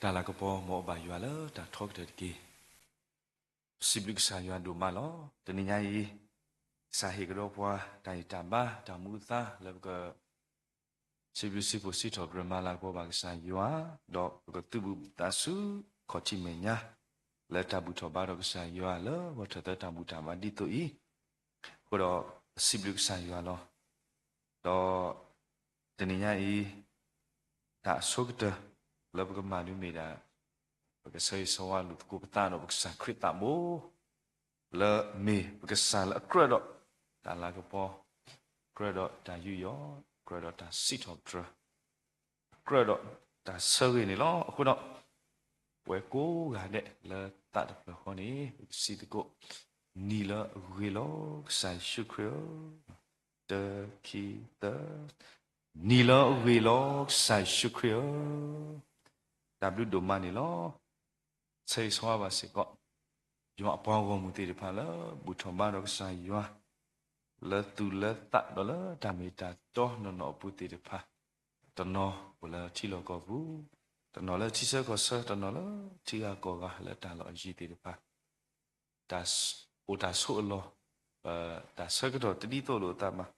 တၢ်လၤကပီၤ မ်အဘၣ်ယွၤလၢတၢ်ထီကတၢၢ်တက့ၢ်. ပစံးဘျုးကစၢ်ယွၤဒိၣ်မးလီၤ. တနံၤညါအံၤ ကစၢ်ဟ့ၣ်ကဒီးပှၤ တၢ်ဂံၢ်တၢ်ဘါ တၢ်မူအသါလၢပက စံးဘျုးစံးဖှိၣ်စံးထီၣ်ပတြၢၤမၤလၤကပီၤဘၣ်ကစၢ်ယွၤ, ဒီးပကသုးဘူးသးဆူ ခီၣ်ထံးမဲာ်ညါ လၢတၢ်ဘူၣ်ထီၣ်ဘါထီၣ်ကစၢ်ယွၤ လၢဂီၤထၢၣ်သၢတၢ်ဘူၣ်တၢ်ဘါဒ်သိးအံၤ, အဃိဒီး ပစံးဘျုးကစၢ်ယွၤလီၤ. ဒီး တနံၤညါအံၤ တၢ်အဆိကတၢၢ် လၢပကမၤဒုးမ့ၢ်ဒၣ် ပကဆၢဂ့ၤဆၢဝါလိာ်သကိးပသးဒီးပကစၢ်ခရံာ်သးဘိ လၢမ့ၢ်ပကစၢ်လၢအကြၢးဒီး တၢ်လၤကပီၤ, ကြၢးဒီးတၢ်ယူးယီၣ်, ကြၢးဒီးတၢ်စံးထီၣ်ပတြၢၤ, ကြၢးဒီးတၢ်ဆၢဂ့ၤန့ၣ်လီၤ. အဃိဒီး ပဝဲကိးဂၤဒဲးလၢသးတဖျၢၣ်ဃီန့ၣ် ပကစံးသကိး, နံၤလၢအဂ့ၤလီၤ ကစၢ်ယ့ၣ်ၡူးခရံာ်ဧၢ, တၢ ခံ သၢ, နံၤလၢအဂ့ၤလီၤ ကစၢ်ယ့ၣ်ၡူးခရံာ်ဧၢ, တၢ်ဘျုးဒိၣ်မးန့ၣ်လီၤ. ဆၢဂ့ၤဆၢဝါဘၣ်စ့ၢ်ကီး ယွၤအပှၤဂီၢ်မုၢ်သ့ၣ်တဖၣ်လၢ ဘူၣ်ထီၣ်ဘါထီၣ်ကစၢ်ယွၤ လၢသူၣ်လၢသးဒီးလၢတၢ်မ့ၢ်တၢ်တီနီၢ်နီၢ်အပူၤသ့ၣ်တဖၣ်, တနီၤအိၣ်လၢထံလီၢ်ကီၢ်ပူၤ, တနီၤလၢထံဆၢကီၢ်ဆၢ, တနီၤလၢထံဂၤကီၢ်ဂၤလၢတၢ်လီၢ်အယံၤသ့ၣ်တဖၣ် တၢ်အိၣ်တၢ်ဆိးအလီၢ်, တၢ်ဆၢကတီၢ်တဒ်သိးလိာ်အသးဘၣ်.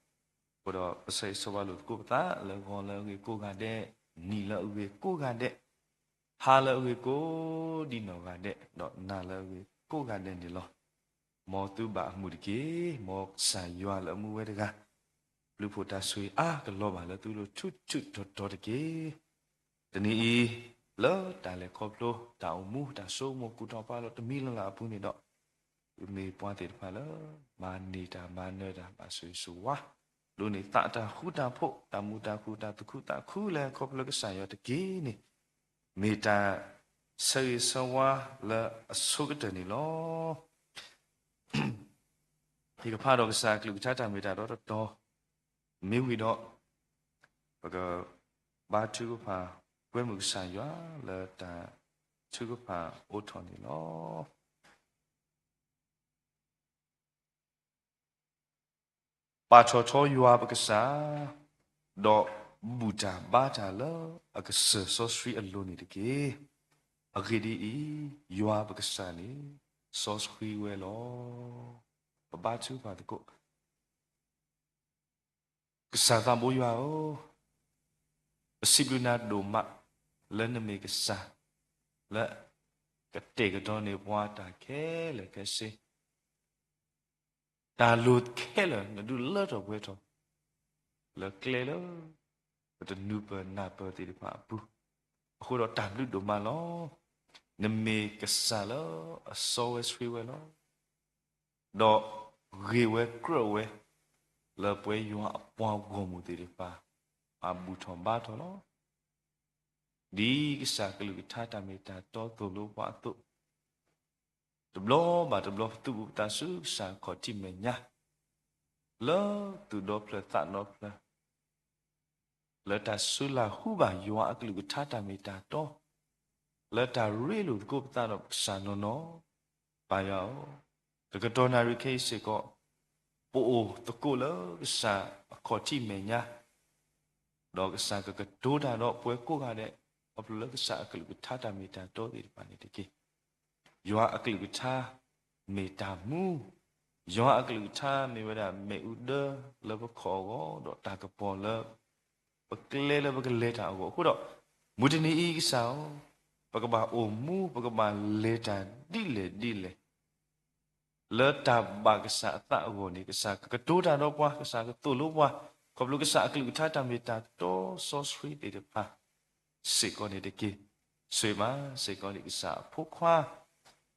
အဃိဒီးပဆၢဂ့ၤဆၢဝါလိာ်သကိးပသး လၢဂီၤလၢအဂ့ၤကိးဂၤဒဲး, နံၤလၢအဂ့ၤကိးဂၤဒဲး, ဟါလၢအဂ့ၤကိးဒံးနီၢ်ဂၤဒဲး, ဒီးနၤလၢအဂ့ၤကိးဂၤဒဲးန့ၣ်လီၤ. မ်သုဘၣ်အမုာ်တက့ၢ်. မ်ကစၢ်ယွၤလၢအမူဝဲတဂၤ ပျုးဖှိၣ်တၢ်ဆိၣ်ဂ့ၤအါကလီၤဘၣ်လၢသုလိၤထူးထူးတီၤတီၤတက့ၢ်. တနံၤအံၤ လၢတၢ်လဲၤခီဖျိ တၢ်အိၣ်မူ တၢ်ဆိကမိၣ်ကူၣ်ထီၣ်ဖးလီၤတမံၤလၢ်လၢ်အပူၤန့ၣ်ဒီး, မ့ၢ်ပှၤသ့ၣ်တဖၣ်လၢ မၤန့ၢ်တၢ်မၤနၢၤတၢ် ဘၣ်ဆိၣ်ဂ့ၤဆိၣ်ဝါ, ဒိးန့ၢ်သးတၢ်ဃူတၢ်ဖိး တၢ်မုာ်တၢ်ခုၣ် တၢ်သူၣ်ခုသးခုလၢခီဖျိကစၢ်ယွၤတက့ၢ်န့ၣ်, မ့ၢ်တၢ်ဆၢဂ့ၤဆၢဝါလၢအဆိကတၢၢ်န့ၣ်လီၤ. ယကဖးဒီးကစၢ်အကလုၢ်ကထါတၢ်မ့ၢ်တၢ်တီတတီၤ, မ့ၢ်ဝံၤဒီး ပကဘါထုကဖၣ်ကွဲမုာ်ကစၢ်ယွၤလၢတၢ်ထုကဖၣ်အိးထီၣ်န့ၣ်လီၤ. ပာ်ထီၣ်ထီယွၤပကစၢ်, ဒီးဘူၣ်တၢ်ဘါတၢ်လၢအကစၢၢ်စီဆှံအလိၤန့ၣ်တက့ၢ်. အဂ့ၢ်ဒ်အံၤ, ယွၤပကစၢ်န့ၣ် စီဆှံဝဲလီၤ. ပဘါထုကဖၣ်သကိး ကစၢ်သးဘိယွၤဧၢ, ပစံးဘျုးနၤဒိၣ်မး လၢနမ့ၢ်ကစၢ် လၢကတဲာ်ကတီၤန့ၢ်ပှၤတၢ်ခဲလၢာ်ခဲဆ့, တၢ်လိၤခဲလၢာ်နဒုးလၢထီၣ်ပှဲၤထီၣ် လၢကျဲလၢ ပတနုၤပၢၢ်နၢ်ပၢၢ်သ့ၣ်တဖၣ်အပူၤ, အဃိဒီးတၢ်ဘျုးဒိၣ်မးလီၤ. နမ့ၢ်ကစၢ်လၢအစီဝဲဆှံဝဲလီၤ. ဒီးဂ့ၤဝဲကြၢးဝဲ လၢပှၤယွၤအပှၤဂီၢ်မုၢ်သ့ၣ်တဖၣ် အဘူၣ်ထီၣ်ဘါထီၣ်လီၤ. ဒ်ကစၢ်ကလုၢ်ကထါတၢ်မ့ၢ်တၢ်တီသိၣ်လိပှၤအသိး, တဘျီဘၣ်တဘျီပသုးဘူးပသးဆူကစၢ်ခီၣ်ထံးမဲာ်ညါ, လၢသူၣ်ဒီဖျၢၣ်သးဒီဖျၢၣ် လၢတၢ်စုလၢ်ဟူဘၣ်ယွၤအကလုၢ်ကထါတၢ်မ့ၢ်တၢ်တီ, လၢတၢ်ရ့လိာ်သကိးပသးဒီးပကစၢ်နီၢ်နီၢ်, ပၢ်ယွၤဧၢ, တကတီၢ်နၣ်ရံၣ်ခဲအံၤစ့ၢ်ကီး, ပအိၣ်သကိးလၢကစၢ်အခီၣ်ထံးမဲာ်ညါ, ဒီးကစၢ်ကကတိၤတၢ်ဒီးပှၤကိးဂၤဒဲး, ခီဖျိလၢကစၢ်အကလုၢ်ကထါတၢ်မ့ၢ်တၢ်တီသ့ၣ်တဖၣ်န့ၣ်တက့ၢ်. ယွၤအကလုၢ်ကထါ မ့ၢ်တၢ်မူ, ယွၤအကလုၢ်ကထါမ့ၢ်ဝဲဒၣ်မ့ၣ်အူဒၢလၢပခီၣ်အဂီၢ် ဒီးတၢ်ကပီၤလၢ ပကျဲလၢပကလဲၤတၢ်အဂီၢ်အဃိဒီး, မုၢ်တနံၤအံၤကစၢ်ဧၢ, ပကဘၣ်အိၣ်မူ ပကဘၣ်လဲၤတၢ်ဒ်လဲၣ်ဒ်လဲၣ် လၢတၢ်ဘၣ်ကစၢ်အသးအဂီၢ်န့ၣ် ကစၢ်ကကတိၤတၢ်ဒီးပှၤ, ကစၢ်ကသိၣ်လိပှၤ, ခီဖျိကစၢ်အကလုၢ်ကထါတၢ်မ့ၢ်တၢ်တီစီဆှံသ့ၣ်တဖၣ် စ့ၢ်ကီးန့ၣ်တက့ၢ်. ဆိၣ်ဂ့ၤဘၣ်စ့ၢ်ကီးန့ၣ် ကစၢ်အဖိခွါ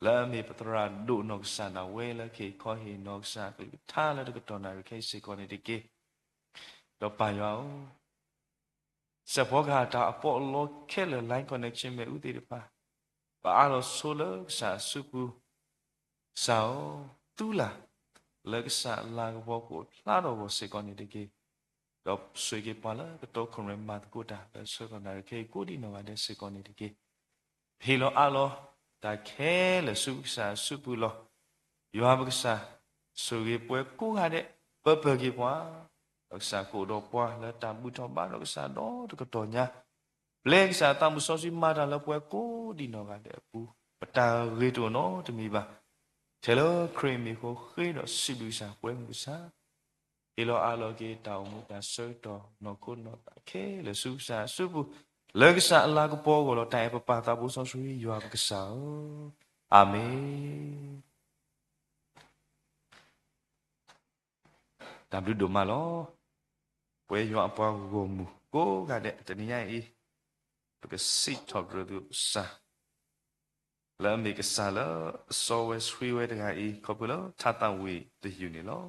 လၢအမ့ၢ်ပသရၣ်ဒိၣ်နီၢ်ကစၢ်ဒၣ်ဝဲလၢကဟ့ၣ်ခီဟ့ၣ်နီၤကစၢ်အကလုၢ်ကထါလၢတကတီၢ်နၣ်ရံၣ်ခဲအံၤစ့ၢ်ကီးန့ၣ်တက့ၢ်. ဒီးပၢ်ယွၤဧၢ, စဲးဖီကဟၣ်တၢ်အပီးအလီခဲလၢာ် line connection မ့ၣ်အူသ့ၣ်တဖၣ်, ပအးလီၤဆိလၢကစၢ်အစုပူၤ, ကစၢ်ဧၢ, သူလၢ် လၢကစၢ်အလၤကပီၤကအိၣ်ဖျါထီၣ်အဂီၢ်စ့ၢ်ကီးန့ၣ်တက့ၢ်. ဒီးဆိၣ်ဂ့ၤက့ၤပှၤလၢကတီခိၣ်ရိၣ်မဲမၤသကိးတၢ်လၢဆၢကတီၢ်နၣ်ရံၣ်ခဲအံၤကိးဒံးနီၢ်ဂၤဒဲးစ့ၢ်ကီးန့ၣ်တက့ၢ်. ဟ့ၣ်လီၤအးလီၤ တၢ်ခဲလၢာ်ဆူကစၢ်အစုပူၤလီၤ. ယွၤပကစၢ်, ဆိၣ်ဂ့ၤပှၤကိးဂၤဒဲး, ပၢပၢၢ်က့ၤပှၤ, ဒီးကစၢ်ကအိၣ်ဒီးပှၤလၢတၢ်ဘူၣ်ထီၣ်ဘါထီၣ်ကစၢ်ဒီတကတီၢ်ညါ ပျဲကစၢ်အသးမုၢ်စီဆှံမၤတၢ်လၢပှၤကိးဒံးနီၢ်ဂၤဒဲးအပူၤ, ပတၢ်ဂ့ၤတအိၣ်နီတမံၤဘၣ်. ထဲလၢခရံာ်မံၤအဃိ ဃ့ဒီးစံးဘျုးကစၢ် ပှဲၤမုာ်ကစၢ်, ဟ့ၣ်လီၤအးလီၤက့ၤတၢ်အိၣ်မူတၢ်ဆၢကတီၢ် နီၢ်ခိနီၢ်သးခဲလၢာ်ဆူကစၢ်အစုပူၤ, လၢကစၢ်အလၤကပီၤအဂီၢ်လီၤ. တၢ်အဲၣ်ပပၢ်သးဘိစီဆှံယွၤပကစၢ်ဧၢ, အၤမ့ၣ်. တၢ်ဘျုးဒိၣ်မးလီၤ. ပဝဲယွၤအပှၤဂီၢ်မုၢ်ကိးဂၤဒဲး တနံၤညါအံၤ ပကစံးထီၣ်ပတြၢၤသုကစၢ် လၢအမ့ၢ်ကစၢ်လၢအစီဝဲဆှံဝဲတဂၤအံၤ ခီဖျိလၢထါသးဝံၣ်တယုၢ်န့ၣ်လီၤ.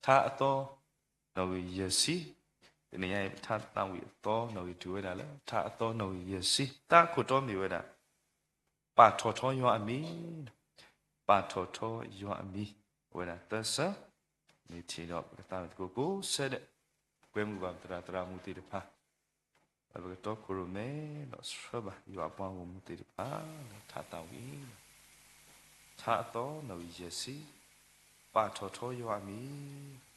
ထါအသီ နီၣ်ဂံၢ်ယဲၢ်ဆံ, တနံၤညါအံၤ ထါသးဝံၣ်အသီနီၣ်ဂံၢ်တုၤဝဲဒၣ်လၢ ထါအသီနီၣ်ဂံၢ်ယဲၢ်ဆံ, တၢ်ခိၣ်တီမ့ၢ်ဝဲဒၣ် ပာ်ထီၣ်ထီယွၤအမံၤ, ပာ်ထီၣ်ထီယွၤအမံၤ, အဝဲဒၣ်သၢဆၢ, မ့ၢ်ထံၣ်ဒီးပကသးဝံၣ်သကိးကိးဆၢဒဲး, ပှဲၤမုာ်ဘၣ်ပသရၣ်သရၣ်မုၣ်သ့ၣ်တဖၣ်, လၢပကတီခိၣ်ရိၣ်မဲဒီးဆှၢဘၣ်ယွၤအပှၤဂီၢ်မုၢ်သ့ၣ်တဖၣ်လၢထါသးဝံၣ်, ထါအသီနီၣ်ဂံၢ်ယဲၢ်ဆံ, ပာ်ထီၣ်ထီယွၤအမံၤ.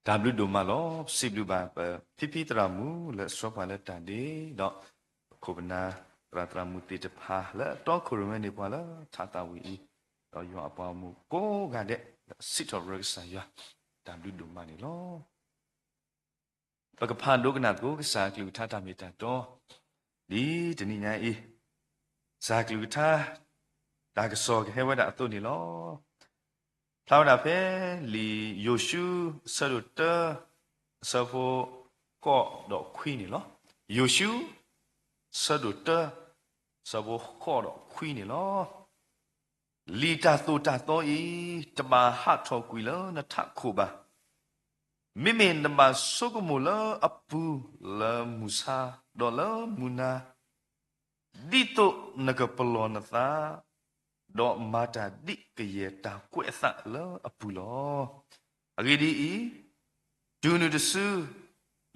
တၢ်ဘျုးဒိၣ်မးလီၤ. ပစံးဘျုးဘၣ်ပဖံဖံသရၣ်မုၣ်လၢအဆှၢပှၤလၢတၢ်ဒ့ဒီး ပခိၣ်ပနၢ်သရၣ်သရၣ်မုၣ်သ့ၣ်တဖၣ်လၢအတီခိၣ်ရိၣ်မဲန့ၢ်ပှၤလၢထးသးဝံၤအံၤ, ဒီးယွၤအပှၤဂီၢ်မုၢ်ကိးဂၤဒဲးလၢအစံးထီၣ်ပတြၢၤကစၢ်ယွၤ, တၢ်ဘျုးဒိၣ်မးန့ၣ်လီၤ. ပကဖးဒိကနၣ်သကိးကစၢ်အကလုၢ်ကထါတၢ်မ့ၢ်တၢ်တီ ဒ်တနံၤညါအံၤ, ကစၢ်အကလုၢ်ကထါ တၢ်ကစီၣ်ကဟဲဝဲဒၣ်အသိးန့ၣ်လီၤ. ဖျါဝဲဒၣ်ဖဲလံာ်ယိၤၡူ အဆၢဒိၣ်တၢ အဆၢဖိဃိးဒီးခွံန့ၣ်လီၤ. ယိၤၡူ အဆၢဒိၣ်တၢ အဆၢဖိဃိးဒီးခွံန့ၣ်လီၤ. လံာ်တၢ်သိၣ်တၢ်သီအံၤ တဘၣ်ဟးထီၣ်ကွံာ်လၢနထးခိၣ်ဘၣ်. မ့မ့ၢ်နဘၣ်ဆိကမိၣ်လၢအပူၤလၢမုၢ်ဆါ ဒီးလၢမုၢ်နၤ, ဒ်သိးနကပလီၢ်နသး, ဒီးမၤတၢ်ဒ်ကယဲၢ်တၢ်ကွဲးအသးလၢအပူၤလီၤ. အဂ့ၢ်ဒ်အံၤ, တုၤနုၤတစု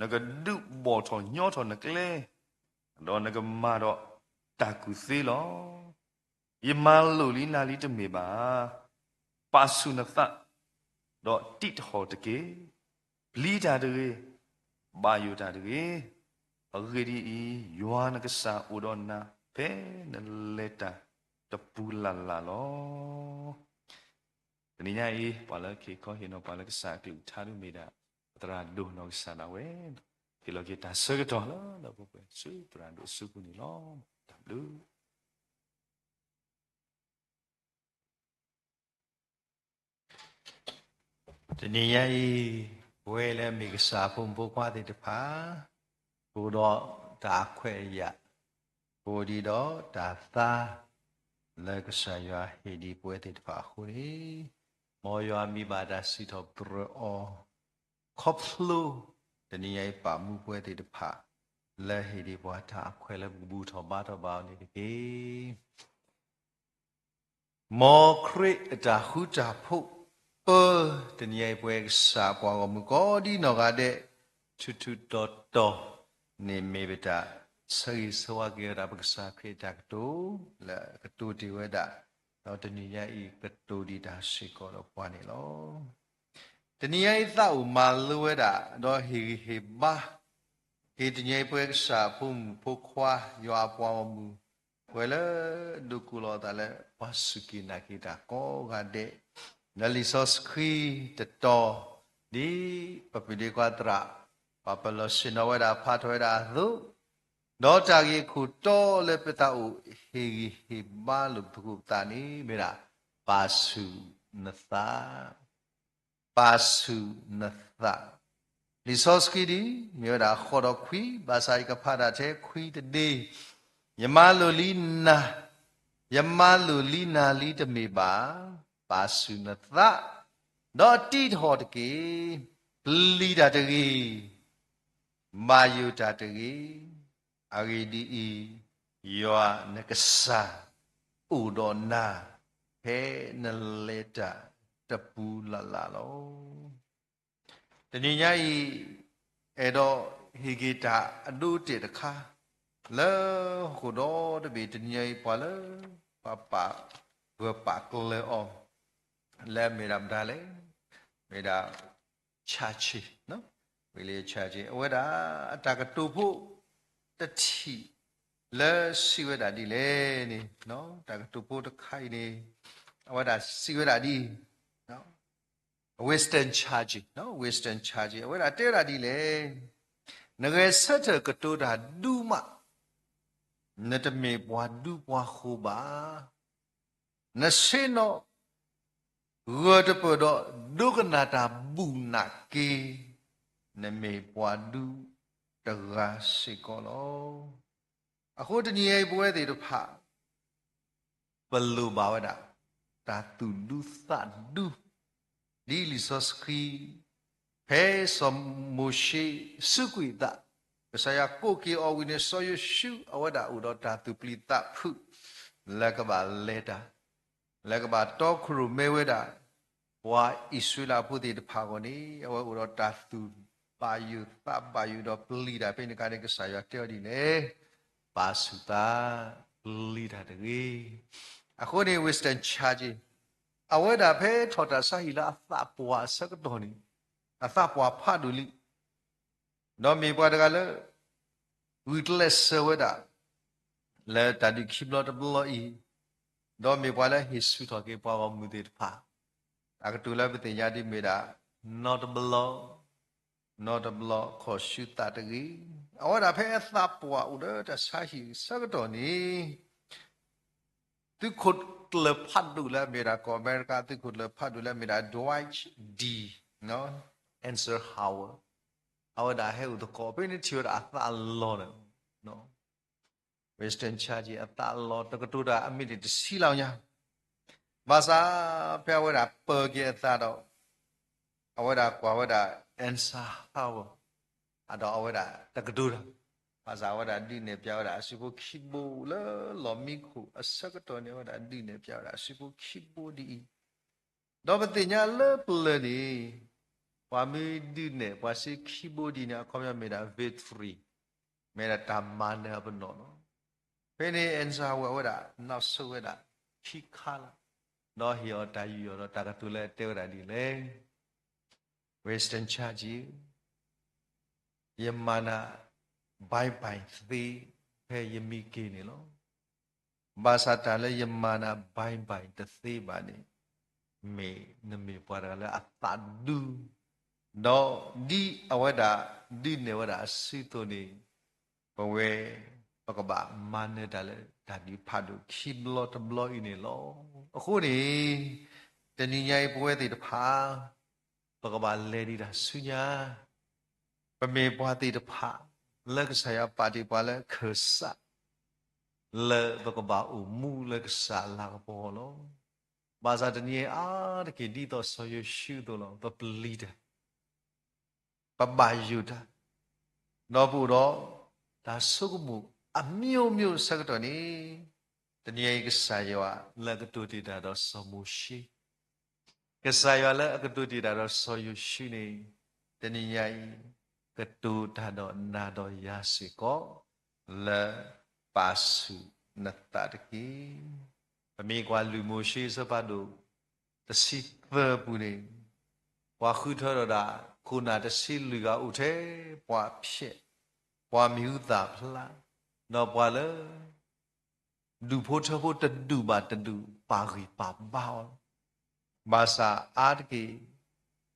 နကဒုးဘီၣ်ထီၣ်ညီထီၣ်နကျဲ, ဒီးနကမၤဒီးတၢ်ကူၣ်သ့လီၤ. ယမၤလိာ်လံနၤလံတမ့ၢ်ဘၣ်ဧါ. ပာ်ဆူၣ်နသး, ဒီးတံးတဟီၣ်တက့ၢ်. ပျံၤတၢ်တဂ့ၤ, ဘၣ်ယိၣ်တၢ်တဂ့ၤ. အဂ့ၢ်ဒ်အံၤ, ယွၤနကစၢ်အိၣ်ဒီးနၤ ဖဲနလဲၤတၢ်တပူၤလၢ်လၢ်လီၤ. တနံၤညါအံၤ ပှၤလၢကဟ့ၣ်ခီဟ့ၣ်နီၤပှၤလၢကစၢ်အကလုၢ်ကထါဒ်မ့ၢ်ဒၣ် ပသရၣ်ဒိၣ်နီၢ်ကစၢ်ဒၣ်ဝဲ, ဟ့ၣ်လီၤက့ၤတၢ်ဆၢကတီၢ်လၢလၢပှဲၤပှဲၤဆူသရၣ်ဒိၣ်အစုပူၤန့ၣ်လီၤ. တၢ်ဘျုး တနံၤညါအံၤ, ပဝဲလၢမ့ၢ်ကစၢ်အဖိမုၣ်ဖိခွါသ့ၣ်တဖၣ်, ပအိၣ်ဒီးတၢ်ခွဲးအယာ်, ပအိၣ်ဒံးဒီးတၢ်သါ လၢကစၢ်ယွၤဟ့ၣ်ဒံးပဝဲသ့ၣ်တဖၣ်အဃိန့ၣ်, မ်ယွၤမံဘၣ်တၢ်စံးထီၣ်ပတြၢၤအီၤ, ခီဖျိ တနံၤညါအံၤပာ်မူပဝဲသ့ၣ်တဖၣ် လၢဟ့ၣ်ဒံးပှၤတၢ်အခွဲးလၢပကဘူၣ်ထီၣ်ဘါထီၣ်ဘၣ်အီၤန့ၣ်တက့ၢ်. မ်ခရံာ်အတၢ်ဃူတၢ်ဖိး ပၢ တနံၤအံၤပဝဲကစၢ်ပှၤဂီၢ်မုၢ်ကိးဒံနီၢ်ဂၤဒဲး ထူးထူးတီၤတီၤန့ၣ် မ့ၢ်ပတၢ်ဆၢဂ့ၤဆၢဝါက့ၤဝဲဒၣ်ပကစၢ်ခရံာ်အတၢ်ကတိၤ လၢအကတိၤတ့ၢ်ဝဲဒၣ်, ဒီးတနံၤညါအံၤကတိၤဒံးတၢ်စ့ၢ်ကီးဒီးပှၤန့ၣ်လီၤ. တနံၤညါအံၤသးအိၣ်မၤလိဝဲဒၣ် ဒီးဟ့ၣ်ဂံၢ်ဟ့ၣ်ဘါ က့ၤတနံၤအံၤပဝဲကစၢ်အဖိမုၣ်ဖိခွါ ယွၤအပှၤဂီၢ်မုၢ် ပဝဲလၢဒိးကိးလီၤအသးလၢ ပှၤစူၢ်က့ၤနာ်က့ၤတၢ်ကိးဂၤဒဲး, လၢလံာ်စီဆှံတတီၤ ဒ်ပပဒ့ကွၢ်သရၣ် ပှၤပလီၢ်ဆ့ၣ်နီၤဝဲဒၣ်ဖးထီၣ်ဝဲဒၣ်အသိး, ဒီးတၢ်ဂ့ၢ်အခိၣ်တီလၢပသးအိၣ်ဟ့ၣ်ဂံၢ်ဟ့ၣ်ဘါလိာ်ပသးန့ၣ် မ့ၢ်ဒၣ် ပာ်ဆူၣ်နသး ပာ်ဆူၣ်နသး. လံာ်စီဆှံဒ် မ့ၢ်ဝဲဒၣ်ဃိးဒီးခွံ, ဘၣ်ဆၣ်ယကဖးဒၣ်ထဲခွံတဒ့, ယမၤလိာ်လံနၤ, ယမၤလိာ်လံနၤလံတမ့ၢ်ဘၣ်, ပာ်ဆူၣ်နသး, ဒီးတံးတဟီၣ်တက့ၢ်, ပျံၤတၢ်တဂ့ၤ, ဘၣ်ယိၣ်တၢ်တဂ့ၤ, အဂ့ၢ်ဒ်အံၤ, ယွၤနကစၢ် အိၣ်ဒီးနၤ ဖဲနလဲၤတၢ်တပူၤလၢ်လၢ်လီၤ. တနံၤညါအံၤ အဲၣ်ဒိးဟ့ၣ်က့ၤတၢ်အဒိအတဲာ်တခါ လၢဟီၣ်ခိၣ်ဒီတဘ့ၣ် တနံၤညါအံၤ ပှၤလၢ ပှၤပာ်ဂၢၢ်ပာ်ကျၢၤအီၤ လၢမ့ၢ်ဒၣ်မတၤလဲၣ်, မ့ၢ်ဒၣ် Churchill, William Churchill အဝဲဒၣ် အတၢ်ကတိၤဖိတထံၣ်လၢစံးဝဲဒၣ်ဒ်လဲၣ်န့ၣ်, တၢ်ကတိၤဖိတခါအံၤန့ၣ် အဝဲဒၣ်စံးဝဲဒၣ်ဒ် Winston Churchill, Winston Churchill အဝဲဒၣ်တဲဝဲဒၣ်ဒ်လဲၣ်, နဂဲၤဆၢထၢၣ်ကတိၤတၢ်ဒူမး, နတမ့ၢ်ပှၤဒူပှၤဃိၤဘၣ်. နဆ့ၣ်နီၤ ဂၢၢ်တပၢၢ်ဒီး ဒိကနၣ်တၢ်ဘူၣ်နးက့ၤ နမ့ၢ်ပှၤဒူတဂၤစ့ၢ်ကီးလီၤ. အဃိတနံၤအံၤပဝဲသ့ၣ်တဖၣ် ပလိၣ်ဘၣ်ဝဲဒၣ် တၢ်သူၣ်ဒူသးဒူ ဒ်လံာ်စီဆှံ ဖဲစီၤမိၤၡ့စူးကွံာ်အသး ကစၢ်ယွၤကိးက့ၤအီၤဝံၤန့ၣ် စီၤယိၤၡူ အဝဲဒၣ်အိၣ်ဒီးတၢ်သူၣ်ပျံၤသးဖုး လၢကဘၣ်လဲၤတၢ် လၢကဘၣ်တီခိၣ်ရိၣ်မဲဝဲဒၣ် ပှၤအံၣ်စရ့လးဖိသ့ၣ်တဖၣ်အဂီၢ်န့ၣ် အဝဲအိၣ်ဒီးတၢ်သူၣ်ဘၣ်ယိၣ်သးဘၣ်ယိၣ်ဒီးပျံၤတၢ်ဖဲန့ၣ်အခါန့ၣ် ကစၢ်ယွၤတဲအီၤဒ်လဲၣ်, ပာ်ဆူၣ်သး ပျံၤတၢ်တဂ့ၤ. အဃိန့ၣ် Winston Churchill အဝဲဒၣ်ဖဲထီၣ်တၢ်ဆါဟံၣ်လၢအသးပှၢ်အဆၢကတီၢ်န့ၣ် အသးပှၢ်ဖးဒိၣ်လံ, ဒီးမ့ၢ်ပှၤတဂၤလၢ ဂုာ်ကျဲးစၢးဝဲဒၣ် လၢတၢ်ဒုးခံဘျီတဘျီအံၤ, ဒီးမ့ၢ်ပှၤလၢဟ့ၣ်ဆူၣ်ထီၣ်က့ၤပှၤဂီၢ်မုၢ်သ့ၣ်တဖၣ်, တၢ်ကတိၤလၢပသ့ၣ်ညါဒ်မ့ၢ်ဒၣ် နီတဘျီ နီတဘျီခီၣ်ဆူသးတဂ့ၤ. အဝဲဒၣ်ဖဲအသးပှၢ်အိၣ်ဒီးတၢ်ဆါဟံၣ်အဆၢကတီၢ်န့ၣ် သုးခိၣ်ကျၢၢ်ဖးဒိၣ်လၢအမ့ၢ်ဒၣ် ကီၢ်အမဲရကၤ သုးခိၣ်ကျၢၢ်ဖးဒိၣ်လၢအမ့ၢ်ဒၣ် Dwight D. Eisenhower, အဝဲဒၣ်ဟဲအိၣ်သကိးဖဲန့ၣ် ထံၣ်ဝဲဒၣ်အသးလီၤဒီး Winston Churchill အသးလီၤ တကတိၤတၢ်အမ့ၢ်တၢ်တဆံလီၤညါ ဘၣ်ဆၣ် ဖဲအဝဲဒၣ်ပၢၤက့ၤအသးဒီး အဝဲဒၣ်ကွၢ်ဝဲဒၣ် Eisenhower ဒီးအဝဲဒၣ်တကတိၤတၢ်, ဘၣ်ဆၣ်အဝဲဒၣ်ဒုးနဲၣ်ဖျါဝဲဒၣ်အစုဖိခံဘိလၢလီၢ်မံခိၣ်အဆၢကတီၢ်န့ၣ် အဝဲဒၣ်ဒုးနဲၣ်ဖျါဝဲဒၣ်အစုဖိခံဘိဒ်အံၤ, ဒီးပသ့ၣ်ညါလၢပျၢၤန့ၣ် ပှၤမ့ၢ်ဒုးနဲၣ်ပှၤစုခံဘိဒ်န့ၣ် အခီပညီမ့ၢ်ဒၣ် victory, မ့ၢ်ဒၣ်တၢ်မၤနၢၤအပနီၣ်လီၤ. ဖဲန့ၣ် Eisenhower အဝဲဒၣ်နီၣ်ဆိဝဲဒၣ်ခံခါလၢာ်, ဒီးဟ့ၣ်အီၤတၢ်ယူးယီၣ်ဒီးတၢ်ကတိၤလၢအတဲဝဲဒၣ်ဒ်လဲၣ်, Winston Churchill, ယမၤနၤ bye bye သ့ ဖဲယမံက့ၤန့ၣ်လီၤ. ဘၣ်ဆၣ်တၢ်လၢယမၤနၤ bye bye တသ့ဘၣ်န့ၣ် မ့ၢ်နမ့ၢ်ပှၤတဂၤလၢအသးဒူ ဒီးဒ်အဝဲဒၣ်ဒုးနဲၣ်ဝဲဒၣ်အစုအသိးန့ၣ် ပဝဲ ပကဘၣ်မၤနၢၤတၢ်လၢတၢ်ဒုးဖးဒိၣ်ခံဘျီတဘျီအံၤန့ၣ်လီၤ. အဃိန့ၣ် တနံၤညါအံၤပဝဲသ့ၣ်တဖၣ် ပကဘၣ်လဲၤဒံးတၢ်ဆူညါ, ပမ့ၢ်ပှၤသ့ၣ်တဖၣ် လၢကစၢ်ယွၤပာ်တ့ၢ်ပှၤလၢခၢၣ်စး လၢပကဘၣ်အိၣ်မူလၢကစၢ်အလၤကပီၤလီၤ. ဘၣ်ဆၣ်တနံၤအံၤအါတက့ၢ်ဒ်သိးစီၤယိၤၡူအသိးလီၤ, ပပျံၤတၢ် ပဘၣ်ယိၣ်တၢ်, ဒီးပအိၣ်ဒီးတၢ်ဆိကမိၣ်အမျိုးမျိုးအဆၢကတီၢ်န့ၣ်, တနံၤအံၤကစၢ်ယွၤလၢအကတိၤတ့ၢ်တၢ်ဒီးစီၤမိၤၡ့, ကစၢ်ယွၤလၢအကတိၤတ့ၢ်တၢ်ဒီးစီၤယိၤၡူန့ၣ်, တနံၤညါအံၤ ကတိၤတၢ်ဒီးနၤဒီးယၤစ့ၢ်ကီး လၢပာ်ဆူၣ်နသးတက့ၢ်. ပမ့ၢ်ကွၢ်လုၢ်မိၤၡ့အဆၢဖးဒိၣ်တဆံသၢပူၤန့ၣ်, ပှၤဃုထၢထီၣ်ဒၣ်ခိၣ်နၢ်တဆံလွံၢ်ဂၤအိၣ်ထဲပှၤဖျဲး, ပှၤမံၤဟူသၣ်ဖျါ, ဒီးပှၤလၢ ဒူၣ်ဖိထၢဖိတဒူၣ်ဘၣ်တဒူၣ် ပာ်ဂံၢ်ပာ်ဘါအီၤလီၤ. ဘၣ်ဆၣ်အါတက့ၢ်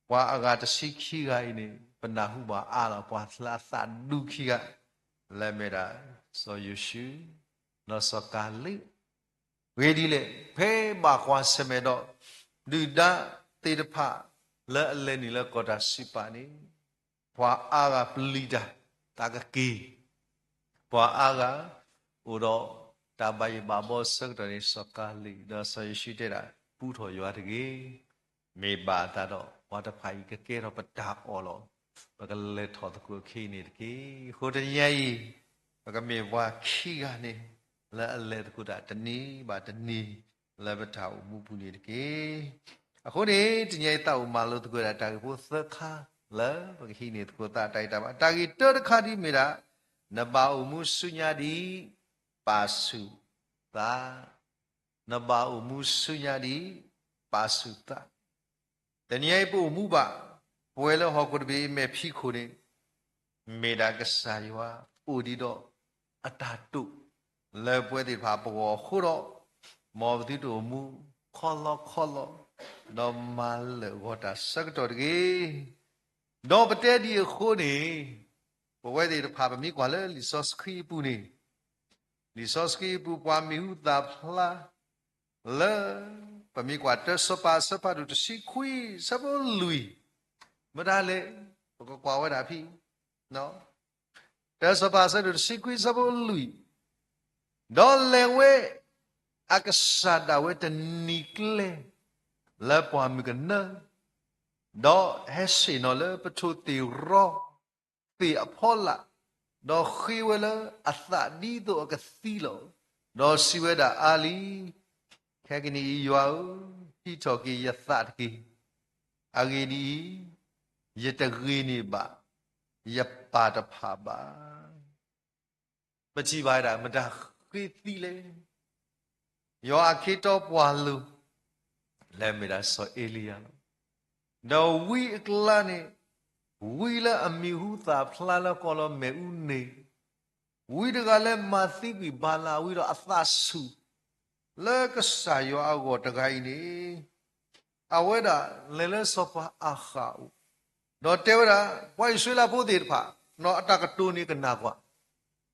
ပှၤအဂၤတဆံခံဂၤအံၤန့ၣ် ပနၢ်ဟူဘၣ်အါလီၤ ပှၤလၢအသးဒူခံဂၤ လၢအမ့ၢ်ဒၣ် စီၤယိၤၡူ ဒီးစီၤကၤလ့း အဂ့ၢ်ဒ်လဲၣ်, ဖဲဘၣ်ကွၢ်ဆၢၣ်မဲာ်ဒီး ဒုၣ်ဒါသ့ၣ်တဖၣ် လၢအလဲၤနုာ်လၢကီၢ်တၢ်စံးပာ်န့ၣ်, ပှၤအါဂၤပျံၤတၢ်သးကက့ၤ, ပှၤအါဂၤအိၣ်ဒီးတၢ်ဘၣ်ယိၣ်ဘၣ်ဘီအဆၢကတီၢ်န့ၣ် စီၤကၤလ့း ဒီးစီၤယိၤၡူတဲဒၣ် ပူထီၣ်ယွၤတဂ့ၤ, မ့ၢ်ဘၣ်အသးဒီး ပှၤတဖၣ်အံၤကကဲထီၣ်ပတၢ်အီၣ်လီၤ. ပကလဲၤထီၣ်သကိးခဲအံၤန့ၣ်တက့ၢ်. အဃိတနံၤညါအံၤ ပကမ့ၢ်ပှၤခံဂၤန့ၣ် လၢအလဲၤသကိးတၢ်တနံၤဘၣ်တနံၤ လၢပတၢ်အိၣ်မူပူၤန့ၣ်တက့ၢ်. အဃိန့ၣ် တနံၤညါအံၤ သးအိၣ်မၤလိသကိးဝဲဒၣ်တၢ်ဂ့ၢ်ဖိသၢခါ လၢပကဟံးန့ၢ်သကိးသးတၢ်ဂံၢ်တၢ်ဘါ. တၢ်ဂ့ၢ်တၢတခါဒ်အမ့ၢ်ဒၣ် နဘၣ်အိၣ်မူဆူညါဒ်ပာ်ဆူၣ်သး, နဘၣ်အိၣ်မူဆူညါဒ်ပာ်ဆူၣ်သး. တနံၤညါအံၤပအိၣ်မူဘၣ် ပဝဲလၢဟီၣ်ခိၣ်တဘ့ၣ်အံၤမဲာ်ဖံးခိၣ်န့ၣ် မ့ၢ်ဒၣ်ကစၢ်ယွၤအိၣ်ဒံးဒီးအတၢ်တိာ် လၢပဝဲသ့ၣ်တဖၣ်အပဂီၢ်အဃိဒီး, မ်ပသုတအိၣ်မူခီလီခီလီ ဒီးမၤလၢာ်ဂီၤတၢ်ဆၢကတီၢ်တဂ့ၤ. ဒီးပတဲဒ်အံၤအဃိန့ၣ်, ပဝဲသ့ၣ်တဖၣ်ပမ့ၢ်ကွၢ်လၢလံာ်စီဆှံအပူၤန့ၣ်, လံာ်စီဆှံအပူၤပှၤမံၤဟူသၣ်ဖျါ လၢ ပမ့ၢ်ကွၢ်တၢစီၤပၤအဆၢဖးဒိၣ်တဆံခွံအဆၢဖိလွံၢ်, မတၤလဲၣ်, ပကကွၢ်ဝဲဒၣ်ဖဲ တၢစီၤပၤအဆၢဒိၣ်တဆံခွံအဆၢဖိလွံၢ်, ဒီးလဲၤဝဲ အကစၢ်ဒၣ်ဝဲတနံၤကျဲ လၢပှၢ်မုၢ်ကနၢ, ဒီးဟဲဆ့ၣ်နီၤလၢပထိၣ်သ့ၣ်ရီသ့ၣ်အဖီလာ်, ဒီးဃ့ဝဲလၢအသးဒ်သိးအကသံလီၤ. ဒီးစံးဝဲဒၣ်အါလံ, ခဲကနံၣ်အံၤယွၤဧၢ, ဟံးထီၣ်က့ၤယသးတက့ၢ်. အဂ့ၢ်ဒ်အံၤ, ယတဂ့ၤန့ၢ်ဘၣ်ယပၢ်တဖၣ်ဘၣ်. ပထံၣ်ဘၣ်ဝဲဒၣ်မတၤဃ့သံလဲၣ်. ယွၤအခ့အတီပှၤလိၤ လၢအမ့ၢ်ဒၣ်စီၤအ့လံယၤလီၤ. ဒီးဝံအကျါန့ၣ် ဝံလၢအမံၤဟူသၣ်ဖျါလၢကီၢ်လီၤမဲာ်အူန့ၣ်, ဝံတဂၤလၢမၤသံကွံာ်ဘၤလးအဝံဒီးအသးဆူၣ် လၢကစၢ်ယွၤအဂီၢ်တဂၤအံၤန့ၣ်, အဝဲဒၣ်လဲၤလၢစီၤပၤအၤဃးအအိၣ်, ဒီးတဲဝဲဒၣ် ပှၤအံၣ်စရ့လးဖိသ့ၣ်တဖၣ်, နီၢ်အတၢ်ကတိၤန့ၣ်ကနၣ်ကွၢ်,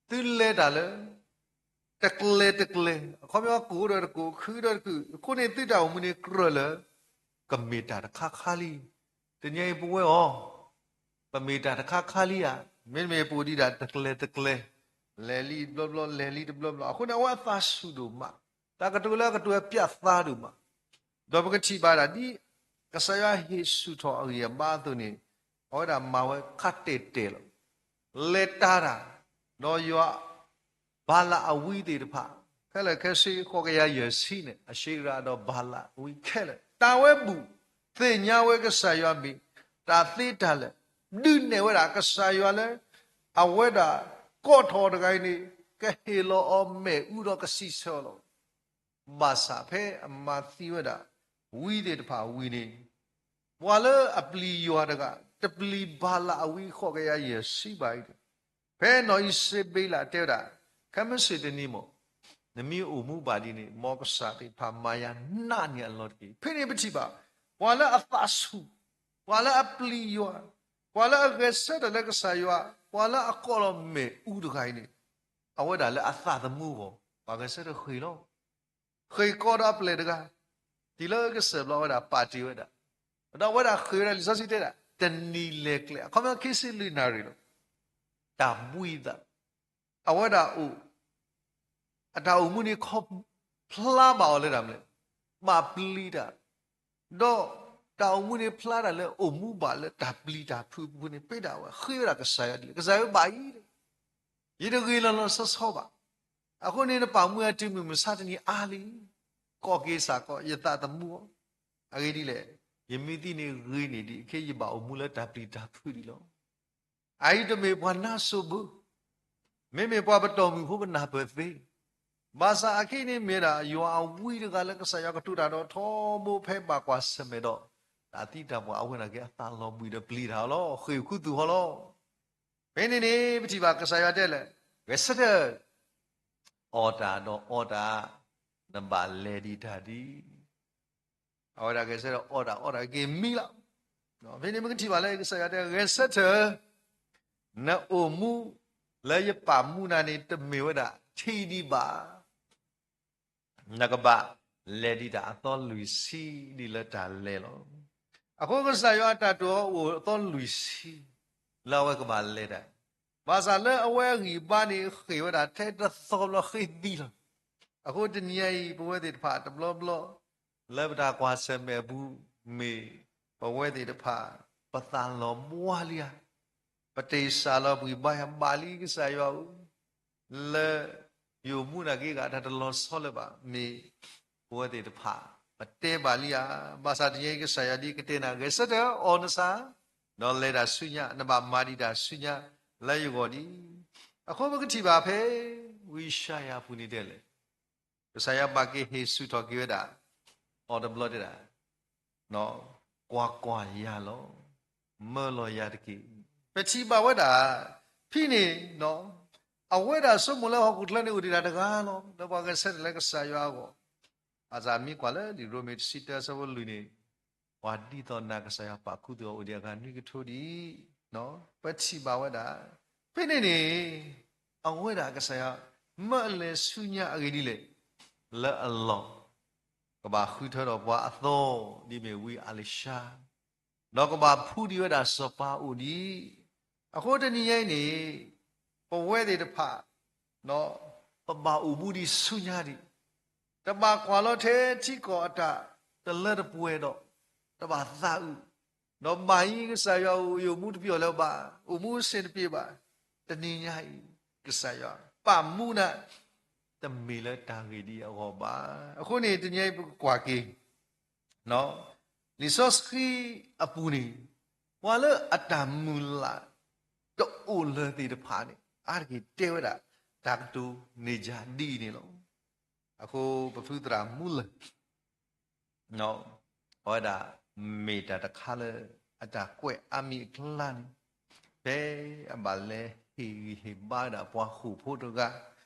သုလဲၤတၢ်လၢ တကျဲတကျဲ, အခီပညီကိးဒီးတကိး, ခုဒီးတခု, အဃိန့ၣ်သုတၢ်အိၣ်မူန့ၣ်ကြၢးလၢ ကမ့ၢ်တၢ်တခါခါလံ. တနံၤအံၤပဝဲအီၤ ပမ့ၢ်တၢ်တခါခါလံဧါ, မ့တမ့ၢ်ပအိၣ်ဒံးဒၣ်တကျဲတကျဲ, လဲၤလံတဘျီဘျီ, လဲၤလံတဘျီဘျီ, အဃိန့ၣ် အဝဲအသးဆူၣ်ဒိၣ်မး, တၢ်ကတိၤလၢအကတိၤအပျးသးဒိၣ်မး, ဒီးပကထံၣ်ဘၣ်ဒၣ်ဒ် ကစၢ်ယွၤဟ့ၣ်ဆူၣ်ထီၣ်အဂံၢ်အဘါအသိးန့ၣ်, အဝဲဒၣ်မၤဝဲခါတဲာ်တဲာ်လီၤ. လဲၤတၢ်တၢ်, ဒီးယွၤ ဘၤလးအဝံသ့ၣ်တဖၣ်, ခဲလၢာ်ခဲဆ့ဃိးကယၤယဲၢ်ဆံန့ၣ်, အၤၡ့ရၤဒီးဘၤလးအဝံခဲလၢာ်, တၢ်ဝဲဘူၣ်သ့ၣ်ညါဝဲကစၢ်ယွၤမ့ၢ် တၢ်သ့တၢ်လၢာ်, ဒုးနဲၣ်ဝဲဒၣ်ကစၢ်ယွၤလၢ အဝဲဒၣ်ကိးထီၣ်တဂၤအံၤန့ၣ် ကဟ့ၣ်လီၤအီၤမဲာ်အူဒီးကစံးဆၢအီၤလီၤ. ဘၣ်ဆၣ်ဖဲအမၤသံဝဲဒၣ် ဝံသ့ၣ်တဖၣ်ဝံၤန့ၣ်, ပှၤလၢအပျံၤယွၤတဂၤ တပျံၤဘၤလးအဝံဃိးကယၤယဲၢ်ဆံဘၣ်အံၤန့ၣ်, ဖဲနီၢ်အံၣ်စဘ့လးတဲဝဲဒၣ်, ခဲမုၢ်ဆ့ၣ်တနံၤမ့ၢ် နမ့ၢ်အိၣ်မူဘၣ်ဒ်န့ၣ် မ်ကစၢ်သ့ၣ်တဖၣ်မၤယၤနးန့ၢ်အလီၢ်တက့ၢ်. ဖဲန့ၣ်ပထံၣ်ဘၣ် ပှၤလၢအသးဆူၣ်, ပှၤလၢအပျံၤယွၤ, ပှၤလၢအဂဲၤဆၢထၢၣ်လၢကစၢ်ယွၤ, ပှၤလၢအကိးလီၤမဲာ်အူတဂၤအံၤန့ၣ်, အဝဲဒၣ်လၢအသးသမူအဂီၢ် ပှၤဂဲၤဆၢထၢၣ်ဃ့ၢ်လီၤ. ဃ့ၢ်ကီးဒီးအပျဲၢ်တဂၤ, တုၤလၢကစၢၢ်ဘျီဝဲဒၣ်ပာ်တ့ၢ်ဝဲဒၣ်, ဒီးအဝဲဒၣ်ဃ့ၢ်ဝဲဒၣ်လံာ်စီဆှံတဲဒၣ် တနံၤလဲၤကျဲ အခီပညီခံဆံလွံၢ်နၣ်ရံၣ်လီၤ. တၢ်ဘှံးသး, အဝဲဒၣ်အိၣ်, အတၢ်အိၣ်မူန့ၣ်ခီဖျိဖျါဘၣ်အီၤလၢတၢ်မနုၤလဲၣ်, ဘၣ်ပျံၤတၢ်, ဒီးတၢ်အိၣ်မူန့ၣ်ဖျါတၢ်လၢအိၣ်မူဘၣ်လၢတၢ်ပျံၤတၢ်ဖုးအပူၤန့ၣ် ပ့ၤဒၣ်ဝဲဃ့ဝဲဒၣ်ကစၢ်ယွၤဒ်လဲၣ်, ကစၢ်ယွၤဘၣ်အံၤ ယတဂ့ၤလီၤလီၤဆီဆီဘၣ်. အဃိန့ၣ် နပာ်မူအတုၤမုၢ်မဆါတနံၤအါလံ, ကိးက့ၤစ့ၢ်ကီး ယသးသမူအီၤ, အဂ့ၢ်ဒ်လဲၣ်, ယမ့ၢ်သံန့ၣ်ဂ့ၤန့ၢ်ဒံး ခဲအံၤယဘၣ်အိၣ်မူလၢတၢ်ပျံၤတၢ်ဖုးဒံးလီၤ. အအံၤတမ့ၢ်ပှၤနါစိၤဘၢ, မ့မ့ၢ်ပှၤပတီၢ်မုၢ်ဖိပနၢ်ပၢၢ်သ့, ဘၣ်ဆၣ်အခဲအံၤန့ၣ်မ့ၢ်ဒၣ် ယွၤအဝံတဂၤလၢကစၢ်ယွၤကတိၤတၢ်ဒီးထီဘိဖဲဘၣ်ကွၢ်ဆၢၣ်မဲာ်ဒီး တၢ်သံတၢ်ပှၢ်အဝဲန့ၣ်က့ၤအသးလီၤဘှံးဒီးပျံၤတၢ်အီၤလီၤ. ဃ့ၢ်ခူသူၣ်ဟီလီၤ. ဖဲန့ၣ်န့ၣ် ပထံၣ်ဘၣ်ကစၢ်ယွၤတဲလဲၣ်, ဂဲၤဆၢထၢၣ်, အီၣ်တၢ်ဒီးအီတၢ်, နဘၣ်လဲၤဒံးတၢ်ဒ် အဝဲဒၣ်ဂဲၤဆၢထၢၣ်အီၣ်တၢ်အီတၢ်က့ၤမံလီၤ. ဖဲန့ၣ်မ့ၢ်ကထံၣ်ဘၣ်လၢကစၢ်ယွၤတဲ ဂဲၤဆၢထၢၣ်, နအိၣ်မူလၢယပာ်မူနၤန့ၣ် တမ့ၢ်ဝဲဒၣ်ထံဒံးဘၣ်. နကဘၣ်လဲၤဒံးတၢ်အသီလွံၢ်ဆံဒ်လၢတၢ်လဲၤလီၤ. အဃိကစၢ်ယွၤအတၢ်တိာ်အီၤအိၣ်အသီလွံၢ်ဆံ လၢအဝဲကဘၣ်လဲၤတၢ်, ဘၣ်ဆၣ်လၢအဝဲအဂံၢ်အဘါန့ၣ် ဃ့ၢ်ဝဲဒၣ်ထဲတသီဘျီဃ့ၢ်သံလီၤ. အဃိတနံၤအံၤ ပဝဲသ့ၣ်တဖၣ်တဘျီဘျီ လၢပတၢ်ကွၢ်ဆၢၣ်မဲာ်အပူၤ မ့ၢ်ပဝဲသ့ၣ်တဖၣ် ပသးလီၤဘှါလံဧါ, ပတ့ၢ်စၢ်လီၤဘှံးဘါယၤဘၣ်လံကစၢ်ယွၤဧၢ, လၢယအိၣ်မူနၤက့ၤဂၤတၢ်တလီၤဆီလၢၤဘၣ်, မ့ၢ်ပဝဲသ့ၣ်တဖၣ် ပတဲဘၣ်လံဧါ. ဘၣ်ဆၣ်တနံၤအံၤကစၢ်ယွၤဒ်ကတဲနၤ ဂဲၤဆၢထၢၣ်အီၣ်နသး, ဒီးလဲၤတၢ်ဆူညါ, နဘၣ်မၤဒံးတၢ်ဆူညါလၢယဂီၢ်ဒ်အံၤ. အဃိပကထံၣ်ဘၣ်ဖဲ ဝံယၡါယၤအပူၤန့ၣ်ဒ်လဲၣ်, ကစၢ်ယွၤဘၣ်က့ၤဟ့ၣ်ဆူၣ်ထီၣ်က့ၤဝဲဒၣ် အီၤတဘျီတဲဒၣ် ကွၢ်ကွၢ်ယၤလီၤ, မၢလီၤယၤတက့ၢ်. ပထံၣ်ဘၣ်ဝဲဒၣ် ဖဲန့ၣ် အဝဲဒၣ်ဆိကမိၣ်လၢဟီၣ်ခိၣ်ချၢန့ၣ်အိၣ်ဒံးတၢ်တဂၤလီၤ, လၢပှၤဂဲၤဆၢထၢၣ်လၢကစၢ်ယွၤအဂီၢ်. ဘၣ်ဆၣ်မ့ၢ်ကွၢ်လၢလံာ်ရိမ့ၤတဆံတၢအဆၢဖိလွံၢ်န့ၣ်, ပှၤဒ်သိးနၤကစၢ်ယွၤပာ်ခူသူၣ်အီၤအိၣ်ဒံးအဂၤနွံကထိဒံး, ပထံၣ်ဘၣ်ဝဲဒၣ် ဖဲန့ၣ်န့ၣ် အဝဲဒၣ်ကစၢ်ယွၤ မၢအလဲၤဆူညါအဂ့ၢ်ဒ်လဲၣ်, လၢအလီၢ် ကဘၣ်ဃုထၢထီၣ်ပှၤအသီ ဒ်မ့ၢ်ဝံအၤလံၤၡါ, ဒီးကဘၣ်ဖှူဒံးဝဲဒၣ်စီၤပၤအိၣ်ဒံး. အဃိတနံၤညါအံၤန့ၣ် ပဝဲသ့ၣ်တဖၣ် ပဘၣ်အိၣ်မူဒံးဆူညါဒံး, တဘၣ်ကွၢ်လီၤထဲထံကီၢ်အတၢ်တလၢတပှဲၤဒီး တဘၣ်သးအုး, ဒီးဘၣ်အံၤကစၢ်ယွၤဧၢ ယအိၣ်မူတပျီၢ်လၢၤဘၣ်, အိၣ်မူအဆင်တပြေဘၣ်, တနံၤညါအံၤ ကစၢ်ယွၤ ပာ်မူနၤ တမ့ၢ်လၢတၢ်ဂ့ၢ်ဒ်အံၤအဂီၢ်ဘၣ်. အဃိန့ၣ် တနံၤအံၤပကကွၢ်က့ၤ လံာ်စီဆှံအပူၤန့ၣ် ပှၤလၢအတၢ်မုၢ်လၢ်တအိၣ်လၢၤသ့ၣ်တဖၣ်န့ၣ် အါတက့ၢ်တဲဝဲဒၣ် တၢ်ကတိၤန့ၣ်ယၤဒ်အံၤန့ၣ်လီၤ. အဃိပဖုသရၣ်မူလၢၢ် အဝဲဒၣ်မ့ၢ်တၢ်တခါလၢ အတၢ်ကွဲးအါမံၤအကျါန့ၣ်, ဖဲအဘၣ်လဲၤဟ့ၣ်ဂံၢ်ဟ့ၣ်ဘါဒၣ်ပှၤဃိာ်ဖိတဂၤ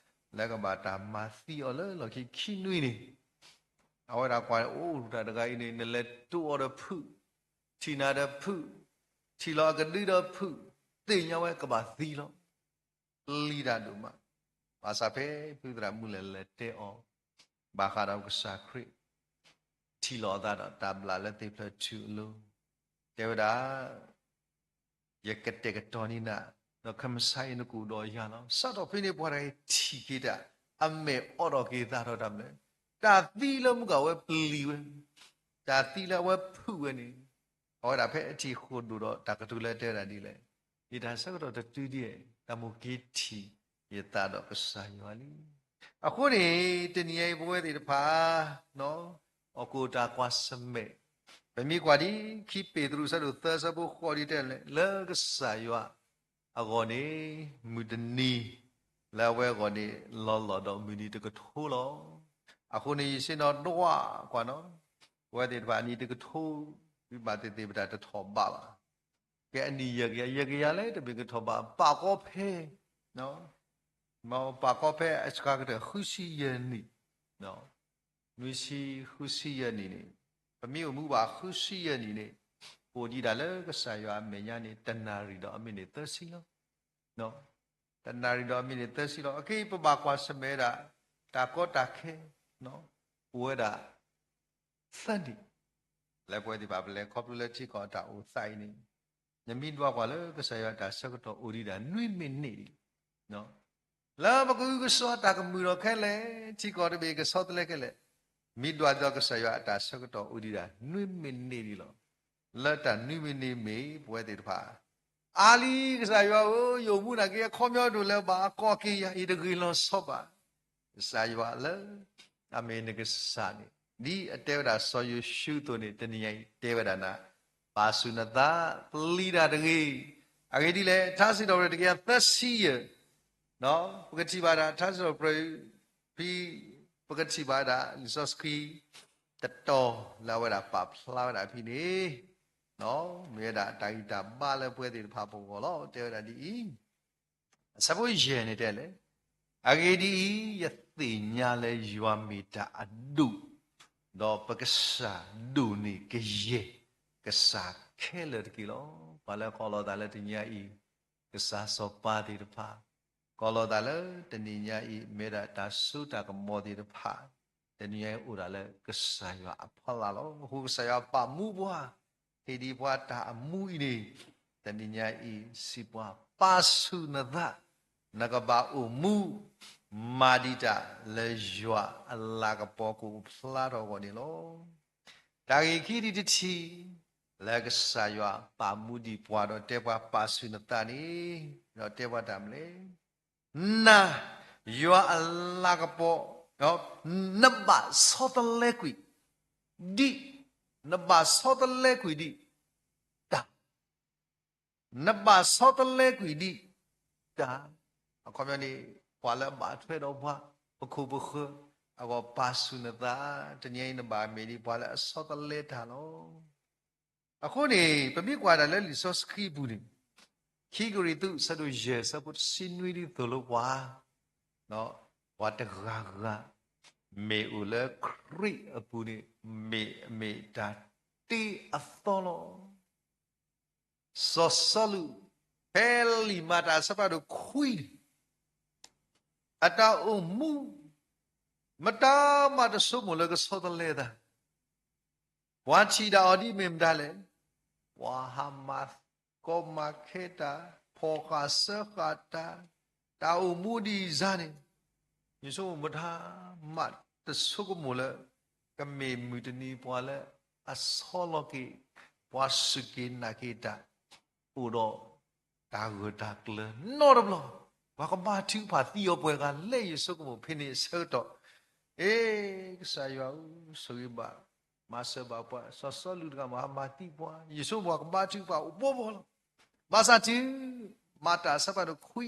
လၢကဘၣ်တၢ်မၤသံအီၤလၢလီၢ်ခံခံနွံန့ၣ်, အဝဲဒၣ်ကွၢ်အိၣ်တၢ်တဂၤအံၤန့ၣ် နလဲၤတိၢ်အီၤဒီးဖုၣ်, ထံၣ်နၤဒီးဖုၣ်, ထံၣ်လီၤအကဒုဒီးဖုၣ်, သ့ၣ်ညါဝဲကဘၣ်သံလီၤ. ပျံၤတၢ်ဒိၣ်မး, ဘၣ်ဆၣ်ဖဲဖုသရၣ်မုၣ်လဲၤလဲၤတဲအီၤ ဘၣ်ဃးဒီးကစၢ်ခရံာ် ထံၣ်လိာ်အသးဒီးတၢ်ဘျၣ်လၢသ့ၣ်ဖျၢၣ်ထူၣ်အလိၤ, တဲဝဲဒၣ်, ယကတဲာ်ကတီၤန့ၢ်နၤ, ဒီးခဲမုၢ်ဆါအံၤနကအိၣ်ဒီးယၤလီၤ. စးထီၣ်ဖဲန့ၣ်ပှၤတဂၤအံၤထံၣ်က့ၤတၢ်, အမဲာ်အိးထီၣ်က့ၤသးထီၣ်တၢ်မနုၤလဲၣ်, တၢ်သံလၢမုၢ်ကဝဲပျံၤဝဲ, တၢ်သံလၢအဝဲဖုၣ်ဝဲန့ၣ်, အဝဲဒၣ်ဖဲအထံၣ်ဃိာ်ဒိၣ်ဒီးတၢ်ကတိၤလၢတဲဝဲဒၣ်ဒ်လဲၣ်, ယတၢ်ဆၢကတီၢ်တတုၤဒံး, တၢ်မိၣ်က့ၤထံၣ်ယသးဒီးကစၢ်ယွၤလံ. အဃိန့ၣ် တနံၤအံၤပဝဲသ့ၣ်တဖၣ် အီၣ်ကိၣ်တၢ်ကွၢ်ဆၢၣ်မဲာ်, ပမ့ၢ်ကွၢ်ဒ် ခံပ့းတရူးအဆၢဒိၣ်သၢအဆၢဖိဃိးဒ်တဲလဲၣ်, လၢကစၢ်ယွၤအဂီၢ်န့ၣ် မုၢ်တနံၤ, လၢအဝဲအဂီၢ်န့ၣ် လီၤလီၤဒီးမုၢ်နံၤတကထိလီၤ. အဃိန့ၣ် ယဆ့ၣ်နီၤဒွးကွၢ်နီၤ, ပဝဲသ့ၣ်တဖၣ်အနံၤတကထိ, ဝံဘၣ်သ့ၣ်သ့ၣ်ပတၢ်တထီၣ်ဘးဘၣ်. ကဲအနံၤယဲၢ်ကယၤ, ယဲၢ်ကယၤလၢတမ့ၢ်ကထီၣ်ဘး, ပာ်ကီဖဲ ပာ်ကီဖဲအစှၤကတၢၢ်ဃုဆံယဲၢ်နံၣ်, နွံဆံဃုဆံယဲၢ်နံၣ်န့ၣ်, ပမ့ၢ်အိၣ်မူဘၣ်ဃုဆံယဲၢ်နံၣ်န့ၣ်, အိၣ်ဒံးဒၣ်လၢကစၢ်ယွၤအမဲာ်ညါန့ၣ် တနၣ်ရံၣ်ဒီးအမံးနံးသၢဆံလီၤ. တနၣ်ရံၣ်ဒီးအမံးနံးသၢဆံလီၤ. အခဲအံၤပဘၣ်ကွၢ်ဆၢၣ်မဲာ်ဒၣ် တၢ်ကီတၢ်ခဲ အိၣ်ဝဲဒၣ် သၢနံၣ်, လၢပဝဲသ့ၣ်တဖၣ်ပလဲၤခီဖျိလၢထံကီၢ်တၢ်အိၣ်သးအံၤန့ၣ်, နမ့ၢ်ဒွးကွၢ်လၢကစၢ်ယွၤတၢ်ဆၢကတီၢ်အိၣ်ဒံးဒၣ်နွံမံးနံးလံ. လၢပကအုကစွါတၢ်ကမုာ်ထီၣ်ခဲလၢာ်, ထံကီၢ်တဘ့ၣ်ကဆီတလဲခဲလၢာ်, မ့ၢ်ဒွးဒ်သိးကစၢ်ယွၤအတၢ်ဆၢကတီၢ်အိၣ်ဒံးဒၣ်နွံမံးနံးလံလီၤ. လၢတၢ်နွံမံးနံးမ့ၢ်ပဝဲသ့ၣ်တဖၣ် အါလံကစၢ်ယွၤဧၢ, ယအိၣ်မူနာ်က့အခီပညီဒိၣ်လၢၤဘၣ်, အကိးက့ၤယၤအံၤတဂ့ၤလီၤဆီဘၣ်. ကစၢ်ယွၤလၢ အမ့ၢ်နကစၢ်န့ၣ် ဒ်အတဲဝဲဒၣ်စီၤယိၤၡူအသိးန့ၣ် တနံၤညါအံၤတဲဝဲဒၣ်နၤ, ပာ်ဆူၣ်နသး, ပျံၤတၢ်တဂ့ၤ. အဂ့ၢ်ဒ်လဲၣ်, ထါစံးထီၣ်ပတြၢၤတကယၤသၢဆံယဲၢ်, ပကထံၣ်ဘၣ်ဒၣ် ထါစံးထီၣ်ပတြၢၤ ဖဲ ပကထံၣ်ဘၣ်ဒၣ်လံာ်စီဆှံ တတီၤလၢအဝဲဒၣ်ပာ်ဖျါဝဲဒၣ်ဖဲန့ၣ်, မ့ၢ်ဝဲဒၣ်တၢ်ဂံၢ်တၢ်ဘါလၢပဝဲသ့ၣ်တဖၣ်ပဂီၢ်လီၤ. တဲဝဲဒၣ်ဒ်အံၤ, အဆၢဖိယဲၢ်န့ၣ်တဲလဲၣ်, အဂ့ၢ်ဒ်အံၤ, ယသ့ၣ်ညါလၢယွၤမ့ၢ်တၢ်အဒိၣ်, ဒီးပကစၢ်ဒိၣ်န့ၢ်ကယဲၢ်ကစၢ်ခဲလၢာ်တက့ၢ်လီၤ. ပှၤလၢကိးလီၤသးလၢတနံၤညါအံၤ ကစၢ်စီၤပၤသ့ၣ်တဖၣ်, ကိးလီၤသးလၢတနံၤညါအံၤ မ့ၢ်ဒၣ်တၢ်စိတၢ်ကမီၤသ့ၣ်တဖၣ်, တနံၤညါအံၤအိၣ်ဒၣ်လၢကစၢ်ယွၤအဖီလာ်လီၤ. အဃိကစၢ်ယွၤပာ်မူပှၤ, ဟ့ၣ်ဒံးပှၤတၢ်အမူအံၤန့ၣ်, တနံၤညါအံၤ စံးပှၤပာ်ဆူၣ်နသး, နကဘၣ်အိၣ်မူ မၤဒံးတၢ်လၢယွၤအလၤကပီၤကအိၣ်ဖျါထီၣ်အဂီၢ်န့ၣ်လီၤ. တၢ်ဂ့ၢ်ခံဒံးတထံၣ်, လၢကစၢ်ယွၤပာ်မူဒံးပှၤဒီးတဲပှၤပာ်ဆူၣ်နသးန့ၣ်, ဒီးတဲပှၤတၢ်မနုၤလဲၣ်, နၤ, ယွၤအလၤကပီၤ, နဘၣ်ဆီတလဲကွံာ်, ဒ်, နဘၣ်ဆီတလဲကွံာ်ဒံးတၢ် နဘၣ်ဆီတလဲကွံာ်ဒံးတၢ်, အခီပညီန့ၣ်, ပှၤလၢအဘၣ်ထွဲဒီးပှၤ, ပခိၣ်ပဃၢၤ, အဂီၢ်ပာ်ဆူၣ်နသး, တနံၤအံၤနဘၣ်မ့ၢ်ဒ်ပှၤလၢအဆီတလဲတၢ်လီၤ. အဃိန့ၣ် ပမ့ၢ်ကွၢ်ဒၣ်လၢလံာ်စီဆှံပူၤန့ၣ်, ခံကရံၣ်သူး အဆၢဒိၣ်ယဲၢ် အဆၢဖိတဆံနွံဒ်သိးလိပှၤ, ပှၤတဂၤဂၤ, မ့ၢ်အိၣ်လၢခရံာ်အပူၤန့ၣ်, မ့ၢ်မ့ၢ်တၢ်တ့အသီလီၤ. စီၤစီလူး, ဖဲလံာ်မၤတၢ်အဆၢဖးဒိၣ်ခွံန့ၣ်, အတၢ်အိၣ်မူ, မတၤမးတဆိကမိၣ်လၢကဆီတလဲသး, ပှၤထံၣ်ဒၣ်အီၤဒ်မ့ၢ်မတၤလဲၣ်, ပှၤဟးမၤကီမၤခဲတၢ်, ဖီၣ်ဃာ်စၢဃာ်တၢ်, တၢ်အိၣ်မူဒ်အံၤန့ၣ်, ယဆိကမိၣ်မတၤမးတဆိကမိၣ်လၢ ကမ့ၢ်မုၢ်တနံၤပှၤလၢအဆီလီၤက့ၤ, ပှၤစူၢ်က့ၤနာ်က့ၤတၢ်, အိၣ်ဒီးတၢ်ဂၢၢ်တၢ်ကျၢၤနီတဘျီ, ပှၤကဘါထုကဖၣ်သံအီၤပှဲၤဂၤလဲၣ် ယဆိကမိၣ်ဖဲန့ၣ်အဆၢကတီၢ်, အ့, ကစၢ်ယွၤဧၢ, ဆိၣ်ဂ့ၤဘၣ်, မၤစၢၤဘၣ်ပှၤ, စီၤစီလူးတဂၤမၤဟးမၤသံပှၤ, ယဆိကမိၣ်ပှၤကဘါထုကဖၣ်အိၣ်ဘှီဘှီလီၤ. ဘၣ်ဆၣ်တုၤ မၤတၢ်အဆၢဖးဒိၣ်ခွံ,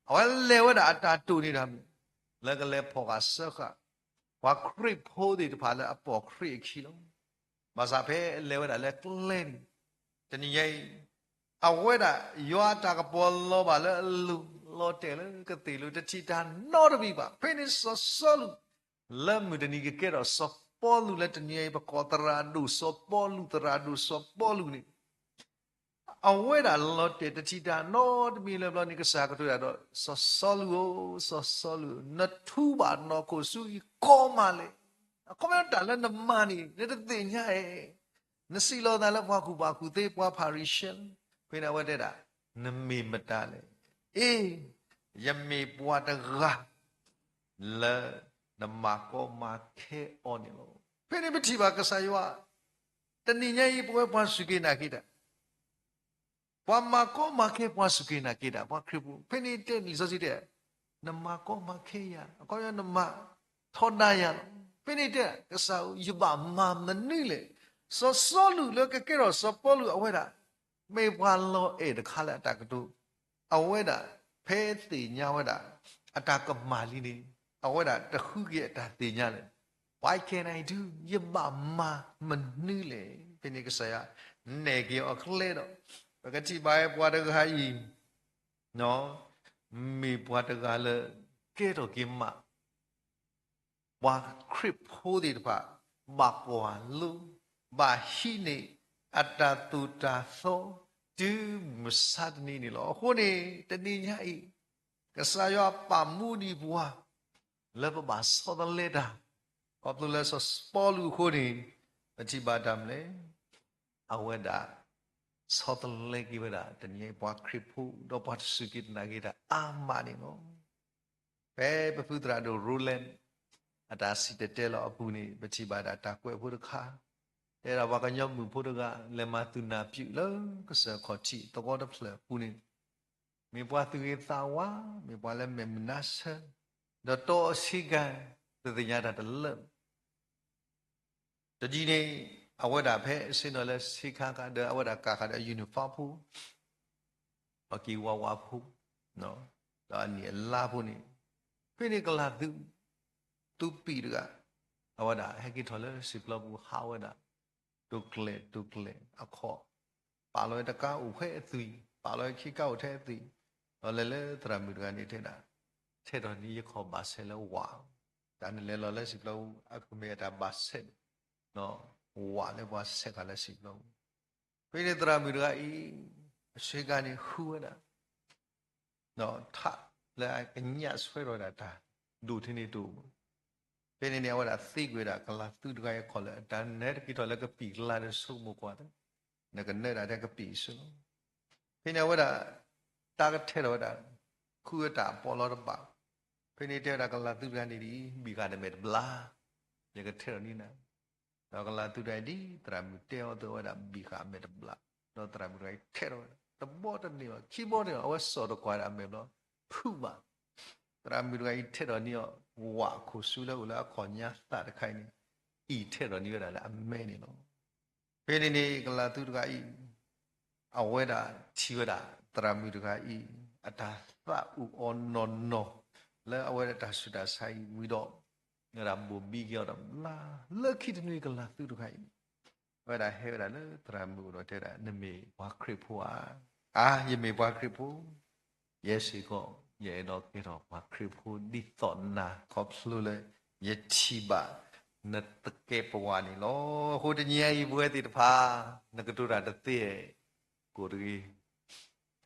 အဝဲလဲၤဝဲဒၣ်အတၢ်တိာ်န့ၣ်တၢ်မ့ၢ်, လၢကလဲၤဖီၣ်ဃာ်စၢဃာ်, ပှၤခရံာ်ဖိသ့ၣ်တဖၣ်လၢအပိာ်ခရံာ်အခံလီၤ. ဘၣ်ဆၣ်ဖဲအလဲၤဝဲဒၣ်လၢကျဲန့ၣ်, တနံၤညါအံၤ အဝဲဒၣ် ယွၤအတၢ်ကပီၤလီၤဘၣ်လၢအလိၤ လီၤတဲာ်လၢကသ့ၣ်လိၤ တထံၣ်တၢ်နီတမံၤဘၣ်. ဖဲန့ၣ်စီၤစီလူး လၢမုၢ်တနံၤကကဲထီၣ်စီၤပီလူး လၢတနံၤညါအံၤ ပကိးသရၣ်ဒိၣ်စီၤပီလူး သရၣ်ဒိၣ်စီၤပီလူးန့ၣ် အဝဲဒၣ်လီၤတဲာ်တထံၣ်တၢ်နီတမံၤလၢၤဘျီန့ၣ် ကစၢ်ကတိၤတၢ်ဒီး စီၤစီလူးဧၢ, စီၤစီလူးဧၢ, နထူးဘၣ်နီၢ်ခိၣ်ဆူယံၤကိးမးလဲၣ်. အခီပညီတၢ်လၢနမၤန့ၣ် နတသ့ၣ်ညါဧါ. နစံးလီၤသးလၢပှၤကူၣ်ဘၣ်ကူၣ်သ့ ပှၤဖၤရံၤၡဲ, ဖဲန့ၣ်အဝဲတဲဒၣ်, နမ့ၢ်မတၤလဲၣ်. အ့, ယမ့ၢ်ပှၤတဂၤ လၢနမၤကီမၤခဲအီၤန့ၣ်လီၤ. ဖဲန့ၣ်ပထံၣ်ဘၣ်ကစၢ်ယွၤ, တနံၤညါအံၤ ပဝဲပှၤစူၢ်က့ၤနာ်က့ၤတၢ် ပှၤမၤကီမၤခဲ ပှၤစူၢ်က့ၤနာ်က့ၤတၢ် ပှၤခရံာ်ဖိ, ဖဲန့ၣ်တဲလံာ်စီဆှံတဲ, နမၤကီမၤခဲယၤ, အခီပညီနမၤထီဒါယၤလီၤ. ဖဲန့ၣ်တဲ ကစၢ်ဧၢ ယဘၣ်မၤမနုၤလဲၣ်. စီၤစီလူးလၢကကဲထီၣ်စီၤပီလူးအဝဲဒၣ် မ့ၢ်ပှၤလီၤအဲၣ်တခါလၢအတၢ်ကတိၤ, အဝဲဒၣ် ဖဲသ့ၣ်ညါဝဲဒၣ် အတၢ်ကမၣ်လံန့ၣ် အဝဲဒၣ်တဃုက့ၤအတၢ်သ့ၣ်ညါလဲၣ်. What can I do? ယဘၣ်မၤမနုၤလဲၣ်. ဖဲန့ၣ်ကစၢ်ယွၤ နဲၣ်က့ၤအီၤကျဲဒီး ပကထံၣ်ဘၣ်ဝဲပှၤတဂၤအံၤ မ့ၢ်ပှၤတဂၤလၢ ကဲထီၣ်က့ၤမး ပှၤခရံာ်ဖိသ့ၣ်တဖၣ် ဘၣ်ကွၢ်လိ, ဘၣ်ဟံးန့ၢ်အတၢ်သိၣ်တၢ်သီ တုၤမုၢ်ဆါတနံၤန့ၣ်လီၤ. အဃိန့ၣ် တနံၤညါအံၤ ကစၢ်ယွၤပာ်မူဒံးပှၤ လၢပဘၣ်ဆီတလဲတၢ်, ခီဖျိလၢစီၤပီလူးအဃိန့ၣ် ပထံၣ်ဘၣ်တၢ်မနုၤလဲၣ်. အဝဲဒၣ် ဆီတလဲက့ၤဝဲဒၣ် တနံၤညါအံၤ ပှၤခရံာ်ဖိ ဒီးပှၤတစူၢ်က့ၤနာ်က့ၤတၢ်အါမးန့ၣ်လီၤ. ဖဲပဖုသရၣ်ဒိၣ် Roland အတၢ်စံၣ်တဲၤတဲလီၤအပူၤန့ၣ် ပထံၣ်ဘၣ်ဒၣ်တၢ်ကွဲးဖိတခါ, တဲဒၣ်ပှၤကညီမုၣ်ဖိတဂၤ လဲၤမၤသူၣ်နၢ်ပၠုၣ်လၢကစၢၢ်ခီၣ်ထံးသဝီတဖျၢၣ်အပူၤန့ၣ်, မ့ၢ်ပှၤသူၣ်ဂ့ၤသးဝါ, မ့ၢ်ပှၤလၢမဲာ်မုာ်နါဆၢ, ဒီးတီအဆ့ကၤ တသ့ၣ်ညါတၢ်တလၢာ် တဒ်န့ၣ် အဝဲဒၣ်ဖဲအဆ့ၣ်နီၤလၢဆ့ခါခါဒီး အဝဲဒၣ်ကးဃာ်ဒီးအ uniform ဖိ, အက့ၤဝးဝးဖိ, ဒီးအနံၣ်အလါဖိန့ၣ်, ဖဲန့ၣ်ကလၤသူ သူပံာ်တဂၤ, အဝဲဒၣ်ဟဲက့ၤထီၣ်လၢစံာ်ပျီပူၤ ဟးဝဲဒၣ် တိာ်ကျဲၤတိာ်ကျဲၤအခီၣ်, ပာ်လီၤဝဲတကါအိၣ်ဖဲအသွံၣ်, ပာ်လီၤဝဲခံကါအိၣ်ထဲအသွံၣ်, ဒီးလဲၤလၢသရၣ်မုၣ်တဂၤန့ၣ်တဲဒၣ်, ထဲထီၣ်န့ၢ်ယခီၣ်ဘၣ်ဆဲးလၢဝး, တၢ်န့ၣ်လဲၤလီၤလၢစံာ်ပျီပူၤ အကမ့ၢ်အတၢ်ဘၣ်ဆဲး ဝးလၢပှၤဆဲးဃာ်လၢစံာ်ပျီပူၤ, ဖဲန့ၣ်သရၣ်မုၣ်တဂၤအံၤ အဆ့ကၤန့ၣ်ဃုဝဲဒၣ် ဒီးထးလၢအကညးဆှဲထီၣ်ဝဲဒၣ်တၢ်ဒိၣ်ထဲန့ၣ်တအိၣ်ဘၣ်. ဖဲန့ၣ်န့ၣ် အဝဲဒၣ်သ့ကွံာ်ဝဲဒၣ်ကလၤသူတဂၤအံၤအခီၣ်လၢ တၢ်နဟဲတက့ၤထီၣ်လၢကပံာ်ကလၤဒီးဆိကမိၣ်ကွၢ်, နကနၢဒၣ်ထဲကပံာ်အဆၢလီၤ. ဖဲန့ၣ်အဝဲဒၣ် တၢ်ကထဲထီၣ်ဝဲဒၣ် ဃုဝဲတၢ်အပီးလီၤတဘၣ်. ဖဲန့ၣ်တဲဝဲဒၣ်ကလၤသူတဂၤန့ၣ်ဒ်အံၤ, ဘံၣ်ဃာ်နမဲာ်တဘျီ, ယကထဲထီၣ်န့ၢ်နၤ ဒီးကလၤသူတဂၤအံၤဒ်သရၣ်မုၣ်တဲအီၤအသိး အဝဲဒၣ်ဘံၣ်ဃာ်အမဲာ်တဘျီ, ဒီးသရၣ်မုၣ်တဂၤအံၤထဲထီၣ်ဝဲဒၣ် တဘီတန့ၢ်ဘၣ် ခံဘီန့ၣ်ဘၣ် အဝဲစိာ်တကွၢ်ဒၣ်အမဲာ်ဘျီ ဖုးဘၣ်. သရၣ်မုၣ်တဂၤအံၤထဲထီၣ်န့ၢ်အီၤ ဝးအခိၣ်ဆူလၢအိၣ်လၢအခီၣ်ညါသၣ်တခါအံၤန့ၣ် အံၤထဲထီၣ်န့ၢ်ဝဲဒၣ်လၢအမဲာ်န့ၣ်လီၤ. ဖဲန့ၣ်န့ၣ် ကလၤသူတဂၤအံၤ အဝဲဒၣ်ထံၣ်ဝဲဒၣ် သရၣ်မုၣ်တဂၤအံၤ အတၢ်သးအုးအီၤနီၢ်နီၢ် လၢအဝဲဒၣ်တၢ်ဆူးတၢ်ဆါအံၤဝံၤဒီး ဝဲဒၣ်ဘိၣ်ဘံက့ၤအီၤဒီးဘျါ, လၢခံတနွံကလၤသူတဂၤအံၤ အဝဲဒၣ်ဟဲဝဲဒၣ်လၢသရၣ်မုၣ်အအိၣ်ဒီးတဲဒၣ် နမ့ၢ်ပှၤခရံာ်ဖိဧါ. အါ ယမ့ၢ်ပှၤခရံာ်ဖိ, ယဲစ့ၢ်ကီး ယအဲၣ်ဒိးကဲထီၣ်ပှၤခရံာ်ဖိဒ်သိးနၤ ခီဖျိလၢယထံၣ်ဘၣ်နသကဲးပဝးန့ၣ်လီၤ. အဃိတနံၤအံၤပဝဲသ့ၣ်တဖၣ် နကတိၤတၢ်တသ့ ကိးတဂ့ၤ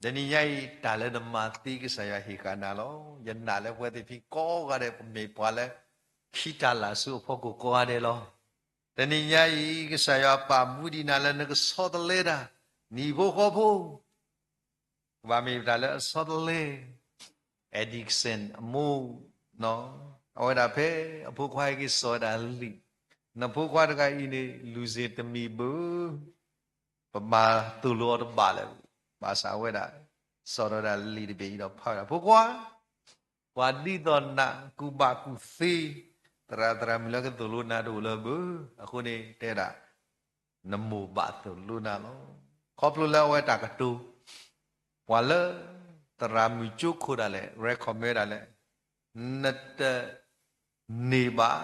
တနံၤညါအံၤ တၢ်လၢနမၤသ့ကစၢ်ယွၤဟ့ၣ်ဃာ်နၤလီၤ. ယနာ်လၢပဝဲသ့ၣ်ဖဲကိးဂၤဒဲး ပမ့ၢ်ပှၤလၢ ခံတၢ်လၢ်ဆူအဖီခိၣ်ကိးဂၤဒဲးလီၤ. တနံၤညါအံၤ ကစၢ်ယွၤပာ်မူဒံးနၤလၢနကဆီတလဲတၢ် နံၤဖိဃီဖိ ကဘၣ်မ့ၢ်တၢ်လၢအဆီတလဲ Edison အမိၢ် အဝဲဒၣ်ဖဲအဖိခွါဟဲက့ၤစိာ်ဝဲဒၣ်လံာ်, နဖိခွါတဂၤအံၤန့ၣ် လူၤစ့တမံၤဘၣ် ပမၤသိၣ်လိအီၤတဘၣ်လၢၤ, ဘၣ်ဆၣ်အဝဲဒၣ် စိာ်ထီၣ်ဝဲဒၣ်လံာ်တဘ့ၣ်အံၤဒီးဖးဝဲဒၣ် ဖိခွါ, ပှၤဒ်သိးနၤ ကူၣ်ဘၣ်ကူၣ်သ့ သရၣ်သရၣ်မုၣ်လၢကသိၣ်လိနၤတအိၣ်လၢၤဘၣ်. အဃိန့ၣ်တဲဒၣ် နမိၢ်ဘၣ်သိၣ်လိနၤလီၤ. ခီဖျိလၢအဝဲတၢ်ကတိၤ ပှၤလၢ သရၣ်မုၣ်ကၠိခိၣ်ဒၣ်လဲာ် recommend ဒၣ်လဲာ် နတန့ၢ်ဘၣ်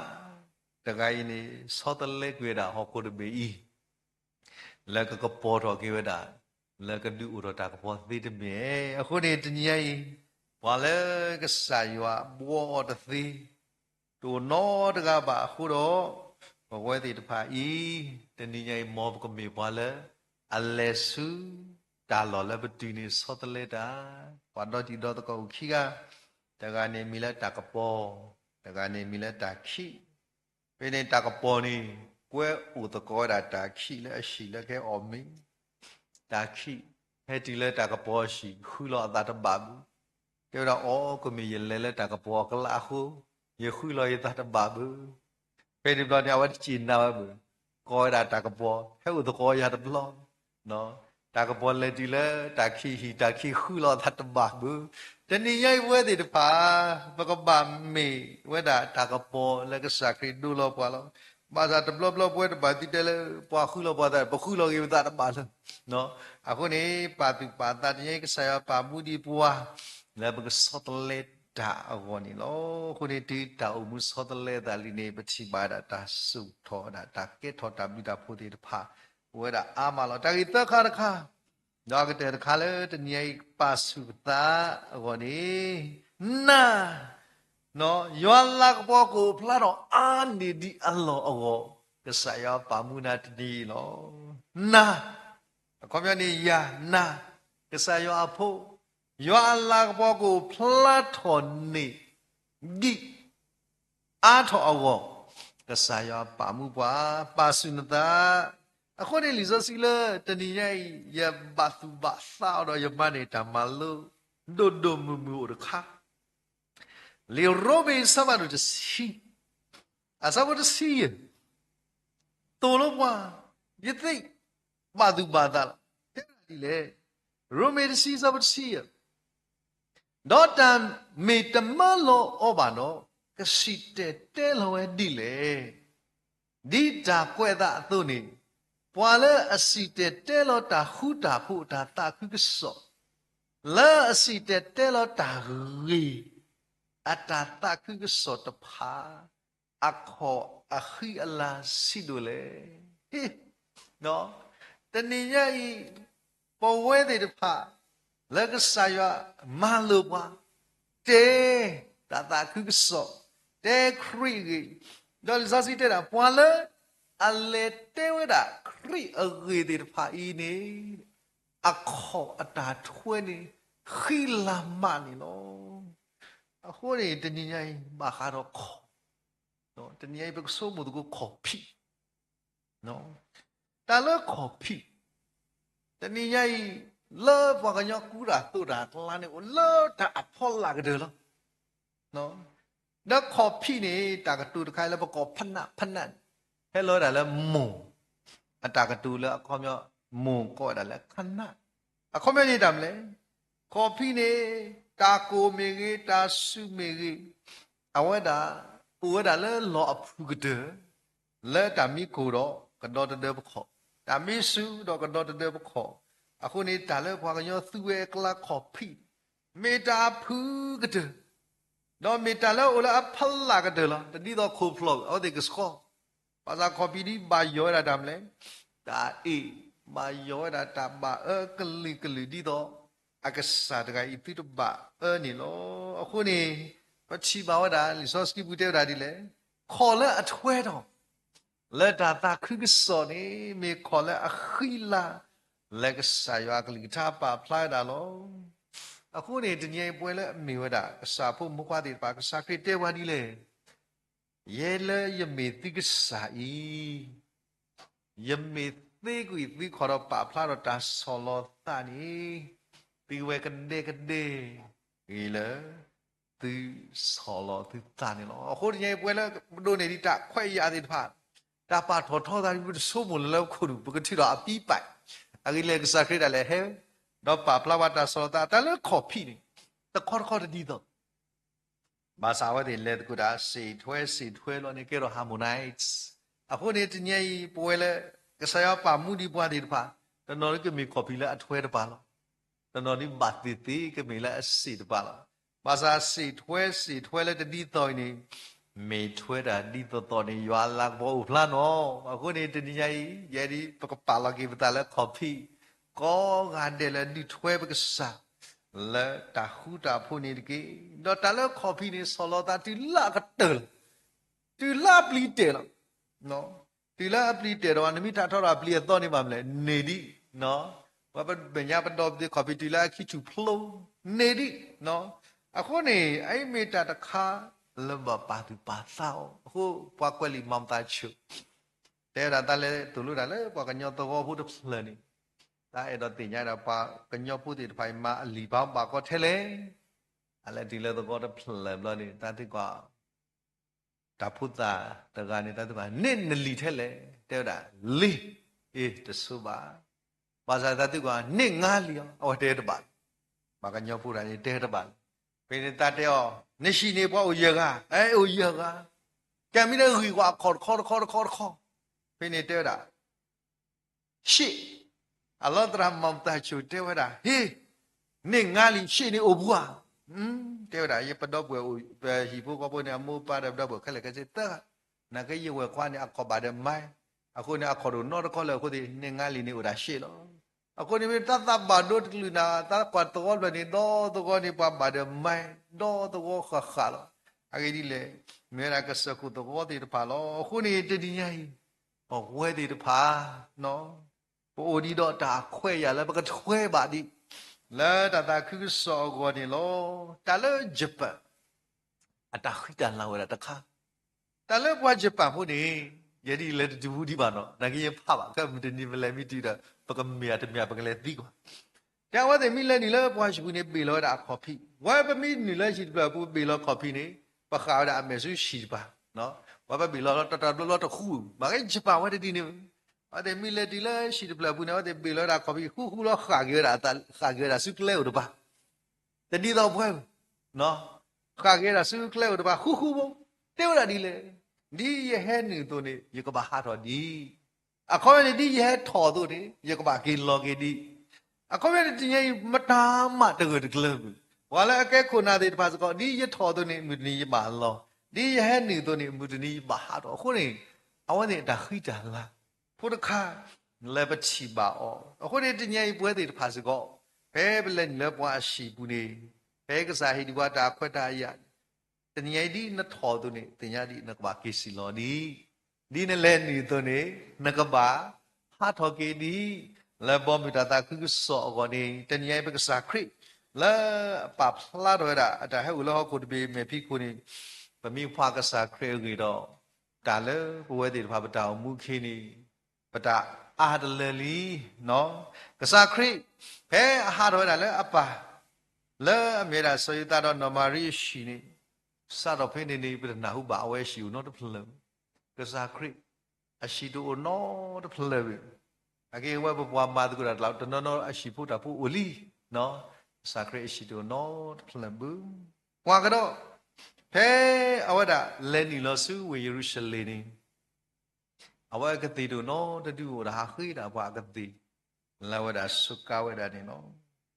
တဂၤအံၤန့ၣ် ဆီတလဲကွံာ်ဝဲဒၣ်ဟီၣ်ခိၣ်တဘ့ၣ်အံၤ လၢကကပီၤထီၣ်က့ၤဝဲဒၣ် လၢကဒုးအိၣ်ထီၣ်တၢ်ကပီၤသ့တမ့ၢ်. အဃိန့ၣ် တနံၤညါအံၤ ပှၤလၢကစၢ်ယွၤဘှီအီၤတသ့ တအိၣ်နီတဂၤဘၣ်အဃိဒီး, ပဝဲသ့ၣ်တဖၣ်အံၤ တနံၤညါအံၤ မ်ပကမ့ၢ်ပှၤလၢ အလဲၤဆူ တၢ်လီၢ်လၢပတုၤန့ၣ်ဆီတလဲတၢ်, ပှၤဒီတံၤဒီသကိးအိၣ်ခံဂၤ, တဂၤန့ၣ်မံၤလၢတၢ်ကပီၤ, တဂၤန့ၣ်မံၤလၢတၢ်ခံး, ဖဲန့ၣ်တၢ်ကပီၤန့ၣ် ကွဲအိၣ်သကိးဝဲဒၣ်တၢ်ခံးလၢအဟံၣ်လၢကဟဲအီၣ်မ့ၤ, တၢ်ခံး ဟဲတုၤလၢတၢ်ကပီၤအဟံၣ် ဃုလီၤအသးတဘၣ်ဘၣ်, တဲဝဲဒၣ်အီၤ ကမ့ၢ်ယလဲၤလၢတၢ်ကပီၤအကျါအဃိ ယဃုလီၤယသးတဘၣ်ဘၣ်. ဖဲန့ၣ်ဘျီန့ၣ် အဝဲတစံးနၤဝဲဘၣ်, ကိးဝဲဒၣ်တၢ်ကပီၤ ဟဲအိၣ်သကိးယၤတဘျီ, တၢ်ကပီၤလဲၤတုၤလၢတၢ်ခံးဟံၣ် တၢ်ခံးဃုလီၤအသးတဘၣ်ဘၣ်. တနံၤညါအံၤပဝဲသ့ၣ်တဖၣ် ပကဘၣ်မ့ၢ်ဝဲဒၣ်တၢ်ကပီၤလၢကစၢ်ခရံာ်ဒိလီၤပှၤလီၤ. ဘၣ်ဆၣ်တဘျီဘျီပဝဲတဘၣ်သံတဲလၢ ပှၤဃုလီၤပှၤသး ပဃုလီၤဂ့ၤပသးတဘၣ်လၢ အဃိန့ၣ် ပာ်သူၣ်ပာ်သးတနံၤညါအံၤ ကစၢ်ယွၤပာ်မူဒံးပှၤ လၢပကဆီတလဲတၢ်အဂီၢ်န့ၣ်လီၤ. အဃိန့ၣ် တုၤတၢ်အိၣ်မူဆီတလဲသးလံန့ၣ် ပထံၣ်ဘၣ်ဝဲဒၣ်တၢ်စိာ်ထီၣ်ဝဲဒၣ် တၢ်ကဲထီၣ်တၢ်ဘျုးတၢ်ဖှိၣ်သ့ၣ်တဖၣ် အိၣ်ဝဲဒၣ်အါမးလီၤ. တၢ်ဂ့ၢ်သၢခါတခါ ဒီးအကတၢၢ်တခါလၢတနံၤညါအံၤ ပာ်ဆူၣ်ပသးအဂီၢ်န့ၣ်, နၤ ယွၤလၤကပီၤကအိၣ်ဖျါထီၣ်အါန့ၢ်ဒံးအလီၢ်အဂီၢ်, ကစၢ်ယွၤပာ်မူနၤတနံၤအံၤလီၤ. နၤ, အခီပညီန့ၣ် ယၤ, နၤ, ကစၢ်ယွၤအဖိ, ယွၤအလၤကပီၤကအိၣ်ဖျါထီၣ်န့ၢ်ဒံး အါထီၣ်အဂီၢ်, ကစၢ်ယွၤပာ်မူပှၤ, ပာ်ဆူၣ်နသး. အဃိန့ၣ် လံာ်စီဆှံလၢတနံၤညါအံၤ ယဘၣ်သူၣ်ဘၣ်သးအီၤဒီး ယမၤန့ၢ်တၢ်မၤလိ ဒိၣ်ဒိၣ်မုၢ်မုၢ်အိၣ်တခါ, လံာ်ရိမ့ၤအဆၢဖးဒိၣ်တဆံ, အဆၢဖိတဆံယဲၢ်, သိၣ်လိပှၤ, ယသ့ၣ်ဘၣ်သူၣ်ဘၣ်သးလီၤ. တဲဒ်လဲၣ်, ရိမ့ၤတဆံ အဆၢဖိတဆံယဲၢ်, ဒီးတၢ်မ့ၢ်တမၢလီၤအီၤဘၣ်ဒီး, ကစံၣ်တဲၤတဲလီၤဝဲဒ်လဲၣ်. ဒ်တၢ်ကွဲးအသးအသိးန့ၣ်, ပှၤလၢအစံၣ်တဲၤတဲလီၤတၢ်ဃူတၢ်ဖိးအတၢ်သးခုကစီၣ်, လၢအစံၣ်တဲၤတဲလီၤတၢ်ဂ့ၤ အတၢ်သးခုကစီၣ်တဖၣ် အခီၣ်အဃံအလၤဆံးဒိၣ်လဲၣ်. တနံၤညါအံၤ ပဝဲသ့ၣ်တဖၣ် လၢကစၢ်ယွၤမၤလိာ်ပှၤ, တဲတၢ်သးခုကစီၣ်, တဲခရံာ်အဂ့ၢ်, ဒီးလံာ်စီဆှံတဲဒၣ် ပှၤလၢအလဲၤတဲဝဲဒၣ်ခရံာ်အဂ့ၢ်သ့ၣ်တဖၣ်အံၤန့ၣ် အခီၣ်အတၢ်ထွဲန့ၣ် ဃံလၤမးန့ၣ်လီၤ. အဃိန့ၣ် တနံၤညါအံၤ ဘၣ်ဃးဒီးခီၣ်, တနံၤညါအံၤ ပကဆိကမိၣ်သကိးခီၣ်ဖံး, တၢ်လၢခီၣ်ဖံး, တနံၤညါအံၤ လၢပှၤကညီကူတၢ်သိးတၢ်ကျါန့ၣ် အိၣ်လၢတၢ်အဖီလာ်ကတၢၢ်လီၤ. ဒီးခီၣ်ဖံးန့ၣ် တၢ်ကတိၤတခါလၢပကိးဖနၣ်ဖနၣ်န့ၣ် ဟဲလီၤဝဲဒၣ်လၢမိၢ်, အတၢ်ကတိၤလၢအခီပညီ မိၢ်ကိးဝဲဒၣ်လၢခနၣ်, အခီပညီန့ၣ်တၢ်မနုၤလဲၣ်, ခီၣ်ဖံးန့ၣ် တၢ်ကိၢ်မ့ၢ်ဂ့ၤ တၢ်စူၣ်မ့ၢ်ဂ့ၤ, အဝဲဒၣ် အိၣ်ဝဲဒၣ်လၢလီၢ်အဖုၣ်ကတၢၢ် လၢတၢ်မံကိၢ်ဒီးကဒီတဒၢပခီၣ်, တၢ်မံစူၣ်ဒီးကဒီတဒၢပခီၣ်, အဃိန့ၣ် တၢ်လၢပှၤကညီသူဝဲအကျါခီၣ်ဖံး မ့ၢ်တၢ်အဖုၣ်ကတၢၢ်, ဒီးမ့ၢ်တၢ်လၢအအိၣ်လၢအဖီလာ်ကတၢၢ်လီၤ. တဒ်သိးခိၣ်ဖျီၣ်အဝဲသ့ၣ်ကဆှီ, ဘၣ်ဆၣ်ခီၣ်ဖံးဒ်ဘၣ်ယိၣ်ဝဲဒၣ်တၢ်မနုၤလဲၣ်, တၢ်အ့ၣ်, ဘၣ်ယိၣ်ဝဲဒၣ်တၢ်ဘၣ်အၢကလုာ်ကလုာ်ဒ်သိး အကစၢ်တဂၤအံၤသုတဘၣ်အၢန့ၣ်လီၤ. အဃိန့ၣ် ပထံၣ်ဘၣ်ဝဲဒၣ် လံာ်စီဆှံပူၤတဲဝဲဒၣ်ဒ်လဲၣ်, ခီၣ်လၢအထွဲထီၣ် လၢတၢ်သးခုကစီၣ်န့ၣ် မ့ၢ်ခီၣ်လၢအဃံလၤ လၢကစၢ်ယွၤအကလုၢ်ကထါပာ်ဖျါဝဲဒၣ်လီၤ. အဃိန့ၣ် တနံၤအံၤပဝဲလၢအမ့ၢ်ဝဲဒၣ် ကစၢ်ဖိမုၣ်ဖိခွါသ့ၣ်တဖၣ် ကစၢ်ခရံာ်တဲပှၤဒ်လဲၣ်, ယဲလၢယမ့ၢ်သုကစၢ်အံၤ ယမ့ၢ်သ့ကွံာ်သုခီၣ်ဒီးပာ်ဖျါဒီးတၢ်ဆီၣ်လီၤသးန့ၣ်, သုဝဲကဒဲကဒဲဂ့ၤလၢ သုဆီၣ်လီၤသုသးန့ၣ်လီၤ. အဃိတနံၤအံၤ ပဝဲလၢပဒိးန့ၢ်ဒံးတၢ်ခွဲးယာ်သ့ၣ်တဖၣ်, တၢ်ပာ်ထီၣ်ထီသးဒ်ပတဆိကမိၣ်လၢလၢပခိၣ်နူာ် ပကထုးထီၣ်အပံပာ်, အဂ့ၢ်လဲၣ် ကစၢ်ခရံာ်ဒၣ်လဲာ်ဟဲ ဒီးပာ်ဖျါပှၤတၢ်ဆီၣ်လီၤသး တၢ်လၢခီၣ်ဖံးန့ၣ် တခီတခီတဒ်သိး ဘၣ်ဆၣ်အဝဲသ့ၣ်လဲၤသကိးတၢ် စံၣ်ထွဲစံၣ်ထွဲလီၤန့ၣ် ကဲထီၣ် harmonize. အဃိန့ၣ် တနံၤအံၤ ပဝဲလၢ ကစၢ်ယွၤပာ်မူဒံးပှၤသ့ၣ်တဖၣ်, တနီၤဒ်ကမ့ၢ်ခီၣ်ဖံးလၢအထွဲတပၤလီၤ. တနီၤဒ်ဘၣ်သ့ၣ်သ့ၣ်ကမ့ၢ်လၢအစ့ၣ်တပၤလီၤ. ဘၣ်ဆၣ်စံၣ်ထွဲစံၣ်ထွဲလၢတဒ်သိးအံၤန့ၣ် မ့ၢ်ထွဲတၢ်ဒ်သိးသိးန့ၣ် ယွၤအလၤကပီၤအိၣ်ဖျါနီၤ. အဃိန့ၣ် တနံၤညါအံၤ ယဲဒၣ်ပကပာ်လီၤက့ၤပသးလၢခီၣ်ဖံး ကိးဂၤဒဲးလၢဒုးထွဲပကစၢ် လၢတၢ်ဃူတၢ်ဖိးန့ၣ်တက့ၢ်. ဒီးတၢ်လၢခီၣ်ဖံးန့ၣ် ဆီၣ်လီၤသးတုၤလၢအကတၢၢ်လီၤ. တုၤလၢအပျံၤတဲာ်လီၤ. တုၤလၢအပျံၤတဲာ်ဒီး နမ့ၢ်ထးထီၣ်ဒီးအပျံၤအသီန့ၣ်ဘၣ်မလဲၣ်, န့ၢ်ဒံး. ပမဲာ်ညါပဒီပုၢ်ဝဲၢ်ခီၣ်ဖံးတုၤလၢအခံထူၣ်ဖျိ န့ၢ်ဒံး. အဃိန့ၣ် အအံၤမ့ၢ်တၢ်တခါလၢဘၣ်ပာ်သူၣ်ပာ်သးအီၤ. အဃိပှၤကွဲးလံာ်မၤမသးဆိ တဲဝဲဒၣ်တၢ်လၢသိၣ်လိတၢ်လၢပှၤကညီသဝီဖိတဖျၢၣ်န့ၣ်, တၢ်အဲၣ်ဒိးသ့ၣ်ညါဒီးပှၤကညီဖိသ့ၣ်တဖၣ်အံၤ မၤအလံာ်ဘၣ်ဘၣ်ကီထဲလဲၣ်. အလဲၤတုၤလၢသဝီတဖျၢၣ်ဘျီန့ၣ် တၢ်သံကွၢ် တၢ်ဖိသၣ်တဂၤန့ၣ် တၢ်သံကွၢ် န့ၢ်နလံာ်ထဲလဲၣ်. တဲဝဲဒၣ် လံာ်, အ့ တဆိဘၣ်. ဘၣ်ဆၣ်တၢ်သံကွၢ် န့ၢ်ငါလံာ်အီၤ အဝဲတဲတဘၣ်. ပှၤကညီဖိတဂၤန့ၣ် တဲတဘၣ်. ဖဲန့ၣ်တၢ်တဲအီၤ နဟံၣ်န့ၣ်ပှၤအိၣ်ယဲၢ်ဂၤ, အဲၣ်အိၣ်ယဲၢ်ဂၤ. ကဲမ့ၢ်တဂံၢ်ကွၢ်အခီၣ်တခီတခီတခီတခီ, ဖဲန့ၣ်တဲဝဲဒၣ် ရှ့ၣ်, အလီၤသရၣ်မၤမသးဆိတဲဝဲဒၣ် ဟ့ၣ်, န့ၢ်ငါလံာ်ရှ့ၣ်န့ၣ်အိၣ်ဘူးဧါ. တဲဝဲဒၣ် ယပဒီပုၢ်ဝဲၢ် ပဟံၣ်ဖိဃီဖိန့ၣ် အမိၢ်ပၢ်ဒီးပဒီပုၢ်ဝဲၢ်ခဲလၢာ်ခဲဆ့သၢဂၤ, နာ်က့ယဝဲၢ်ခွါန့ၣ် အခီၣ်ဘၣ်ဒီးမါ, အဃိန့ၣ် အခီၣ်ဒိၣ်နီတခီလၢအဃိသ့ၣ် န့ၢ်ငါလံာ်န့ၣ်အိၣ်ဒၣ်ရှ့ၣ်လီၤ. အဃိန့ၣ်မ့ၢ်တၢ်သးဘၣ်ဒိတကလုာ်နၤ တၢ်ကွၢ်သဝီဖျၢၣ်န့ၣ် ဒီသဝီန့ၣ် ပှၤဘၣ်ဒီးမါ, ဒီသဝီဃၣ်ဃၣ်လီၤ. အဂ့ၢ်ဒ်လဲၣ်, မ့ၢ်ဝဲဒၣ်ကစၢၢ်ခိၣ်သဝီသ့ၣ်တဖၣ်လီၤ. အဃိန့ၣ် တနံၤညါအံၤ ပဝဲသ့ၣ်တဖၣ် ပအိၣ်ဒံးဒီးတၢ်ခွဲးယာ်လၢပကထွဲဘၣ်ဒံး လၢတၢ်သးခုကစီၣ်အဂီၢ်န့ၣ်လီၤ. တၢ်လၢယပၣ် အတၢ်ဃံတၢ်လၤဝဲဒၣ်တခါ, တၢ်လၢပှၤယပၣ်ဖိန့ၣ် ယဲဒ်လဲၤတတုၤဝူဒံးဘၣ်နီၤ, နာ်က့ယဖးဘၣ် ခဲမုၢ်တနံၤပလဲၤမ့ၢ်တုၤဒီး ပကမ့ၢ်အတမ့ၢ် ပကလဲၤသံကွၢ် တဲအဝဲသ့ၣ်မ့ၢ်လဲၤနုာ်လၢပှၤဟံၣ်ပူၤန့ၣ် ဘ့ၣ်လီၤဝဲဒၣ်အခီၣ်ဖံး, ဝဲပမ့ၢ်နုာ်လၢဟံၣ်တဖျၢၣ်အပူၤ ပဘ့ၣ်လီၤခီၣ်ဖံးန့ၣ် ပဃၣ်ဝဲဒၣ်အမဲာ်ဆူဟံၣ်တဖၣ်, ဝဲပဘ့ၣ်လီၤလီၤတတီၤဘျီဘျီတဃူ, ဘၣ်က့ယပၣ်ဝဲတဒ်န့ၣ်, အဝဲသ့ၣ်မ့ၢ်လဲၤတုၤလၢဟံၣ်တဖျၢၣ်အပူၤန့ၣ် အဝဲသ့ၣ်ဘ့ၣ်လီၤဝဲဒၣ်ခီၣ်ဖံး ဃူဃူလီၤဃၣ်က့ၤဝဲဒၣ်, ဃၣ်က့ၤဝဲဒၣ်ဆူကျဲအိၣ်တပၤ, တဒ်သိးပှၤ ဃၣ်က့ၤဝဲဒၣ်ဆူကျဲအိၣ်တပၤ ဃူဃူဖိ, တဲဝဲဒၣ်ဒ်လဲၣ်, ဒ်ယဟဲနုာ်အသိးန့ၣ် ယကဘၣ်ဟးထီၣ်ဒံး, အခီပညီန့ၣ် ဒ်ယဟဲထီၣ်အသိးန့ၣ် ယကဘၣ်က့ၤလီၤက့ၤဒံး, အခီပညီန့ၣ် တနံၤညါအံၤ မတၤမးတဂၢၢ်တကျၢၤဘၣ်, ပှၤလၢအကဲခိၣ်နၢ်သ့ၣ်တဖၣ်စ့ၢ်ကီး ဒ်ယထီၣ်အသိးန့ၣ် မုၢ်တနံၤယဘၣ်လီၤ, ဒ်ယဟဲနုာ်အသိးန့ၣ် မုၢ်တနံၤယဘၣ်ဟးထီၣ်အဃိန့ၣ်, အဝဲန့ၣ်အတၢ်ဃံတၢ်လၤ ဖိတခါ လၢပထံၣ်ဘၣ်အီၤ, အဃိန့ၣ် တနံၤညါအံၤပဝဲသ့ၣ်တဖၣ်စ့ၢ်ကီး, ဖဲပလဲၤနုာ်လၢပှၤအဟံၣ်ပူၤန့ၣ်, ဖဲကစၢ်ဟ့ၣ်ဒံးပှၤတၢ်ခွဲးတၢ်ယာ်, တနံၤညါအံၤဒ်နထီၣ်အသိးန့ၣ် သ့ၣ်ညါဒ်နကဘၣ်က့ၤစံၣ်လီၤဒံး, ဒ်နလဲၤနုာ်အသိးန့ၣ် နကဘၣ်ဟးထီၣ်က့ၤဒံး, လၢဘီမုၢ်တၢ်သးခုကစီၣ်အဂီၢ်န့ၣ် တနံၤညါအံၤပကစၢ်ခရံာ် လၢအပာ်ဖျါထီၣ်ဝဲဒၣ် အတၢ်ဟဲအိၣ်လၢဟီၣ်ခိၣ်တဘ့ၣ်မဲာ်ဖံးခိၣ်န့ၣ်, ပမ့ၢ်ကွၢ်ကစၢ်ခရံာ်အဂ့ၢ်ဒီး, တၢ်လၢပဝဲသ့ၣ်တဖၣ်ပတၢ်အိၣ်မူအခါန့ၣ်, ပတၢ်အါတလၢလံ, ကစၢ်ခရံာ် ဖဲအဟးထီၣ်ဝဲဒၣ်လၢအပၢ် လၢအမ့ၢ်ဝဲဒၣ်စီၤယိၤသးဒီးနီၢ်မၤရံအဟံၣ်န့ၣ်, စးထီၣ်ဖဲန့ၣ်န့ၣ် ပတနၢ်ဟူဘၣ်အဝဲအဟံၣ်အိၣ်နီတဖျၢၣ်, ကစၢ်ခရံာ် အဟံၣ်တအိၣ်နီတဖျၢၣ်ဘၣ်, အက့ၤဝဲပပှၤမၤသကိးတၢ်တဖၣ် တနီၤနီၤအဟံၣ်ဖိတၢ်ဖိအိၣ်လံ, ကစၢ်ခရံာ်အဟံၣ်တအိၣ်နီတဖျၢၣ်ဘၣ်, ပှၤကဒီး, ဖဲအဝဲဒၣ်လဲၤနုာ်လီၤဆူဝ့ၢ်ယရူၤၡလ့ၣ်န့ၣ် အဝဲအကသ့ၣ်တအိၣ်နီတဒု အိၣ်ဒီးဟးဃ့ဒၣ်ပှၤအကသ့ၣ်, လၢအဝဲဒၣ်စူးကါဝဲဒၣ်န့ၣ်လီၤ.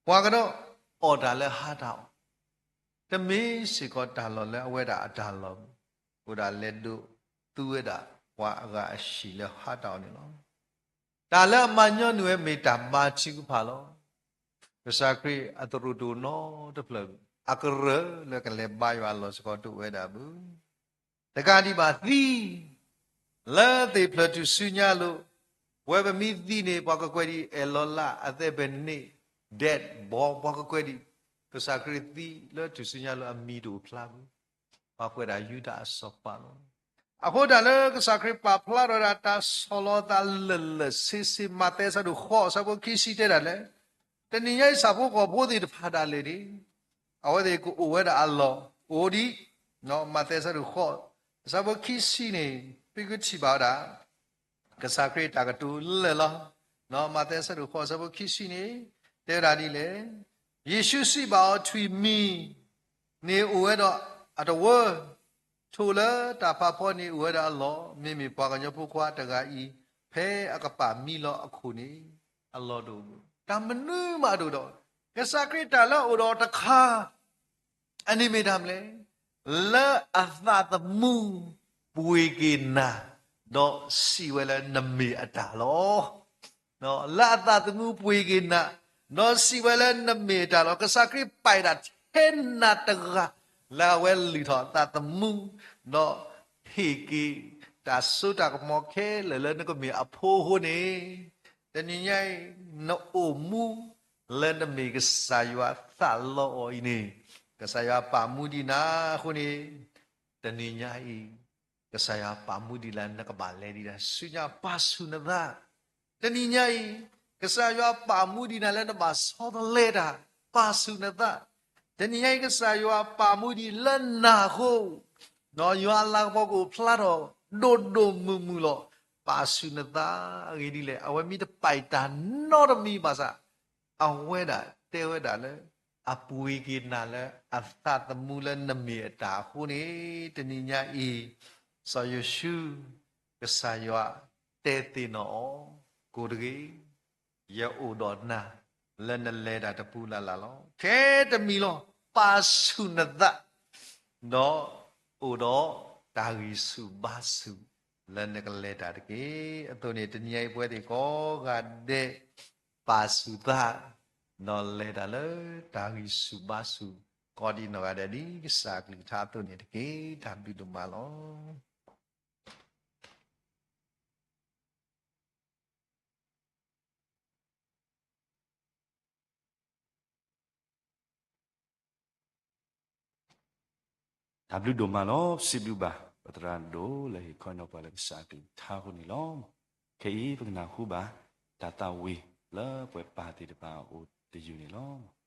ပှၤကဒီး, အီၣ်တၢ်လၢဟါတၢ်အီၣ်, တမ့ၢ်စ့ၢ်ကီးတၢ်လီၢ်လၢအဝဲဒၣ်အတၢ်လီၢ်, အိၣ်ဒၣ်လဲၤဒိးသူဝဲဒၣ်ပှၤအဂၤအဟံၣ်လၢဟါတၢ်အီၣ်န့ၣ်လီၤ. တၢ်လၢအမၤညီနုၢ်ဝဲမ့ၢ်တၢ်ဘါထုကဖၣ်လီၤ. ကစၢ်ခရံာ်အသရိာ်တအိၣ်နီတဖျၢၣ်ဘၣ်, အကရၢၢ်လၢကလဲၤဘါယွၤအလီၢ်စ့ၢ်ကီးတအိၣ်ဝဲဒၣ်ဘၣ်. တကးဒံးဘၣ်သံ လၢသ့ၣ်ဖျၢၣ်ထူၣ်စုညါအလိၤ, ပဝဲပမ့ၢ်သံန့ၣ် ပှၤကကွဲးဒံး အဲၣ်လီၤလး အသဲဘၢၣ်န့ၣ်, dead body ပှၤကကွဲးဒံး, ကစၢ်ခရံာ်သံလၢထူၣ်စုညါအလိၤ အမံၤတအိၣ်ဖျါဘၣ်, ပှၤကွဲးဒၣ်ယူဒၤအစီၤပၤလီၤ. အဃိတၢ်လၢကစၢ်ခရံာ်ပာ်ဖျါထီၣ်ဝဲဒၣ် တၢ်ဆီၣ်လီၤသးလၢာ်လၢာ်ဆ့ဆ့ မးသဲအဆၢဒိၣ်ဃိး အဆၢဖိခံဆံတဲဒၣ်လဲၣ်, တနံၤညါအံၤဆၣ်ဖိကီၢ်ဖိသ့ၣ်တဖၣ်ဒၣ်လဲာ်န့ၣ်, အဝဲသ့ၣ်ကအိၣ်ဝဲဒၣ်အလီၢ်အိၣ်ဒံး, မးသဲအဆၢဒိၣ်ဃိး အဆၢဖိခံဆံန့ၣ် ပကထံၣ်ဘၣ်ဝဲဒၣ် ကစၢ်ခရံာ်အတၢ်ကတိၤလၢာ်လီၤ. မးသဲအဆၢဒိၣ်ဃိး အဆၢဖိခံဆံန့ၣ် တဲဝဲဒၣ်ဒ်လဲၣ်, ယ့ၣ်ၡူးစံးဘၣ်အီၤ, ထွံၣ်မံၤန့ၣ်အိၣ်ဝဲဒီးအတဝၢ, ထိၣ်လၢတၢ်ဖးဖီန့ၣ်အိၣ်ဝဲဒီးအလီၢ်, မ့မ့ၢ်ပှၤကညီဖိခွါတဂၤအံၤ ဖဲအကပာ်မံလီၤအခိၣ်န့ၣ် အလီၢ်တအိၣ်ဘၣ်, တၢ်မနုၤမးတအိၣ်ဒီး, ကစၢ်ခရံာ်တၢ်လၢအအိၣ်ဒီးတခါ အန့ၣ်မ့ၢ်တၢ်မနုၤလဲၣ်. လၢအသးသမူပှ့ၤက့ၤနၤ, ဒီးစံးဝဲလၢနမ့ၢ်အတၢ်လီၤ. လၢအသးသမူပှ့ၤက့ၤနၤ, ဒီးစံးဝဲလၢနမ့ၢ်အတၢ်လီၤ. ကစၢ်ခရံာ်ပာ်တၢ်ထဲနၤတဂၤ လၢအဝဲလုၢ်ထီၣ်သးသမူ, ဒီးဟ့ၣ်က့ၤတၢ်စိတၢ်ကမီၤခဲလၢာ်လၢနကမ့ၢ်အဖိအဃိန့ၣ်, တနံၤညါအံၤ နအိၣ်မူလၢနမ့ၢ်ကစၢ်ယွၤသးလီအီၤအံၤန့ၣ်, ကစၢ်ယွၤပာ်မူဒံးနၤအဃိန့ၣ်, တနံၤညါအံၤ ကစၢ်ယွၤပာ်မူဒံးလၢနကဘၣ်လဲၤဒံးနၤဆူညါ ပာ်ဆူၣ်နသး. တနံၤညါအံၤ ကစၢ်ယွၤပာ်မူဒံးနၤလၢနဘၣ်ဆီတလဲတၢ် ပာ်ဆူၣ်နသး. တနံၤညါအံၤ ကစၢ်ယွၤပာ်မူဒံးလၢနၤအဃိ, ဒီးယွၤအလၤကပီၤကအိၣ်ဖျါထီၣ်ဒိၣ်ဒိၣ်မုၢ်မုၢ်လီၤ. ပာ်ဆူၣ်နသးအဂ့ၢ်ဒ်လဲၣ်, အဝဲမ့ၢ်တပာ်တၢ်နီတမံၤဘၣ်ဆၣ် အဝဲဒၣ်တဲဝဲဒၣ်လၢ အပှ့ၤက့ၤနၤလၢအသးသမူလၢနမ့ၢ်အတၢ်အဃိန့ၣ်, တနံၤညါအံၤ စီၤယိၤၡူ ကစၢ်ယွၤတဲသ့ၣ်နီၣ်အီၤ, ကိးတဂ့ၤ, ယအိၣ်ဒီးနၤ လၢနလဲၤတၢ်တပူၤလၢ်လၢ်လီၤ. ခဲတမံၤလီၤ. ပာ်ဆူၣ်နသး ဒီးအိၣ်ဒီးတၢ်ဂံၢ်ဆူၣ်ဘါဆူၣ် လၢနကလဲၤတၢ်တက့ၢ်. အသိးန့ၣ် တနံၤညါအံၤပဝဲသ့ၣ်ကိးဂၤဒဲး ပာ်ဆူၣ်သး ဒီးလဲၤတၢ်လၢတၢ်ဂံၢ်ဆူၣ်ဘါဆူၣ် ကိးဒံးနီၢ်ဂၤဒဲး ဒ်ကစၢ်အကလုၢ်ကထါအသိးန့ၣ်တက့ၢ်. တၢ်ဘျုးဒိၣ်မးလီၤ. တၢ်ဘျုးဒိၣ်မးလီၤ. ပစံးဘျုးဘၣ် ပသရၣ်ဒိၣ်လၢဟ့ၣ်ခီနီၢ်ပှၤလၢကစၢ်အကလုၢ်ကထါအဃိန့ၣ်လီၤ. ခဲအံၤပကနၢ်ဟူဘၣ် တၢ်သးဝံၣ်လၢပှၤပၢ်သ့ၣ်တဖၣ်အအိၣ်တယုၢ်န့ၣ်လီၤ.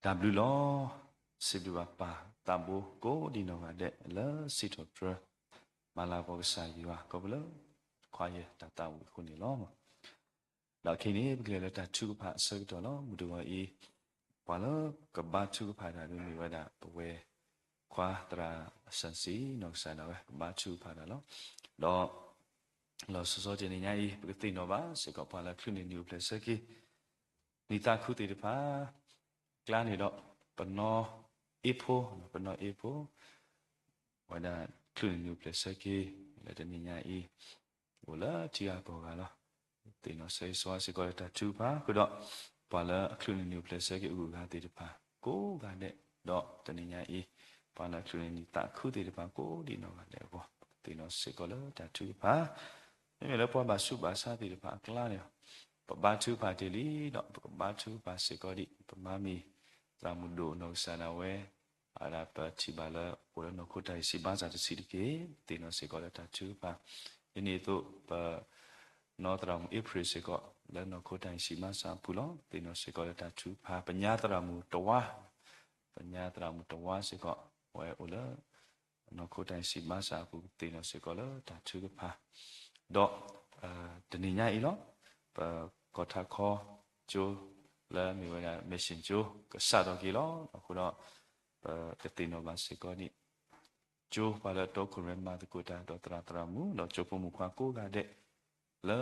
တၢ်ဘျုးလီၤ. စံးဘျုးဘၣ်ပၢ်သးဘိကိးဒံးနီၢ်ဂၤဒဲးလၢစံးထီၣ်ပတြၢၤ မၤလၤကပီၤကစၢ်ယွၤ ခီဖျိလၢ ခွါယဲတၢ်သးဝံၣ်အဃိန့ၣ်လီၤ. ဒီးခဲအံၤန့ၣ် ပကလဲၤလၢတၢ်ထုကဖၣ်အဆၢကတီၢ်လီၤ. မုၢ်တဂီၤအံၤ ပှၤလၢကဘါထုကဖၣ်တၢ်ဒုးမ့ၢ်ဝဲဒၣ် ပဝဲခွါသရၣ်စၢ်စံ နီၢ်ကစၢ်ဒၣ်ဝဲ ကဘါထုကဖၣ်တၢ်လီၤ. ဒီး လီၤဆီဆီတနံၤညါအံၤ ပကသ့ၣ်နီၣ်ဘၣ်စ့ၢ်ကီး ပှၤလၢအချုးန့ၢ်နံၣ်အိၣ်ဖျဲၣ်ဆၢက့ၤ နံၣ်သးခုသ့ၣ်တဖၣ် ကျါန့ၣ်ဒီး ပနီၢ်အ့ဖိ, ပနီၢ်အ့ဖိ ဝဲဒၣ်ချုးန့ၢ်နံၣ်အိၣ်ဖျဲၣ်ဆၢက့ၤ လၢတနံၤညါအံၤ အိၣ်လၢထံဂၤကီၢ်ဂၤလီၤ. သ့ၣ်နီၣ်ဆၢဂ့ၤဆၢဝါစ့ၢ်ကီးလၢတၢ်ထုကဖၣ် ဃုာ်ဒီး ပှၤလၢအချုးန့ၢ်နံၣ်အိၣ်ဖျဲၣ်ဆၢက့ၤအဂုၤအဂၤသ့ၣ်တဖၣ် ကိးဂၤဒဲး, ဒီးတနံၤညါအံၤ ပှၤလၢအချုးန့ၢ်နံၣ်သးခုသ့ၣ်တဖၣ် ကိးဒံးနီၢ်ဂၤဒဲးအဂီၢ် ပကသ့ၣ်နီၣ်စ့ၢ်ကီးလၢတၢ်ထုကဖၣ် မ့မ့ၢ်လၢပှၤဘၣ်ဆူးဘၣ်ဆါသ့ၣ်တဖၣ်အကျါန့ၣ် ပဘါထုကဖၣ်တ့ၢ်လံ ဒီးပကဘါထုကဖၣ်စ့ၢ်ကီးဒံး ပမၤမံၤသရၣ်မုၣ်ဒိၣ်နီၢ်ကစၢ်ဒၣ်ဝဲ အဝဲဒၣ်ပထံၣ်ဘၣ်လၢအိၣ်လၢနီၢ်ခိတၢ်ဂံၢ်စၢ်ဘါစၢ်တဆံးတက့ၢ် သ့ၣ်နီၣ်စ့ၢ်ကီးလၢတၢ်ထုကဖၣ် ဒ်န့ၣ်အသိး ပ နီၢ်သရၣ်မုၣ်အ့ဖြ့ၣ်စ့ၢ်ကီး လၢနီၢ်ခိတၢ်ဂံၢ်စၢ်ဘါစၢ်အပူၤလီၤ. သ့ၣ်နီၣ်စ့ၢ်ကီးလၢတၢ်ထုကဖၣ် ပညါသရၣ်မုၣ်တဝါ ပညါသရၣ်မုၣ်တဝါစ့ၢ်ကီး အဝဲအိၣ်လၢ နီၢ်ခိတၢ်ဂံၢ်စၢ်ဘါစၢ်အပူၤ ကသ့ၣ်နီၣ်စ့ၢ်ကီးလၢတၢ်ထုကဖၣ် ဒီး တနံၤညါအံၤလီၤ. ပကီၢ်ထးခီကၠိ လၢမ့ၢ်ဝဲဒၣ် mission ကၠိ ကစးထီၣ်က့ၤလီၤ. အဃိဒီး ပကသ့ၣ်နီၣ်ဘၣ်စ့ၢ်ကီးန့ၣ် ကၠိပှၤလၢအတီခိၣ်ရိၣ်မဲမၤသကိးတၢ်ဒီးသရၣ်သရၣ်မုၣ် ဒီးကၠိဖိမုၣ်ဖိခွါကိးဂၤဒဲး လၢ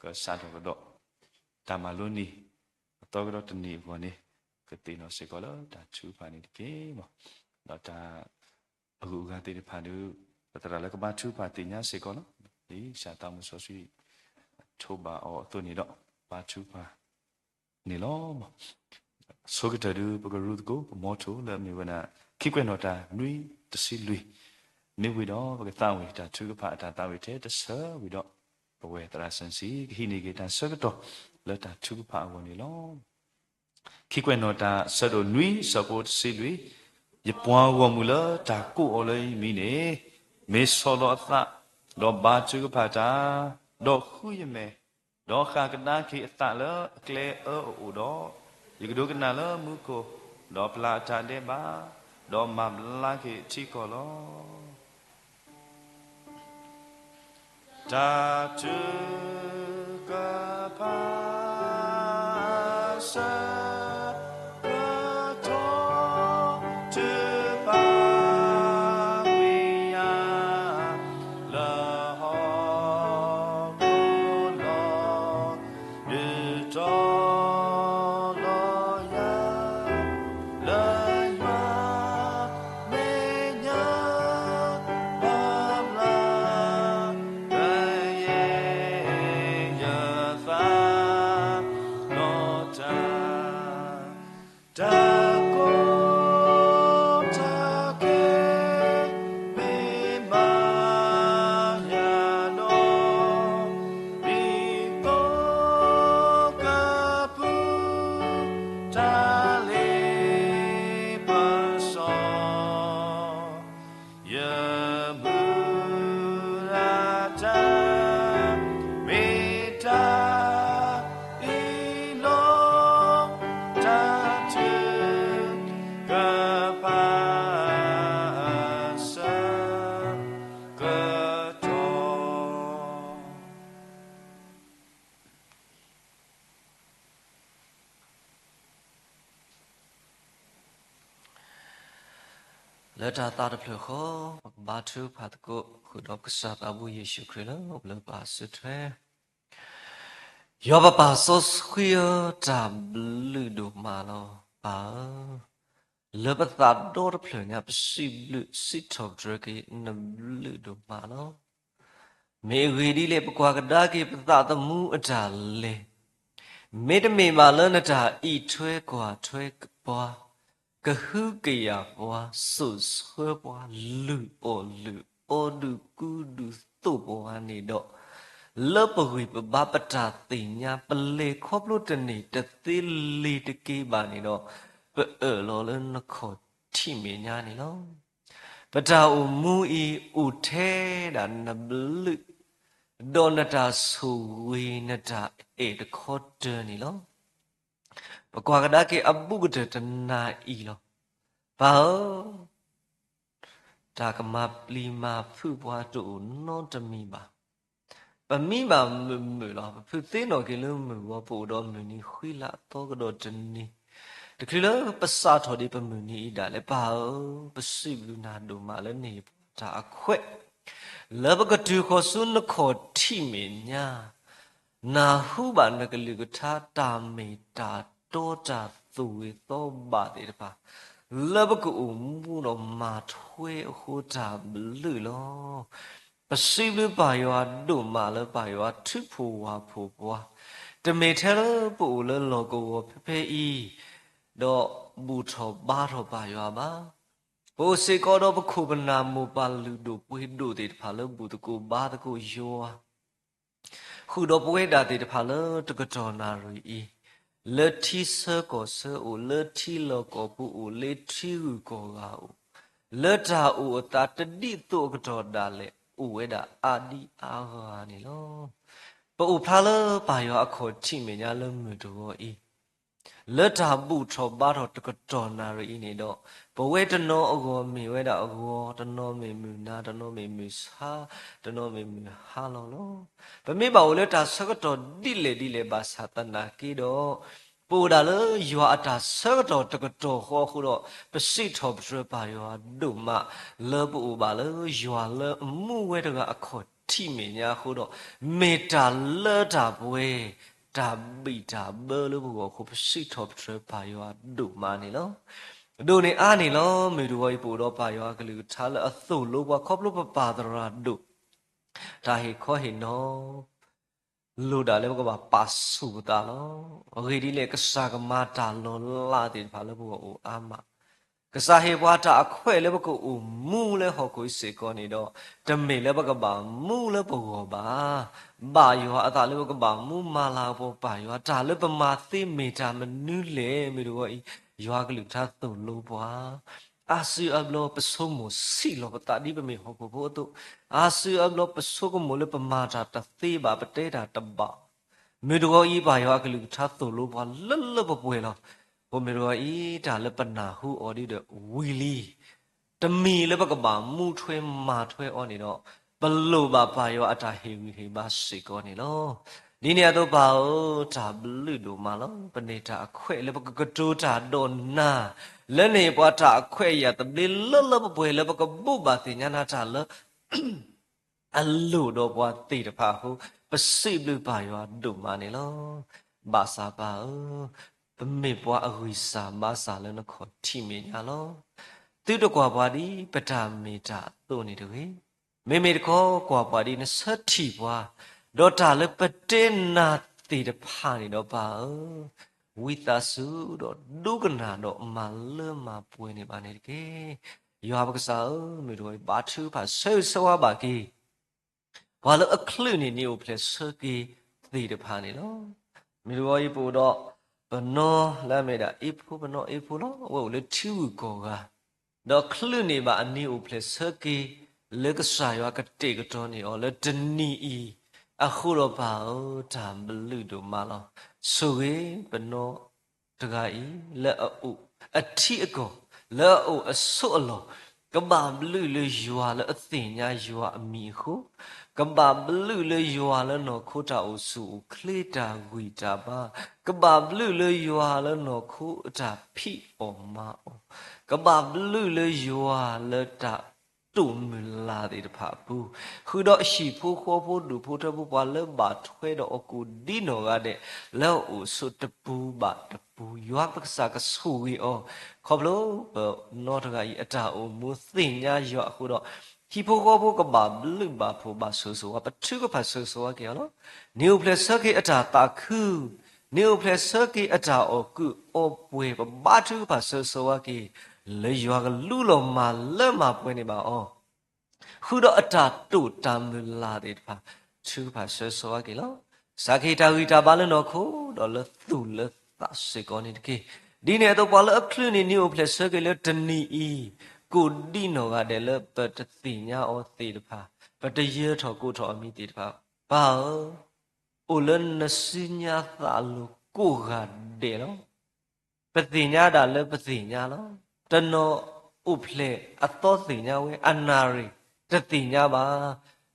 ကစးထီၣ်ကဒီး တၢ်မၤလိန့ၣ် အသီကဒီးတနံၤအဂီၢ်န့ၣ် ကသ့ၣ်နီၣ်စ့ၢ်ကီးလၢတၢ်ထုကဖၣ်န့ၣ်တက့ၢ်. ဒီးတၢ်အဂုၤအဂၤသ့ၣ်တဖၣ်ဒီး ပသရၣ်လၢကဘါထုကဖၣ်သ့ၣ်ညါစ့ၢ်ကီးလီၤ. ဒ်ကစၢ်သးမုၢ်စီဆှံ ထိးဘၣ်အီၤအသိးန့ၣ်ဒီး ဘါထုကဖၣ်န့ၣ်လီၤ. ဆိကတၢၢ်ဒုး ပကရူသကိး ပမီထိၣ်လၢအမ့ၢ်ဝဲဒၣ် ခံကွဲးနီၣ်တၢ်နွံတဆံလွံၢ် မ့ၢ်ဝံၤဒီး ပကသးဝံၣ်တၢ်ထုကဖၣ်အတၢ်သးဝံၣ်ထဲတဆၢဝံၤဒီး ပဝဲသရၣ်စၢ်စံ ကဟံးန့ၢ်က့ၤတၢ်ဆၢကတီၢ်လၢတၢ်ထုကဖၣ်အဂီၢ်န့ၣ်လီၤ. ခံကွဲးနီၣ်တၢ် ဆၢဒိၣ်နွံ ဆၢဖိတဆံလွံၢ်, ယပှၤဂီၢ်မုၢ်လၢတၢ်ကိးအီၤလၢယမံၤန့ၣ် မ့ၢ်ဆီၣ်လီၤအသး, ဒီးဘါထုကဖၣ်တၢ်, ဒီးဃုယမဲာ်, ဒီးဃၣ်ကဒါက့ၤအသးလၢအကျဲအၢအအိၣ်ဒီး, ယကဒိကနၣ်လၢမူခိၣ်, ဒီးပျၢ်အတၢ်ဒဲးဘး, ဒီးမၤဘျါက့ၤထံကီၢ်လီၤ. တၢ်ထုကဖၣ် ဆၢကတီၢ် ထုကဖၣ်ဝံၤယၤ လၢဟီၣ်ခိၣ်လီၤ ဒုးတီၤလီၤယၤ လၢယွၤမဲာ်ညါ ဘၣ်ဘျါ ကယဲၢ်ယသး နီၢ်တၢ် တၢ်ကီတၢ်ခဲ မ့ၢ်မၤယၤဒီး ဒ်သိးကပူၤ တၢ်လ့ပစီ ယမုၢ်လၢ်တၢ် မ့ၢ်တၢ်အံၤလီၤ. တၢ်ထုကဖၣ် ဆၢကတီၢ် လၢတၢ်သးတဖျၢၣ်ဃီ ပကဘါထုကဖၣ်သကိး ဃုာ်ဒီးပကစၢ်သးဘိယ့ၣ်ၡူးခရံာ်လၢ အိၣ်လၢပၢ်အစုထွဲ ယွၤပပၢ်စီဆှံဧၢ, တၢ်ဘျုးဒိၣ်မးလီၤ ပၢ်ဧၢ, လၢပသးဒီတဖျၢၣ်ညါ ပစံးဘျုးစံးထီၣ်ပတြၢၤက့ၤနဘျုးဒိၣ်မးလီၤ. မ့ၢ်အဂ့ၢ်ဒ်လဲၣ် ပကွၢ်ကဒါက့ၤပသးသမူအတၢ်လဲၤ မ့တမ့ၢ်ဘၣ်လၢနတၢ်အံးထွဲကွၢ်ထွဲပှၤ, ကဟုကယာ်ပှၤ, စိာ်ဆှၢပှၤ, လုၢ်အီၣ်လုၢ်အီ, ဒုးကူဒုးသိးပှၤန့ၣ်ဒီး, လၢပဂံၢ်ပဘါပတၢ်သ့ၣ်ညါ ပလဲၤခီဖျိတန့ၢ်တသ့လ့ၤတက့ၤဘၣ်န့ၣ်ဒီး, ပအၢၣ်လီၤလၢနခီၣ်ထံးမဲာ်ညါန့ၣ်လီၤ. ပတၢ်အိၣ်မူအံၤအိၣ်ထဲဒၣ်နဘျုး, ဒီးနတၢ်ဆိၣ်ဂ့ၤနတၢ်အဲၣ်တခီတၢၤန့ၣ်လီၤ. ပကွၢ်ကဒါက့ၤအဘူးကတၢၢ်တနၤအံၤလီၤ. ပၢ်ဧၢ, တၢ်ကမၤပျံၤမၤဖုးပှၤတအိၣ်နီတမံၤဘၣ်. ပမံဘၣ်မုာ်မုာ်လီၤ. ပဖုးသ့ၣ်နီၣ်က့ၤလၢမုၢ်ဂီၤ ပအိၣ်ဒီးမုၢ်နံၤဃံလၤသီကဒီးတနံၤ, တချုးလၢပစးထီၣ်ဒံးပမုၢ်နံၤအံၤဒၣ်လဲာ် ပၢ်ဧၢ, ပစံးဘျုးနၤဒိၣ်မးလၢနဟ့ၣ်ပှၤတၢ်အခွဲး လၢပကတုၤဃီၤဆူနခီၣ်ထံးမဲာ်ညါ နၢ်ဟူဘၣ်နကလုၢ်ကထါတၢ်မ့ၢ်တၢ်တီတၢ်သူၣ်ဂ့ၤသီဘၣ်သ့ၣ်တဖၣ် လၢပကအိၣ်မူဒီးမၤထွဲအဃိတၢ်ဘျုးလီၤ. ပစံးဘျုးပၢ်ယွၤဒိၣ်မးလၢပၢ်ယွၤထုးဖှိၣ်ဝၢ်ဖှိၣ်ပှၤ, တမ့ၢ်ထဲလၢပအိၣ်လၢလီၢ်ကဝီၤဖဲဖဲအံၤ ဒီးဘူၣ်ထီၣ်ဘါထီၣ်ပၢ်ယွၤဘၣ်. ပအိၣ်စ့ၢ်ကီးဒီးပခိၣ်ပနၢ်မိၢ်ပၢ်လုၢ်ဒိၣ်ပှ့ၤဒိၣ်သ့ၣ်တဖၣ်လၢဘူၣ်သကိးဘါသကိးယွၤ ဃုာ်ဒီးပဝဲဒၣ်သ့ၣ်တဖၣ်လၢတကတီၢ်နၣ်ရံၣ်အံၤ, လၢထံဆၢကီၢ်ဆၢအိၣ်, လၢထံလီၢ်ကီၢ်ပူၤအိၣ်, လၢထံဂုၤကီၢ်ဂၤအိၣ်, လၢတၢ်အိၣ်အသးတဒ်သိးအကတီၢ်ဒၣ်လဲာ် အိၣ်ဝဲဒၣ်အါဒံအါဂၤန့ၣ်လီၤ. ပအိၣ်ဖျါလၢပၢ်ယွၤအခီၣ်ထံးမဲာ်ညါလၢမုၢ်တဂီၤအံၤ လၢတၢ်ဘူၣ်ထီၣ်ဘါထီၣ်တကတီၢ်နၣ်ရံၣ်အံၤန့ၣ်ဒီး, ပဝဲတနီၤအဂီၢ်မ့ၢ်ဝဲဒၣ်အဂီၤ, တနီၤမ့ၢ်မုၢ်နၤ, တနီၤမ့ၢ်မုၢ်ဆါ, တနီၤမ့ၢ်မုၢ်ဟါလီၤလီၤ. ပမ့ၢ်ဘၣ်အိၣ်လၢတၢ်ဆၢကတီၢ်ဒ်လဲၣ်ဒ်လဲၣ်ဘၣ်ဆၣ်သနာ်က့ဒီး, ပအိၣ်ဒၣ်လၢယွၤအတၢ်ဆၢကတီၢ်တကတီၢ်ဃီအဃိဒီး, ပစံးထီၣ်ပတြၢၤပၢ်ယွၤဒိၣ်မး လၢပအိၣ်ဘၣ်လၢယွၤလၢအမူဝဲတဂၤအခီၣ်ထံးမဲာ်ညါအဃိဒီး, မ့ၢ်တၢ်လၢတၢ်ပှဲၤ, တၢ်ဘံၣ်တၢ်ဘၢလၢပဂီၢ်အဃိ ပစံးထီၣ်ပတြၢၤပၢ်ယွၤဒိၣ်မးန့ၣ်လီၤ. ဒိၣ်န့ၢ်အါန့ၣ်လီၤ. မုၢ်တဂီၤအံၤ ပအိၣ်ဒီးပၢ်ယွၤအကလုၢ်ကထါလၢအသိၣ်လိပှၤ ခီဖျိပပၢ်သရၣ်ဒိၣ် တၢ်ဟ့ၣ်ခီဟ့ၣ်နီၤ လိၣ်ဒၣ်လၢပကဘၣ်ပာ်ဆူၣ်ပသးလီၤ. အဂ့ၢ်ဒ်လဲၣ်, ကစၢ်ကမၤတၢ်လီၤလးသ့ၣ်တဖၣ်လၢပဂီၢ်အိၣ်အါမး, ကစၢ်ဟ့ၣ်ပှၤတၢ်အခွဲးလၢပကအိၣ်မူလၢဟီၣ်ခိၣ်အံၤစ့ၢ်ကီးန့ၣ်ဒီး, တမ့ၢ်လၢပကဘၣ်မူလၢပဂီၢ်ဘၣ်. ဘၣ်ယွၤအသးလၢပကဘၣ်မူမၤလၤကပီၤပၢ်ယွၤ, တၢ်လၢပမၤသ့မ့ၢ်တၢ်မနုၤလဲၣ်. မုၢ်တဂီၤအံၤ ယွၤကလုၢ်ကထါသိၣ်လိပှၤ အါစုအါဘျီပဆိကမိၣ်ဆံးလီၤပသးဒ်ပမ့ၢ်ဟီၣ်ခိၣ်ဖိအသိး, အါစုအါဘျီပဆိကမိၣ်လၢပမၤတၢ်တသ့ဘၣ်, ပတဲတၢ်တဘၣ်. မုၢ်တဂီၤအံၤ ပၢ်ယွၤအကလုၢ်ကထါသိၣ်လိပှၤလၢလၢပှဲၤပှဲၤလီၤ. အဃိမုၢ်တဂီၤအံၤ တၢ်လၢပနၢ်ဟူအီၤဒ်ဒီးဝံၤလံ တမံၤလၢပကဘၣ်မူထွဲမၤထွဲအီၤန့ၣ်ဒီး, ပလိၣ်ဘၣ်ပၢ်ယွၤအတၢ်ဟ့ၣ်ဂံၢ်ဟ့ၣ်ဘါစ့ၢ်ကီးန့ၣ်လီၤ. ဒ်န့ၣ်အသိးပၢ်ဧၢ, တၢ်ဘျုးဒိၣ်မးလီၤ. ပန့ၢ်တၢ်အခွဲးလၢပကကတိၤတၢ်ဒီးနၤ, လၢန့ၣ်ပှၤတၢ်အခွဲးအယာ်သဘျ့လၢလၢပှဲၤပှဲၤလၢပကဘိးဘၣ်သ့ၣ်ညါနၤတၢ်လၢ အလိၣ်ဒီးပှၤသ့ၣ်တဖၣ်အဃိ, ပစံးဘျုးပၢ်ယွၤဒိၣ်မးန့ၣ်လီၤ. ဘၣ်ဆၣ်ပၢ်ဧၢ, ပမ့ၢ်ပှၤအဂံၢ်စၢ်ဘါစၢ်လၢနခီၣ်ထံးမဲာ်ညါလီၤ. သုတကွၢ်ပှၤဒ်ပတၢ်မ့ၢ်တၢ်အသိးန့ၣ်တဂ့ၤ. မ့မ့ၢ်တခီ ကွၢ်ပှၤဒ်နဆၢထံၣ်ပှၤ, ဒီးတၢ်လၢပတဲနၤသ့ၣ်တဖၣ်န့ၣ်ဒီးပၢ်ဧၢ, ဝံသးစူၤဒီးဒိကနၣ်ဒီးမၤလၢမၤပှဲၤန့ၢ်ဘၣ်န့ၣ်တက့ၢ်. ယွၤပကစၢ်ဧၢ, မုၢ်တဂီၤအံၤ ဘါထုကဖၣ်ဆၢဂ့ၤဆၢဝါဘၣ်က့ၤ ပှၤလၢအချုးန့ၢ်နံၣ်အိၣ်ဖျဲၣ်ဆၢက့ၤသ့ၣ်တဖၣ်န့ၣ်လီၤ. မုၢ်တဂီၤအံၤ ပအိၣ်ဒီးပနီၢ်လၢအမ့ၢ်ဒၣ်အ့ၣ်ဖိ, ပနီၢ်အ့ၣ်ဖိလီၤ. အဝဲအိၣ်လၢထံဂုၤကီၢ်ဂၤ, ဒီးချုးန့ၢ်ဘၣ်အနံၣ်အိၣ်ဖျဲၣ်ဆၢက့ၤ လၢကစၢ်ယွၤကတဲာ်ကတီၤန့ၢ်အီၤလၢတနံၤအံၤအဃိဒီးပၢ်ဧၢ, တၢ်ဘျုးဒိၣ်မးလီၤ. ဆိၣ်ဂ့ၤပနီၢ်တဂၤအံၤ လၢအအိၣ်အထံအကီၢ်, လၢအအိၣ်အဆိးအလီၢ်, ကဘၣ်ဘျုးလၢယွၤလၢအသ့ၣ်ညါယွၤအမံၤအဃိ, ကဘၣ်ဘျုးလၢယွၤလၢနီၢ်ခိတၢ်အိၣ်ဆူၣ်အိၣ်ချ့တၢ်ဂံၢ်တၢ်ဘါ, ကဘၣ်ဘျုးလၢယွၤလၢနီၢ်ခိအတၢ်ဖံးအီၣ်မၤအီၣ်, ကဘၣ်ဘျုးလၢယွၤလၢတၢ်တိာ်မုၢ်လၢ်သ့ၣ်တဖၣ်အပူၤ, ဃုာ်ဒီးအဟံၣ်ဖိဃီဖိဒူၣ်ဖိထၢဖိပှၤလၢဘၣ်ထွဲဒီးအီၤကိးဒ်နီၢ်ဂၤဒဲး လၢအအိၣ်ဆိးတပူၤဘၣ်တပူၤ, ယွၤပကစၢ်ကဆိၣ်ဂ့ၤအီၤ, ခီဖျိပနီၢ်တဂၤအံၤအတၢ်အိၣ်မူသ့ၣ်ညါယွၤအဃိဒီး, ဟံၣ်ဖိဃီဖိကဘၣ်ဘျုးဘၣ်ဖှိၣ်ဘၣ်ဆိၣ်ဂ့ၤဆိၣ်ဝါ, ပထုကဖၣ်ဆိၣ်ဂ့ၤဆိၣ်ဝါက့ၤအီၤလီၤ. နံၣ်အိၣ်ဖျဲၣ်ဆၢက့ၤအတၢ်သးခု, နံၣ်အိၣ်ဖျဲၣ်ဆၢက့ၤအတၢ်အီၣ်ကုၣ်အီပှဲၤ, ပဘါထုကဖၣ်ဆိၣ်ဂ့ၤဆိၣ်ဝါက့ၤ, လၢယွၤကလူလီၤမၤလၢမၤပှဲၤန့ၢ်ဘၣ်အီၤ ဃုာ်ဒီးအတၢ်တိာ်တၢ်မုၢ်လၢ်သ့ၣ်တဖၣ်, ထုကဖၣ်ဆိၣ်ဂ့ၤဆိၣ်ဝါက့ၤလီၤ. စးကဟ့ၣ်တၢ်ဂံၢ်တၢ်ဘါလၢနီၢ်ခိ, ဒီးလၢသူၣ်လၢသးစ့ၢ်ကီးန့ၣ်တက့ၢ်. ဒ်န့ၣ်အသိးပှၤလၢအချုးန့ၢ်နံၣ်အိၣ်ဖျဲၣ်ဆၢက့ၤလၢတနံၤအံၤ, ကိးဒ်နီၢ်ဂၤဒဲးလၢပတသ့ၣ်ညါအီၤသ့ၣ်တဖၣ်, ပတယၢၤထီၣ်ကိးထီၣ်အမံၤသ့ၣ်တဖၣ်, ပၢ်ဧၢ, အိၣ်လၢနစုညါသးအလိၤကိးဂၤဒဲးလီၤ. ပသ့ၣ်ညါဒၣ်လၢပသ့ၣ်ညါလီၤ. တနီၤအိၣ်ဖျဲၣ်အသီသ့ၣ်ညါဝဲအနၣ်ရံၣ်တသ့ၣ်ညါဘၣ်.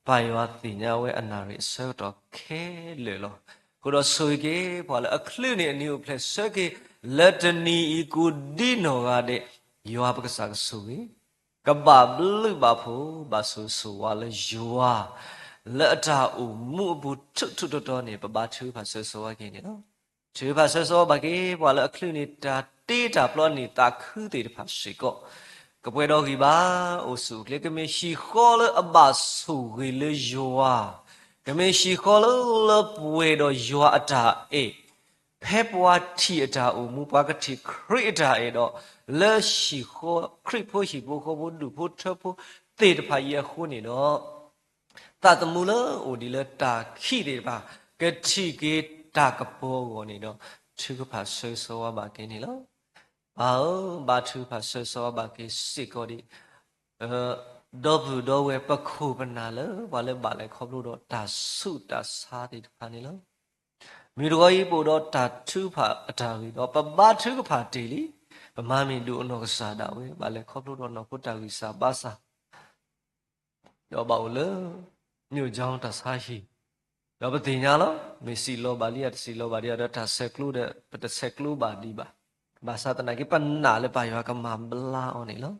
ပၢ်ယွၤသ့ၣ်ညါဝဲအနၣ်ရံၣ်အဆၢကတီၢ်ခဲလၢာ်လီၤ. အဃိဒီးဆိၣ်ဂ့ၤက့ၤ ပှၤလၢအချုးန့ၢ်အနံၤအိၣ်ဖျဲၣ်ဆၢက့ၤ လၢတနံၤအံၤကိးဒ်နီၢ်ဂၤဒဲး ယွၤပကစၢ်ကဆိၣ်ဂ့ၤ ကဘၣ်ဘျုးဘၣ်ဖှိၣ် ဘၣ်ဆိၣ်ဂ့ၤဆိၣ်ဝါလၢယွၤ လၢအတၢ်အိၣ်မူအပူၤထူးထူးတီၤတီၤန့ၣ် ပဘါထုကဖၣ်ဆၢဂ့ၤဆၢဝါက့ၤန့ၣ်လီၤ. ထုကဖၣ်ဆၢဂ့ၤဆၢဝါဘၣ်က့ၤ ပှၤလၢအချုးန့ၢ်တၢ်တ့တၢ်ဖျီန့ၢ်သးခုသ့ၣ်တဖၣ်စ့ၢ်ကီး ကပှဲၤဒီးဂံၢ်ဘါ အိၣ်ဆူၣ်အိၣ်ချ့ ကမ့ၢ်ဟံၣ်ဃီလၢအဘၣ်ဆိၣ်ဂ့ၤလၢယွၤ, ကမ့ၢ်ဟံၣ်ဃီလၢ လၢပှဲၤဒီးယွၤအတၢ်အဲၣ် ဖဲပှၤထံၣ်အတၢ်အိၣ်မူ ပှၤကထံၣ်ခရံာ်အတၢ်အဲၣ်ဒီး လၢဟံၣ်ဃီ ခရံာ်ဖိဟံၣ်ဖိဃီဖိ ဒူၣ်ဖိထၢဖိသ့ၣ်တဖၣ်အံၤအဃိန့ၣ်ဒီး သးသမူလၢအိၣ်ဒံးလၢတၢ်ခံးသ့ၣ်တဖၣ် ကထံၣ်က့ၤတၢ်ကပီၤအဂီၢ်န့ၣ်ဒီး ထုကဖၣ်ဆၢဂ့ၤဆၢဝါဘၣ်က့ၤန့ၣ်လီၤ. ပၢ်ဧၢ, ဘါထုကဖၣ်ဆၢဂ့ၤဆၢဝါဘၣ်က့ၤစ့ၢ်ကီးဒံး ဒီပုၢ်ဒီဝဲၢ်ပခိၣ်ပနၢ်လၢ ပှၤလၢဘၣ်လဲၤခီဖျိဒီးတၢ်ဆူးတၢ်ဆါသ့ၣ်တဖၣ်န့ၣ်လီၤ. မုၢ်တဂီၤအံၤ ပအိၣ်ဒီးတၢ်ထုကဖၣ်အတၢ်ဂ့ၢ်ဒီး ပဘါထုကဖၣ်တ့ၢ်လံ, ပမၤမ့ၢ်ဒုးအနီၢ်ကစၢ်ဒၣ်ဝဲ ဘၣ်လဲၤခီဖျိဒီးနီၢ်ခိတၢ်ဂံၢ်စၢ်ဘါစၢ် ဒီးဘၣ်အိၣ်လၢ မ့ၣ်အူကၠီတၢ်ဆါဟံၣ်, ဒီးပသ့ၣ်ညါလီၤ, မ့ၢ်စံးလီၤဘၣ်လံ တစံးလီၤဘၣ်ဒံးဒီး တၢ်ဆဲးကျိးဒီး ပတဆဲးကျိးဘၣ်ဒံးဘၣ်. ဘၣ်ဆၣ်သနာ်က့ ပနာ်လၢပၢ်ယွၤကမၤဘျါအီၤန့ၣ်လီၤ.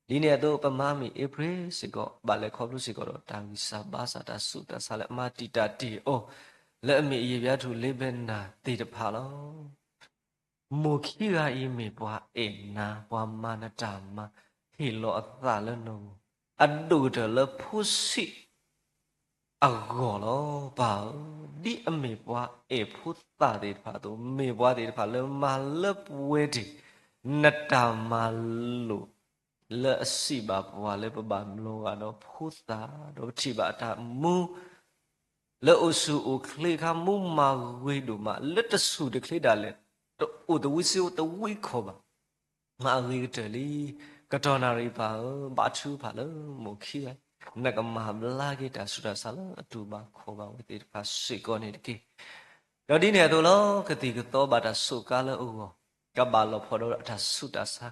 ဒ်န့ၣ်အသိး ပမၤမ့ၢ်အ့ဖြ့ၣ်စ့ၢ်ကီး ဘၣ်လဲၤခီဖျိစ့ၢ်ကီးဒီး တၢ်ဂံၢ်စၢ်ဘါစၢ် တၢ်ဆူးတၢ်ဆါလၢအမၤတံာ်တာ်တ့ၢ်အီၤ လၢအမ့ၢ်အယံာ်ဘါထုးလ့ဘဲနၤသ့ၣ်တဖၣ်လီၤ. မိၢ်ခံဂၤအံၤမ့ၢ်ပှၤအဲၣ်နၤ, ပှၤမၤနတၢ်မၤ ဟ့ၣ်လီၤအသးလၢနဂီၢ်, အဒိၣ်ကတၢၢ်လၢဖိဆံးအဂီၢ်လီၤ. ပၢ်ဧၢ, ဒ်အမ့ၢ်ပှၤအဲၣ်ဖိသၣ်သ့ၣ်တဖၣ်အသိး, မ့ၢ်ပှၤသ့ၣ်တဖၣ်လၢမၤလၢပှဲၤတ့ၢ် နတၢ်မၤလိာ် လၢအစံးဘၣ်ပှၤလၢပဘၣ်မျိၤဂာ်ဒီးဖိသၣ်, ဒီးပထံၣ်ဘၣ်အတၢ်မူ လၢအိၣ်ဆူၣ်အိၣ်ချ့အခါ မူမၤဂ့ၤဒိၣ်မး လၢတဆူၣ်တချ့ဒၣ်လဲာ် တအိၣ်သဝံစ့တဝံခီၣ်ဘၣ်. မၤအဂ့ၤကတၢၢ်လံ. ကတီၢ်နၣ်ရံၣ်ပၢ်ဧၢ, ဘါထုကဖၣ်လၢမိၢ်ခံဂၤ, နကမၤဘျါက့ၤတၢ်ဆူးတၢ်ဆါလၢအတူၢ်ဘၣ်ခီၣ်ဘၣ်ဝဲသ့ၣ်တဖၣ်စ့ၢ်ကီးန့ၣ်တက့ၢ်. ဒီးဒ်န့ၣ်အသိးလီၤ, ကသံၣ်ကသီဘၣ်တၢ်စူးကါလၢအဂီၢ်, ကဘၣ်လီၤဖှီၣ်ဒီးအတၢ်ဆူးတၢ်ဆါ,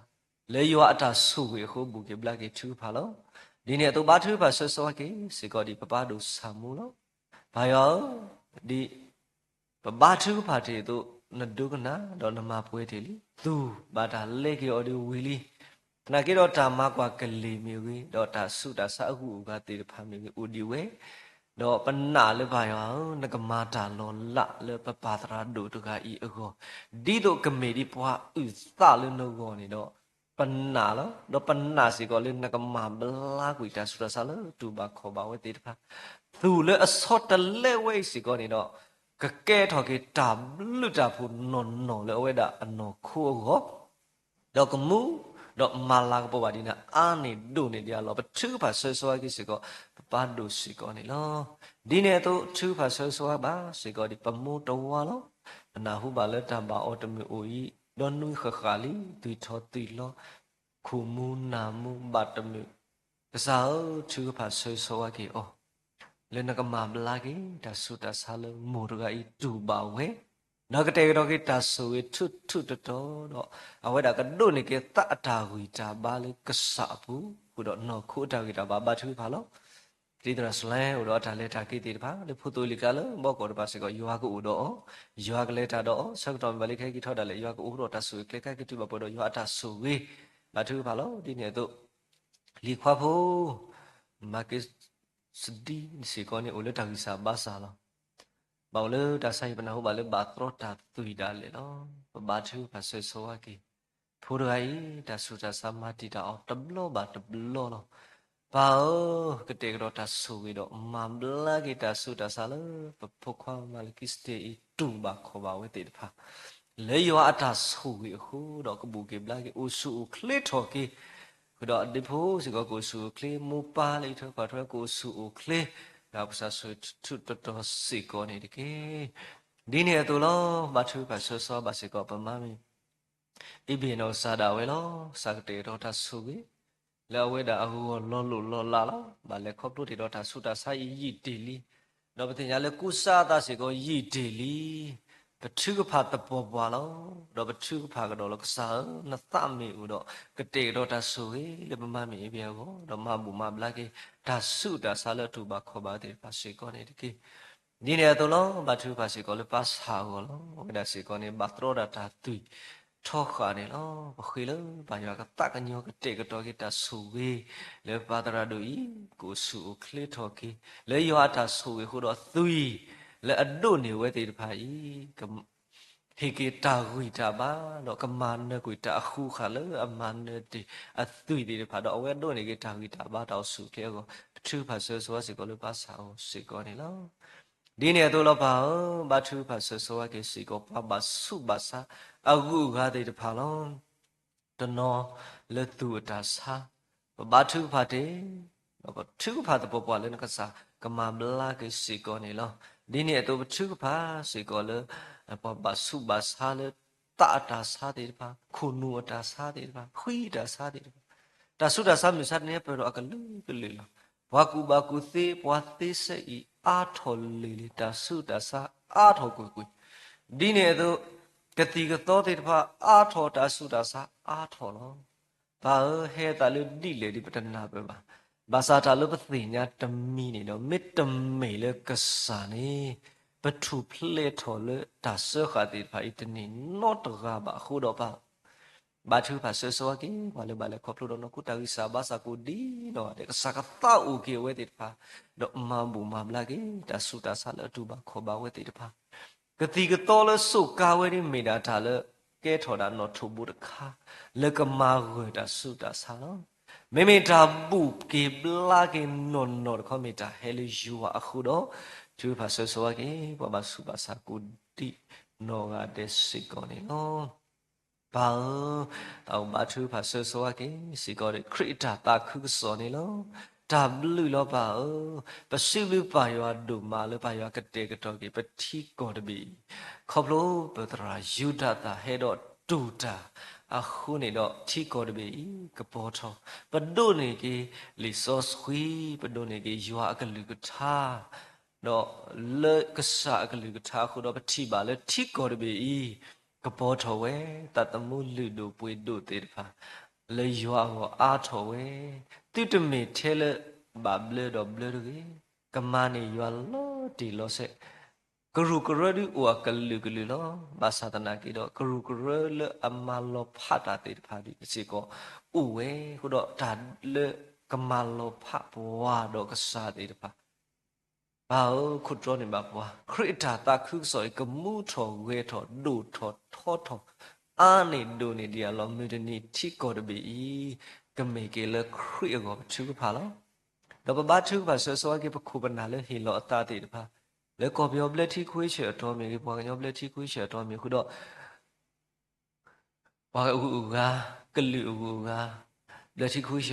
လၢယွၤအတၢ်ဆိၣ်ဂ့ၤအဃိ ဘူၣ်က့ၤဘျါက့ၤထုကဖၣ်လီၤ. ဒ်န့ၣ်အသိး ဘါထုကဖၣ်ဆၢဂ့ၤဆၢဝါက့ၤစ့ၢ်ကီးဒံး ပပၢ်ဒိၣ်ဆၣ်မူလီၤ. ပၢ်ယွၤဧၢ, ဒ် ပဘါထုကဖၣ်တ့ၢ်အသိး နဒိကနၣ်ဒီးနမၤပှဲၤတ့ၢ်လံ. သူၣ်ဘၣ်တၢ်လဲက့ၤအီၤဒံးဝံၤလံ. သနာ်က့ဒီးတၢ်မၤကွၢ်ကလ့ၢ်မ့ၢ်ဂ့ၤ, ဒီးတၢ်ဆူးတၢ်ဆါအဂုၤအဂၤသ့ၣ်တဖၣ်မ့ၢ်ဂ့ၤ အိၣ်ဒံးဝဲ, ဒီးပနာ်လၢပၢ်ယွၤဧၢ, နကမၤတၢ်လီၤလးလၢပပၢ်သရၣ်ဒိၣ်တဂၤအံၤအဂီၢ်, ဒ်သိးကမ့ၢ်ဒ်ပှၤအုၣ်သးလၢနဂီၢ်န့ၣ်ဒီး ပနာ်လီၤ. ဒီးပနာ်စ့ၢ်ကီးလၢနကမၤဘျါကွံာ်တၢ်ဆူးတၢ်ဆါလၢတူၢ်ဘၣ်ခီၣ်ဘၣ်ဝဲသ့ၣ်တဖၣ်, သူၣ်လၢအဆီတလဲဝဲအံၤစ့ၢ်ကီးန့ၣ်ဒီး ကကဲထီၣ်က့ၤတၢ်ဘျုးတၢ်ဖှိၣ်နီၢ်နီၢ်လၢအဝဲဒၣ်အနီၢ်ခိအဂီၢ်, ဒီးကမူ ဒီးမၤလၤကပီၤဘၣ်ဒံးနၤအါန့ၢ်ဒိၣ်န့ၢ်ဒံးအလီၢ် ပထုကဖၣ်ဆၢဂ့ၤဆၢဝါက့ၤစ့ၢ်ကီး ပပၢ်ဒိၣ်စ့ၢ်ကီးန့ၣ်လီၤ. ဒ်န့ၣ်အသိး ထုကဖၣ်ဆၢဂ့ၤဆၢဝါဘၣ်စ့ၢ်ကီးဒံး ပမိၢ်တဝါလီၤ. ပနၢ်ဟူဘၣ်လၢတၢ်ဘၣ်အီၤတမုာ်အိၣ်အံၤ ဒီးနွံဃၣ်ဃၣ်လံ သွံၣ်ထီၣ်သွံၣ်လီၤ ခိၣ်မူနၢ်မူဘၣ်တမုာ်, ကစၢ်ဧၢ ထုကဖၣ်ဆၢဂ့ၤဆၢဝါက့ၤအီၤ လၢနကမၤဘျါက့ၤ တၢ်ဆူးတၢ်ဆါလၢမိၢ်တဂၤအံၤတူၢ်ဘၣ်ဝဲ, ဒီးကတဲာ်ကတီၤက့ၤတၢ်ဆိၣ်ဂ့ၤထူးထူးတီၤတီၤဒီး အဝဲဒၣ်ကဒိးန့ၢ်က့ၤသးအတၢ်ဂံၢ်တၢ်ဘါလၢကစၢ်အပူၤ, ဃုာ်ဒီးနီၢ်ခိအတၢ်ဂံၢ်တၢ်ဘါ ဘါထုကဖၣ်လီၤ. ဒ်သိးဒီးစလဲအိၣ်ဒီးအတၢ်လဲၤတၢ်က့ၤသ့ၣ်တဖၣ် လၢဖိသိလံၤကျါလၢဘီကီၢ်တဖၣ်စ့ၢ်ကီး ယွၤကအိၣ်ဒီးအီၤ, ယွၤကလဲၤတၢ်ဒီးအီၤ, ဆၢကတီၢ်မ့ၢ်ဘၣ်လၢကဟဲက့ၤထီၣ်ဒၣ်လဲာ် ယွၤကအိၣ်ဒီးတၢ်ဆိၣ်ဂ့ၤကျဲခါက့ၤတုၤဘၣ်ပှဲၤဒီးယွၤအတၢ်ဆိၣ်ဂ့ၤ, ဘါထုကဖၣ်လီၤ. ဒ်န့ၣ်အသိး လံၤခွါဖိ မၤက့စဒံစ့ၢ်ကီးန့ၣ် အိၣ်လၢတၢ်ဂံၢ်စၢ်ဘါစၢ်လီၤ. ဘၣ်အိၣ်လၢတၢ်ဆါဟံၣ် ပနၢ်ဟူဘၣ်လၢဘၣ်သရီတၢ်သွံၣ်ဒၣ်လဲာ်လီၤ. ပဘါထုကဖၣ်ဆၢဂ့ၤဆၢဝါက့ၤ ဖိတဂၤအံၤ တၢ်ဆူးတၢ်ဆါမၤတံာ်တာ်အီၤတဘျီဘၣ်တဘျီလီၤ. ပၢ်ဧၢ, ကတဲာ်ကတီၤတၢ်ဆိၣ်ဂ့ၤဒီး မၤဘျါက့ၤတၢ်ဆူးတၢ်ဆါလၢ ပဖိခွါမၤလကံစတ့းအံၤ တူၢ်ဘၣ်ခီၣ်ဘၣ်ဝဲသ့ၣ်တဖၣ် လၢယွၤအတၢ်ဆိၣ်ဂ့ၤအဃိဒီး ကဘူၣ်က့ၤဘျါက့ၤ အိၣ်ဆူၣ်အိၣ်ချ့ထီၣ်က့ၤ, ဃုာ်ဒီးအဒ့ဖိစ့ၢ်ကီး ကအိၣ်ဆူၣ်အိၣ်ချ့, မိၢ်ပၢ်လၢအံးထွဲကွၢ်ထွဲ ကအိၣ်ဆူၣ်အိၣ်ချ့, ဒီးကစၢ်ဆိၣ်ဂ့ၤထူးထူးတီၤတီၤစ့ၢ်ကီးန့ၣ်တက့ၢ်. ဒ်န့ၣ်အသိးလီၤ. ဘါထုကဖၣ်ဆၢဂ့ၤဆၢဝါဘၣ်စ့ၢ်ကီး ပမါမ့ၢ် အ့ဘ့ၣ်နီၢ်ကစၢ်ဒၣ်ဝဲလီၤ. ကစၢ်ကတဲာ်ကတီၤတၢ်ဆိၣ်ဂ့ၤ လၢအဝဲဒၣ်အဂီၢ်လီၤလိၢ်လီၤလးလီၤ. ဘၣ်လဲၤခီဖျိတ့ၢ်ဒီးတၢ်ဆူးတၢ်ဆါအံၤယံာ်တ့ၢ်လံ. ဒီးပသ့ၣ်ညါလၢကူစါအသးစ့ၢ်ကီးယံာ်တ့ၢ်လံ. ပထုကဖၣ်သပှၢ်ပှၢ်လီၤ. ဒီးပထုကဖၣ်ကဒီးလီၤ, ကစၢ်ဧၢ, နသးမ့ၢ်အိၣ်ဒီး ကတဲာ်ကတီၤတၢ်ဆိၣ်ဂ့ၤလၢပမၤမ့ၢ်အဘၢအဂီၢ်, ဒီးမၤဘူၣ်မၤဘျါက့ၤ တၢ်ဆူးတၢ်ဆါလၢအတူၢ်ဘၣ်ခီၣ်ဘၣ်သ့ၣ်တဖၣ်စ့ၢ်ကီးန့ၣ်တက့ၢ်. ဒ်န့ၣ်အသိးလီၤ, ဘါထုကဖၣ်စ့ၢ်ကီးလၢပၢ်ဆၣ်အဂီၢ်လီၤ. အဝဲဒၣ်စ့ၢ်ကီးန့ၣ် ဘၣ်တြီဒၣ်တၢ်သွံၣ်ထီဃာ်န့ၣ်လီၤ. ပဃ့လၢပၢ်ယွၤကသးကညီၤ ကတဲာ်ကတီၤက့ၤတၢ်ဆိၣ်ဂ့ၤ လၢပၢ်သရၣ်ဒိၣ်အံၤ ကအိၣ်ဆူၣ်အိၣ်ချ့ထီၣ်က့ၤ လၢယွၤအတၢ်ဆိၣ်ဂ့ၤအဃိဒီး သွံၣ်လၢအဒိးန့ၢ်ဝဲသ့ၣ်တဖၣ်အံၤ ဟ့ၣ်က့ၤတၢ်ဂံၢ်တၢ်ဘါ, ဒီးကမၤနၢၤကွံာ်တၢ်အဃူအဃာ်လၢအမၤနၢၤတ့ၢ်အသွံၣ်သ့ၣ်တဖၣ်, ဒီးအဝဲဒိးန့ၢ်က့ၤတၢ်ဂံၢ်တၢ်ဘါ တၢ်အိၣ်ဆူၣ်အိၣ်ချ့အဂီၢ်, ပထုကဖၣ်ဆၢဂ့ၤဆၢဝါစ့ၢ်ကီးလၢပၢ်ဆၣ်အဂီၢ်စ့ၢ်ကီးန့ၣ်လီၤ. ဒ်န့ၣ်အသိးလီၤပၢ်ဧၢ, ဘါထုကဖၣ်ဆၢဂ့ၤဆၢဝါက့ၤစ့ၢ်ကီး ပှၤဘၣ်ဆူးဘၣ်ဆါအဂုၤအဂၤသ့ၣ်တဖၣ်လီၤ. တနီၤလၢသူၣ်အတၢ်ဆါ, ပဘါထုကဖၣ်တ့ၢ်, ဒီးပထုကဖၣ်သပှၢ်ပှၢ်လၢနကစၢ်ကမၤဘျါက့ၤစ့ၢ်ကီးန့ၣ်လီၤ. ဒ်န့ၣ်အသိးပထုကဖၣ်စ့ၢ်ကီးလၢ ပှၤဘၣ်ဆူးဘၣ်ဆါလၢသးအတၢ်ဆါသ့ၣ်တဖၣ်, ခိၣ်နူာ်အတၢ်ဆါသ့ၣ်တဖၣ်, ဃံအတၢ်ဆါသ့ၣ်တဖၣ်, တၢ်ဆူးတၢ်ဆါမုၢ်ဆါတနံၤညါပၢၢ်ထီၣ်အကလုာ်ကလုာ်လီၤ. ပှၤကူၣ်ဘၣ်ကူၣ်သ့ ပှၤသ့စဲအံၤ အါထီၣ်လံၤလံၤ, တၢ်ဆူးတၢ်ဆါအါထီၣ်ကွ့ၢ်ကွ့ၢ်, ဒ်န့ၣ်အသိး ကသံၣ်ကသီသ့ၣ်တဖၣ်အါထီၣ်, တၢ်ဆူးတၢ်ဆါအါထီၣ်လီၤ. ပၢ်ဧၢ, ဟဲသးလၢဒ်လဲၣ်ဒ်ပတနၢ်ပၢၢ်ဘၣ်. ဘၣ်ဆၣ်တၢ်လၢပသ့ၣ်ညါတမံၤန့ၣ်ဒီး မ့တမ့ၢ်လၢကစၢ်န့ၣ် ပထူၣ်ဖျဲးထီၣ်လၢတၢ်စၢဃာ်သ့ၣ်တဖၣ်အံၤ တန့ၢ်နီတဂၤဘၣ်အဃိဒီးပၢ် ဘါထုကဖၣ်ဆၢဂ့ၤဆၢဝါက့ၤ ပှၤလၢဘၣ်လဲၤခီဖျိဒီးနီၢ်ခိတၢ်ဂံၢ်စၢ်ဘါစၢ်ကိးဒံနီၢ်ဂၤဒဲး, ကစၢ်ကသးအိၣ်က့ၤအဝဲသ့ၣ်တဖၣ်, ဒီးမၤဘူၣ်မၤဘျါက့ၤ တၢ်ဆူးတၢ်ဆါလၢအတူၢ်ဘၣ်ခီၣ်ဘၣ်ဝဲသ့ၣ်တဖၣ်, ကသံၣ်ကသီလၢစူးကါဝဲန့ၣ် မ့ၢ်ဒၣ်တၢ်လၢကဲထီၣ်ဒၣ်နီၣ်ထိးဘိတခါ လၢကမၤဂၢၢ်တၢ်ဆူးတၢ်ဆါလီၤ. မ့မ့ၢ်တၢ်ဘူၣ်က့ၤဘျါက့ၤနီၢ်နီၢ်တခီ မ့ၢ်တၢ်ဟဲလၢယွၤအဃိဒီး ထုကဖၣ်ဆၢဂ့ၤဆၢဝါက့ၤ ပှၤဘၣ်ဆူးဘၣ်ဆါကိးဒံနီၢ်ဂၤဒဲးစ့ၢ်ကီးန့ၣ်လီၤ. ပၢ်ဧၢ, သးအိၣ်ဘါထုကဖၣ်ဆၢဂ့ၤဆၢဝါက့ၤစ့ၢ်ကီးဒီး ခရံာ်အတၢ်သးခုကစီၣ်န့ၣ်လီၤ. တၢ်ဘျုးလီၤပၢ်ဧၢ, ပစံးဘျုးပၢ်ယွၤဒိၣ်မးလၢပၢ်ယွၤကတဲာ်ကတီၤက့ၤပထံကီၢ်တဘ့ၣ်အံၤ, ခီဖျိပသရၣ်ယူဒၤသၢၣ်ဟဲဒီးတူၢ်တၢ်အဃိန့ၣ်ဒီး ထံကီၢ်တဘ့ၣ်အံၤကပီၤထီၣ်, ပဒိးန့ၢ်က့ၤလံာ်စီဆှံ, ပဒိးန့ၢ်က့ၤယွၤအကလုၢ်ကထါ ဒီးလၢကစၢ်အကလုၢ်ကထါအဃိဒီး ပထံၣ်ဘၣ်လၢထံကီၢ်တဘ့ၣ်အံၤ ကပီၤထီၣ်ဝဲ, သးသမူလုၢ်ဒိၣ်ပှ့ၤဒိၣ်သ့ၣ်တဖၣ် လၢယွၤအဂီၢ်အါထီၣ်ဝဲ, သုတမ့ၢ်ထဲလၢဘၣ်ဘျၢဒီးဘျၢတဂ့ၤ, ကမၤန့ၢ်ယွၤလီၤတံၢ်လီၤဆဲး, ကရူၢ်ကရၢဒုးအိၣ်အကလုာ်ကလုာ်လီၤ. ဘၣ်ဆၣ်သနာ်က့ဒီး ကရူၢ်ကရၢလၢအမၤလီၤဖးတၢ်သ့ၣ်တဖၣ်ဒုးစ့ၢ်ကီးအိၣ်ဝဲ, အဃိဒီးတၢ်လၢကမၤလီၤဖးပှၤဒီးကစၢ်သ့ၣ်တဖၣ် ပၢ်ဧၢ, ခိးတြီန့ၢ်ဘၣ်ပှၤ, ခရံာ်အတၢ်သးခုကစီၣ်အံၤ ကမူထီၣ်ဂဲၤထီၣ်ဒိၣ်ထီၣ်ထီထီၣ် အါန့ၢ်ဒိၣ်န့ၢ်ဒံးအလီၢ်, မုၢ်တနံၤထံကီၢ်တဘ့ၣ်အံၤ ကမ့ၢ်က့ၤလၢခရံာ်အဂီၢ်ပထုကဖၣ်လီၤ. ဒီးပဘါထုကဖၣ်ဆၢဂ့ၤဆၢဝါက့ၤ ပခိၣ်ပနၢ်လၢဟ့ၣ်လီၤအသးသ့ၣ်တဖၣ်, လၢကီၢ်ပယီၤဘျၢထံခဝ့ၡၢၣ်အတီၢ်မ့ၢ်ဂ့ၤ, ပှၤကညီဘျၢထံခဝ့ၡၢၣ်အတီၢ်မ့ၢ်ဂ့ၤ, ဃုာ်ဒီး ပှၤအဂုၤအဂၤ, ကလုာ်အဂုၤအဂၤ, ဘျၢထံခဝ့ၡၢၣ်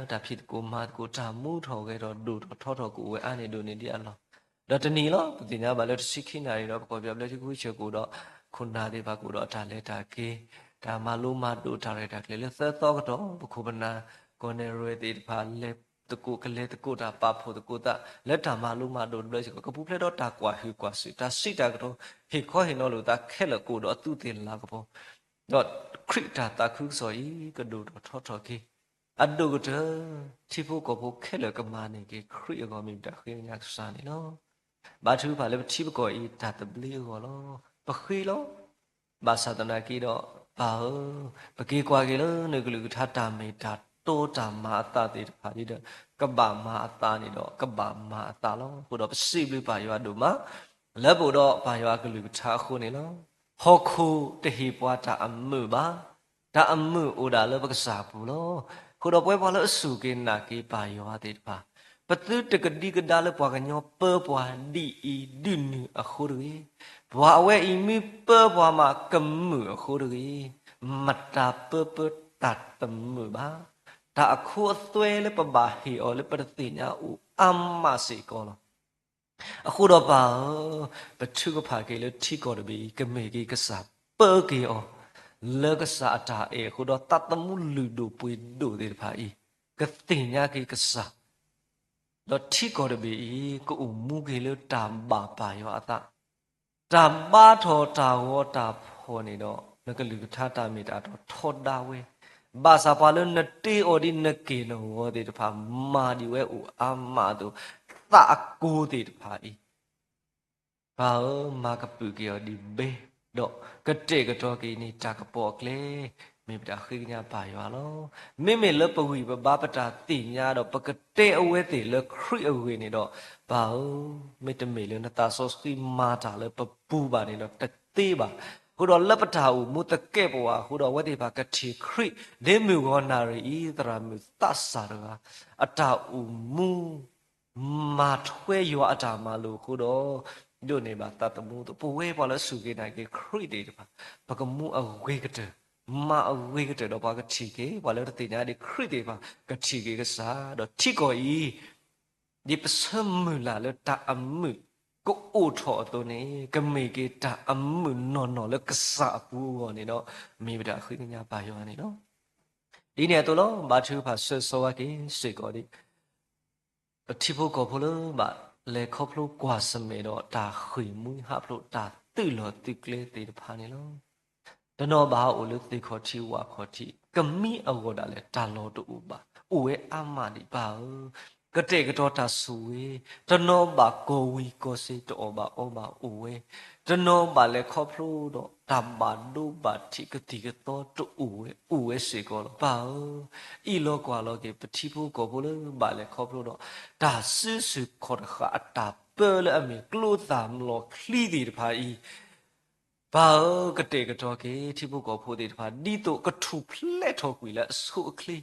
တၢ်ဖံးသကိးမၤသကိး, တၢ်မူထီၣ်ဂဲၤထီၣ်ဒိၣ်ထီၣ်ထီထီၣ်ကအိၣ်ဝဲအါန့ၢ်ဒိၣ်န့ၢ်ဒံးအလီၢ်. ဒီးတနံၤလီၤ, ပသ့ၣ်ညါဘၣ်လၢတဆံခံနၣ်ရံၣ်ဒီး ပကီၢ်ပယီၤဘျၢထံခဝ့ၡၢၣ်ကအိၣ်ဒီး ခိၣ်နၢ်သ့ၣ်တဖၣ်ကအိၣ်ဒီးအတၢ်လဲၤတၢ်က့ၤ, တၢ်မၤလိမၤဒိးတၢ်ရဲၣ်တၢ်ကျဲၤလၢသၢသီကတီၢ်, ပခိၣ်ပနၢ် ကီၢ်နဲၣ်ရွဲၣ်သ့ၣ်တဖၣ် လဲၤသကိးကလဲၤသကိးတၢ် ပာ်ဖှိၣ်သကိးသး လၢတၢ်မၤလိမၤဒိးတဘျီစ့ၢ်ကီး, ကပူၤဖျဲးဒီးတၢ်ကွၢ်ဟုၣ်ကွၢ်စူၣ်, တၢ်စံးတၢ်ကတိၤ, ဟ့ၣ်ခီဟ့ၣ်နီၤလိာ်သးခဲလၢာ်ကအိၣ်ဒီးအသူးသ့ၣ်လၤကပီၤ, ဒီးခရံာ်တၢ်သးခုကစီၣ်အံၤ ကဒိၣ်ထီၣ်ထီထီၣ်က့ၤ, အဒိၣ်ကတၢၢ် ထံဖိကီၢ်ဖိခဲလၢာ်ကမၤန့ၢ်က့ၤခရံာ်အဂီၢ် မ့ၢ်ပတၢ်ဃ့ကညးကစၢ်န့ၣ်လီၤ. ဘါထုကဖၣ်လၢပထံပကီၢ်အံၤတၢ်သဘျ့အဂီၢ်လီၤ. ပဃ့လီၤ. ဘၣ်ဆၣ်သနာ်က့ဒီး ပၢ်ဧၢ, ပက့ၤကွၢ်က့ၤလၢနကလုၢ်ကထါ တၢ်မ့ၢ်တၢ်တီတၢ်မၤအသးသ့ၣ်တဖၣ်ဒ်ဒီး ကဘၣ်မၤအသးန့ၣ်ဒီး ကဘၣ်မၤအသးလီၤ. အဃိဒီးပစံးဘျုးပၢ်ယွၤဒိၣ်မး လၢပအိၣ်ဒီးပၢ်ယွၤအကလုၢ်ကထါအဃိန့ၣ်လီၤ. ဟီၣ်ခိၣ်တဟ့ၣ်ပှၤတၢ်အမုာ်ဘၣ်. တၢ်အမုာ်အိၣ်ဒၣ်လၢပကစၢ်အပူၤလီၤ. အဃိဒီးပဝဲပှၤလၢအစူၢ်က့ၤနာ်က့ၤပၢ်ယွၤသ့ၣ်တဖၣ်, ပသုတကဒံကဒါလၢပှၤကညီပၢပှၤဒ်အံၤဒ်နုၤအဃိတဂ့ၤ. ပှၤအဝဲအံၤမ့ၢ်ပၢပှၤမးကမုာ်အဃိတဂ့ၤ. မတၤပၢပၢတၢ်တမုာ်ဘၣ်. တၢ်အခိအသွဲလၢပဘၣ်ဟ့ၣ်အီၤလၢပတသ့ၣ်ညါအိၣ်အါမးစ့ၢ်ကီးလီၤ. အဃိဒီးပၢ်ဧၢ, ပထုကဖၣ်က့ၤလၢထံကီၢ်တဘ့ၣ်အံၤ ကမ့ၢ်က့ၤကစၢ်ပၢက့ၤအီၤ လၢကစၢ်အတၢ်အဲၣ်အဃိဒီး သးသမူလုၢ်ဒိၣ်ပှ့ၤဒိၣ်သ့ၣ်တဖၣ်အံၤ ကသ့ၣ်ညါက့ၤကစၢ်, ဒီးထံကီၢ်တဘ့ၣ်အံၤ ကအိၣ်မူက့ၤလၢတၢ်ဘၣ်ပၢ်ယွၤအသး တၢ်ဘါထီၣ်တၢ်ဂီၤတၢ်ဖီၣ်န့ၣ်ဒီး နကလုၢ်ကထါတၢ်မ့ၢ်တၢ်တီထီဒါဝဲ, ဘၣ်ဆၣ်ပှၤလၢနတ့အီၤဒ်နက့ၢ်နဂီၤသ့ၣ်တဖၣ် မၤဒံးဝဲအိၣ်အါမးအသိး, သးအကိသ့ၣ်တဖၣ်အံၤ ပၢ်ဧၢ, မၤကပုာ်က့ၤအီၤဒ်ဘဲ, ဒီးကတဲာ်ကတီၤက့ၤန့ၣ် တၢ်ကပီၤအကျဲ, မ့ၢ်ပတၢ်ဃ့ကညးပၢ်ယွၤလီၤ. မ့မ့ၢ်လၢပဂံၢ်ပဘါပတၢ်သ့ၣ်ညါဒီး ပကတဲအဝဲသ့ၣ်လၢခရံာ်အဂ့ၢ်န့ၣ်ဒီး, ပၢ်ဧၢ, မ့တမ့ၢ်လၢနသးစီဆှံမၤတၢ်လၢပပူၤဘၣ်န့ၣ်ဒီး တသ့ဘၣ်. အဃိဒီးလၢပတၢ်အိၣ်မူသကဲာ်ပဝးအဃိဒီး အဝဲသ့ၣ်တဖၣ်ကထံၣ်ခရံာ်, ဒ်မုၢ်ဂီၤနၣ်ရံၣ်အံၤ သရၣ်မုၣ်သးစၢ်တဂၤ အတၢ်အိၣ်မူ မၤထွဲယွၤအတၢ်မၤလိာ်အဃိဒီး ဒိးန့ၢ်ဘၣ်သးသမူအသိး, ပဝဲပှၤလၢအစူၢ်က့ၤနာ်က့ၤခရံာ်သ့ၣ်တဖၣ် ပကမူအဂ့ၤကတၢၢ်, မၤအဂ့ၤကတၢၢ်ဒီးပှၤကထံၣ်က့ၤ, ပှၤလၢတသ့ၣ်ညါဒံးခရံာ်သ့ၣ်တဖၣ် ကထံၣ်က့ၤကစၢ်, ဒီးထံကီၢ်အံၤ ဒ်ပဆၢမုၢ်လၢ်လၢတၢ်အမုာ်ကအိၣ်ထီၣ်အသိးန့ၣ် ကမ့ၢ်က့ၤတၢ်အမုာ်နီၢ်နီၢ်လၢကစၢ်အပူၤအဂီၢ်န့ၣ်ဒီး မ့ၢ်ပတၢ်ဃ့ကညးပၢ်ယွၤန့ၣ်လီၤ. ဒ်န့ၣ်အသိးလီၤ, ဘါထုကဖၣ်ဆၢဂ့ၤက့ၤစ့ၢ်ကီးဒံး ပထံဖိကီၢ်ဖိလၢဘၣ်လဲၤခီဖျိကွၢ်ဆၢၣ်မဲာ်ဒီးတၢ်ဃ့ၢ်မှံဟးဖျိးတၢ်သုးလီၢ်သုးကျဲသ့ၣ်တဖၣ်န့ၣ်လီၤ. တနီၤဘၣ်အိၣ်လၢသ့ၣ်ခီၣ်ထံးဝၣ်ခီၣ်ထံး ကမံအဂီၢ်ဒၣ်လဲာ်တၢ်လီၢ်တအိၣ်ဘၣ်, အိၣ်ဝဲအါမးဒံးပၢ်ဧၢ, ကတဲာ်ကတီၤတၢ်ဆိၣ်ဂ့ၤ, တနီၤဘၣ်ကီၢ်ဝံၤကီၢ်စ့ၤတအီၣ်ဘၣ်အီဘၣ်အိၣ်ဝဲ, တနီၤဘၣ်လဲၤခီဖျိဒီးတၢ်ဘၣ်ဒိဘၣ်ထံးကသံၣ်ကသီတအိၣ်ဝဲ, အိၣ်ဝဲစ့ၢ်ကီးလီၤပၢ်ဧၢ. အံၣ်လီၤကွၢ်လီၤက့ၤ ပထံဖိကီၢ်ဖိလၢဘၣ်လဲၤခီဖျိဒီး တၢ်စုဆူၣ်ခီၣ်တဃာ်အတၢ်ပၢလၢအမ့ၢ်ကျိသၣ်လီၢ်ချံသ့ၣ်တဖၣ်အံၤ ပၢ်ဧၢ, ကတဲာ်ကတီၤက့ၤထံဖိကီၢ်ဖိသ့ၣ်တဖၣ် ဒ်သိးကထူၣ်ဖျဲးထီၣ်ကွံာ်လၢအဆိအချ့,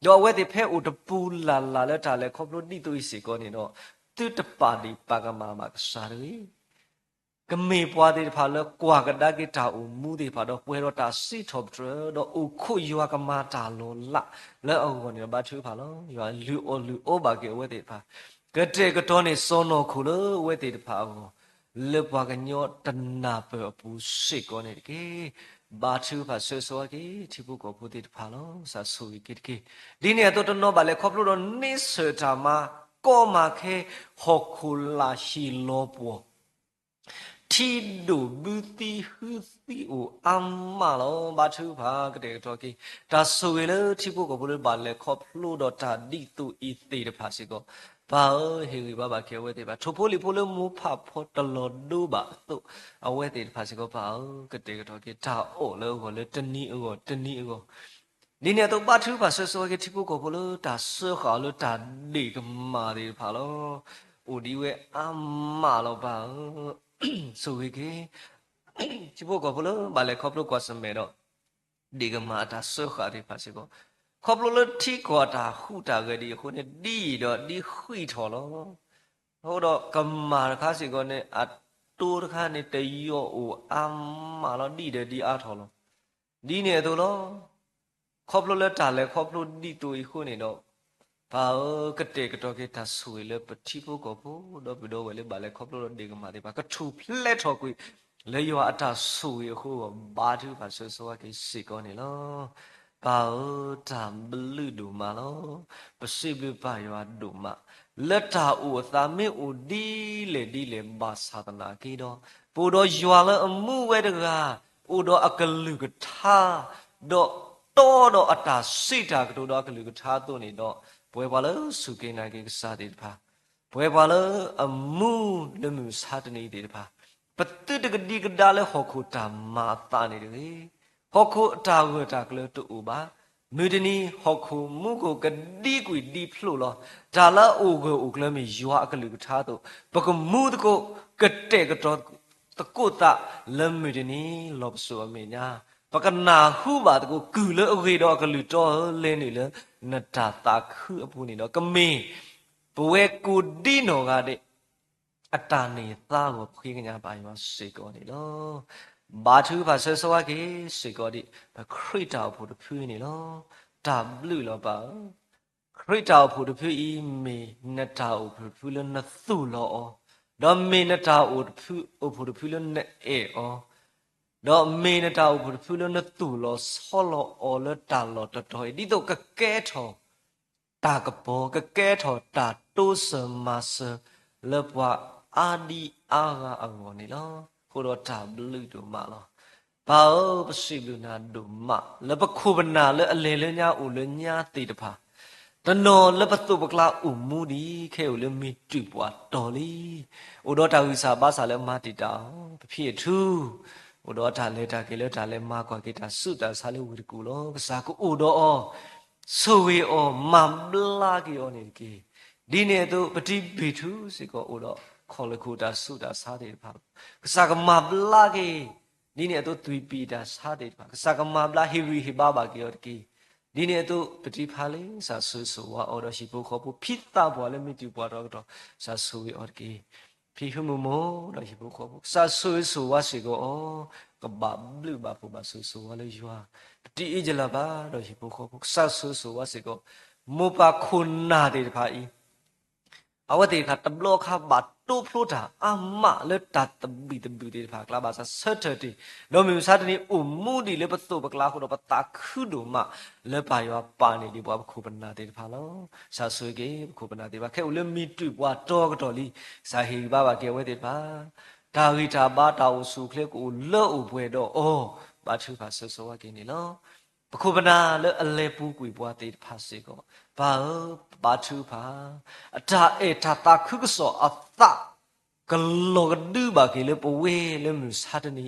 ဒီးအဝဲသ့ၣ်ဖဲအိၣ်တပူၤလၢ်လၢ်လၢတၢ်လဲၤခီဖျိဒ်သိးအံၤစ့ၢ်ကီးန့ၣ်ဒီး သုတပာ်ဒံးပာ်ကမၣ်ဘၣ်ကစၢ်တဂ့ၤ ကမ့ၢ်ပှၤသ့ၣ်တဖၣ်လၢကွၢ်ကဒါက့ၤတၢ်အိၣ်မူသ့ၣ်တဖၣ်ဒီး ပှဲၤဒီးတၢ်စံးထီၣ်ပတြၢၤ ဒီးအိၣ်ခိးယွၤကမၤတၢ်လီၤလးလၢအဂီၢ်န့ၣ်ဒီး ဘါထုကဖၣ်လီၤ. ယွၤလုၢ်အီၣ်လုၢ်အီဘၣ်က့ၤအဝဲသ့ၣ်တဖၣ်, ကတဲာ်ကတီၤန့ၢ်စီၢ်နီၤခိၣ်လၢအဝဲသ့ၣ်တဖၣ်အဂီၢ် လၢပှၤကညီတနၢ်ပၢၢ်အပူၤစ့ၢ်ကီးန့ၣ်တက့ၢ်. ဘါထုကဖၣ်ဆၢဂ့ၤက့ၤ ထံဖိကီၢ်ဖိသ့ၣ်တဖၣ်လီၤ. ကစၢ်ဆိၣ်ဂ့ၤက့ၤတက့ၢ်. ဒ်န့ၣ်အသိးတနီၤဘၣ်လဲၤခီဖျိဒီးန့ဆၢၣ်တၢ်မၤကီမၤခဲ ဟီၣ်ခိၣ်လာ်ဟံၣ်လီၤပှီၢ် ထံဒိၣ်ဘုသံဟုသံအိၣ်အါမးလီၤ. ဘါထုကဖၣ်ကတဲာ်ကတီၤက့ၤ တၢ်ဆိၣ်ဂ့ၤလၢထံဖိကီၢ်ဖိလၢဘၣ်လဲၤခီဖျိဒီးတၢ်ဒ်သိးအံၤသ့ၣ်တဖၣ်စ့ၢ်ကီး ပၢ်ဧၢ, ဟ့ၣ်ဂံၢ်ဘါဘၣ်က့ၤအဝဲသ့ၣ်တဖၣ်, ထိၣ်ဖိလံၣ်ဖိလၢမိၢ်ပၢ်ဖီတလီၤဒိဘၣ်အသိး အဝဲသ့ၣ်တဖၣ်စ့ၢ်ကီး ပၢ်ဧၢ, ကတဲာ်ကတီၤက့ၤတၢ်အီၣ်လၢအဂီၢ်လၢတနံၤအဂီၢ်တနံၤအဂီၢ် ဒ်န့ၣ်အသိး ဘါထုကဖၣ်ဆၢဂ့ၤက့ၤထံဖိကီၢ်ဖိလၢတၢ်စၢဃာ်အီၤလၢတၢ်ဒ့ၣ်ကမၣ်သ့ၣ်တဖၣ်လီၤ. အိၣ်ဒံးဝဲအါမးလီၤပၢ်ဧၢ, ဆိၣ်ဂ့ၤက့ၤ ထံဖိကီၢ်ဖိလၢဘၣ်လဲၤခီဖျိကွၢ်ဆၢၣ်မဲာ်ဒီး ဒ့ၣ်ကမၣ်အတၢ်စၢဃာ်သ့ၣ်တဖၣ်စ့ၢ်ကီး, ခီဖျိလၢထံကီၢ်အတၢ်ဟူးတၢ်ဂဲၤဒံးအဃိန့ၣ် ဒ်အံၤဒီးဒ်ဃံးထီၣ်လီၤ. အဃိဒီးကမၣ်တခါစ့ၢ်ကီးန့ၣ် အတိတခါန့ၣ် တယီၤအိၣ်အါမးလီၤ, ဒ်ဒီးဒ်အါထီၣ်လီၤ. ဒ်န့ၣ်အသိးလီၤ. ခီဖျိလၢတၢ်လဲၤခီဖျိဒ်သိးအံၤအဃိန့ၣ်ဒီး ပၢ်ဧၢ, ကတဲာ်ကတီၤက့ၤတၢ်ဆိၣ်ဂ့ၤလၢပထံဖိကီၢ်ဖိ ဒီပုၢ်ဒီဝဲၢ်လၢဘၣ်လဲၤခီဖျိဒီးဒ့ၣ်ကမၣ်သ့ၣ်တဖၣ် ကထူၣ်ဖျဲးထီၣ်ကွံာ် လၢယွၤအတၢ်ဆိၣ်ဂ့ၤအဃိအဂီၢ် ဘါထုကဖၣ်ဆၢဂ့ၤက့ၤစ့ၢ်ကီးန့ၣ်လီၤ. ပၢ်ဧၢ, တၢ်ဘျုးဒိၣ်မးလီၤ. ပစံးဘျုးပၢ်ယွၤဒိၣ်မး လၢတၢ်အိၣ်အသးမ့ၢ်အိၣ်ဒ်လဲၣ်ဒ်လဲၣ်ဘၣ်ဆၣ်သနာ်က့ဒီး ပအိၣ်ဒီးယွၤလၢအမူဝဲတဂၤ, အိၣ်ဒီးအကလုၢ်ကထါ, ဒီးတီဒီးအတၢ်စံးတၢ်ကတိၤဒီးအကလုၢ်ကထါအသိးန့ၣ်ဒီး ပဝဲပှၤလၢစူၢ်က့ၤနာ်က့ၤကစၢ်သ့ၣ်တဖၣ်, ပဝဲပှၤလၢအမူလၢမုၢ်မဆါတနံၤသ့ၣ်တဖၣ်, ပသုတကဒံကဒါလၢဟီၣ်ခိၣ်တၢ်မၤအသးန့ၣ်တဂ့ၤ. ဟီၣ်ခိၣ်အတၢ်ဂၢၢ်တၢ်ကျၢၤတအိၣ်ဘၣ်. မုၢ်တနံၤဟီၣ်ခိၣ်မူခိၣ်ကဒံကွံာ်ဒံဖျိးလီၤ. တၢ်လၢအအိၣ်ဂၢၢ်အိၣ်ကျၢၤမ့ၢ်ယွၤအကလုၢ်ကထါအသိး, ပကမူသကိး, ကတဲာ်ကတီၤသကိးသးလၢမုၢ်တနံၤလီၤပစိာ်အမဲာ်ညါ, ပကနၢ်ဟူဘၣ်သကိး ကုၢ်လၢအဂ့ၤဒီးအကလုၢ်တီဧၢ, လဲၤနုာ်လၢနတၢ်သးခုအပူၤန့ၣ်ဒီး ကမ့ၢ်ပဝဲကိးဒံနီၢ်ဂၤဒဲး အတၢ်န့ၢ်သါဂီၤဖှံကညးပၢ်ယွၤစ့ၢ်ကီးန့ၣ်လီၤ. ဘါထုကဖၣ်ဆၢဂ့ၤက့ၤစ့ၢ်ကီးဒံး ပခရံာ်တၢ်အိၣ်ဖှိၣ်တဖုန့ၣ်လီၤ. တၢ်ဘျုးလီၤပၢ်ဧၢ, ခရံာ်တၢ်အိၣ်ဖှိၣ်တဖုအံၤ မ့ၢ်နတၢ်အိၣ်ဖှိၣ်တဖုလၢနသူၣ်လီၤအီၤ, ဒီးမ့ၢ်နတၢ်အိၣ်ဖှိၣ်တဖုလၢနအဲၣ်အီၤ, ဒီးမ့ၢ်နတၢ်အိၣ်ဖှိၣ်တဖုလၢနသူၣ်လီၤဆီလီၤအီၤလၢတၢ်လီၢ်တတီၤအံၤ ဒ်သိးကကဲထီၣ်တၢ်ကပီၤ, ကကဲထီၣ်တၢ်တိစၢၤမၤစၢၤလၢပှၤအါဒံအါဂၤအဂီၢ်န့ၣ်လီၤ. အိၣ်ဒီးတၢ်ဘျုးဒိၣ်မးလီၤ. ပၢ်ဧၢ, ပစံးဘျုးနၤဒိၣ်မး လၢပခိၣ်ပနၢ်လၢအလဲၤလၢညါအိၣ်လၢညါသ့ၣ်တဖၣ်, တနီၤလၢပသိးပကျါအိၣ်မူဒံး ခဲအံၤအိၣ်လၢမံၤတုၢ်ပှၢ်တီၤလံ. အိၣ်ဒီးတၢ်ဂံၢ်စၢ်ဘါစၢ်လၢမၤတံာ်တာ်အီၤ, ပဖံးအထူ, အိၣ်ဒီးတၢ်လဲၤတၢ်က့ၤလၢတၢ်လဲၤမၤကွၢ်က့ၤတၢ်ဆူးတၢ်ဆါလၢဝ့ၢ်တကူၣ်လီၤ. ကစၢ်ကအိၣ်ဒီးအီၤ, ဆိၣ်ဂ့ၤအီၤ, မၤဘျါက့ၤအီၤန့ၣ်တက့ၢ်. ဒ်န့ၣ်အသိး ပတံၤဘ့ၣ်ထူစ့ၢ်ကီးအိၣ်ဒီး ခီၣ်လၢခိၣ်တၢ်ဆူးတၢ်ဆါသ့ၣ်တဖၣ်လီၤ. ကစၢ်ကမၤဘျါက့ၤ, ဒ်န့ၣ်အသိးသွံၣ်ပံၣ်တၢ်ဆါသ့ၣ်တဖၣ် ကစၢ်ကမၤဘျါဟ့ၣ်ဂံၢ်ဟ့ၣ်ဘါဘၣ်က့ၤအီၤတက့ၢ်. ဒ်န့ၣ်အသိးပတံၤဖါလံ ကစၢ်ဆိၣ်ဂ့ၤဆိၣ်ဝါအီၤဒီးဟံၣ်ဖိဃီဖိ ဖံသးပှၢ်လၢမံၤတံာ်ပှၢ်တီၤကတီၢ် ကစၢ်ဆိၣ်ဂ့ၤအီၤတက့ၢ်. ဖံဖုမုၢ်မိၢ်ဒီးဟံၣ်ဖိဃီဖိ ကစၢ်ဆိၣ်ဂ့ၤဆိၣ်ဝါစ့ၢ်ကီးအီၤ, ကဘၣ်ဘျုးဘၣ်ဖှိၣ်ဘၣ်ဆိၣ်ဂ့ၤဆိၣ်ဝါလၢယွၤ, ပတံၤအ့ၣ်ယလၢ်ဘၣ်ဒီးဟံၣ်ဖိဃီဖိ ကစၢ်ဆိၣ်ဂ့ၤဆိၣ်ဝါစ့ၢ်ကီး, မိၢ်ပၢ်ခိၣ်နၢ်သ့ၣ်တဖၣ်အံၤ အဝဲသ့ၣ်တဖၣ်တဘျီခါဘၣ်တိဖျိတၢ်အါမးလၢတၢ်သဘံၣ်သဘုၣ်သ့ၣ်တဖၣ်အကျါဘၣ်ဆၣ်ဆၢထၢၣ်တ့ၢ်, ဒီးမုၢ်မဆါတနံၤအိၣ်မူဒံးလၢပသိးပကျါအဃိဒီး ပသးခုဒိၣ်မးလၢပၢ်ယွၤပာ်န့ၢ်ဒံးပှၤပခိၣ်ပနၢ်သ့ၣ်တဖၣ်လီၤ. ကစၢ်ဆိၣ်ဂ့ၤက့ၤပခိၣ်ပနၢ်သ့ၣ်တဖၣ် ခဲအံၤအိၣ်လၢမံၤတုၢ်ပှၢ်တီၤကတီၢ်လံ, ကစၢ်ဟ့ၣ်ဂံၢ်ဘါဘၣ်က့ၤအဝဲသ့ၣ်တဖၣ်, တၢ်ဂံၢ်တၢ်ဘါတၢ်အိၣ်ဆူၣ်အိၣ်ချ့ကအိၣ်လၢအိၣ်ပှဲၤဒီးအီၤ, ဘါထုကဖၣ်ဆိၣ်ဂ့ၤဆိၣ်ဝါက့ၤန့ၣ်လီၤ. ပခိၣ်ပနၢ်လၢအလဲၤပူၤကွံာ်ပှၤသ့ၣ်တဖၣ်စ့ၢ်ကီး, ပၢ်ဧၢ, ဘါထုကဖၣ်, အတၢ်အဲၣ်တၢ်သးခုကစီၣ်အသး ကလီၤကဒုဘၣ်က့ၤလၢပဝဲလၢမုၢ်မဆါတနံ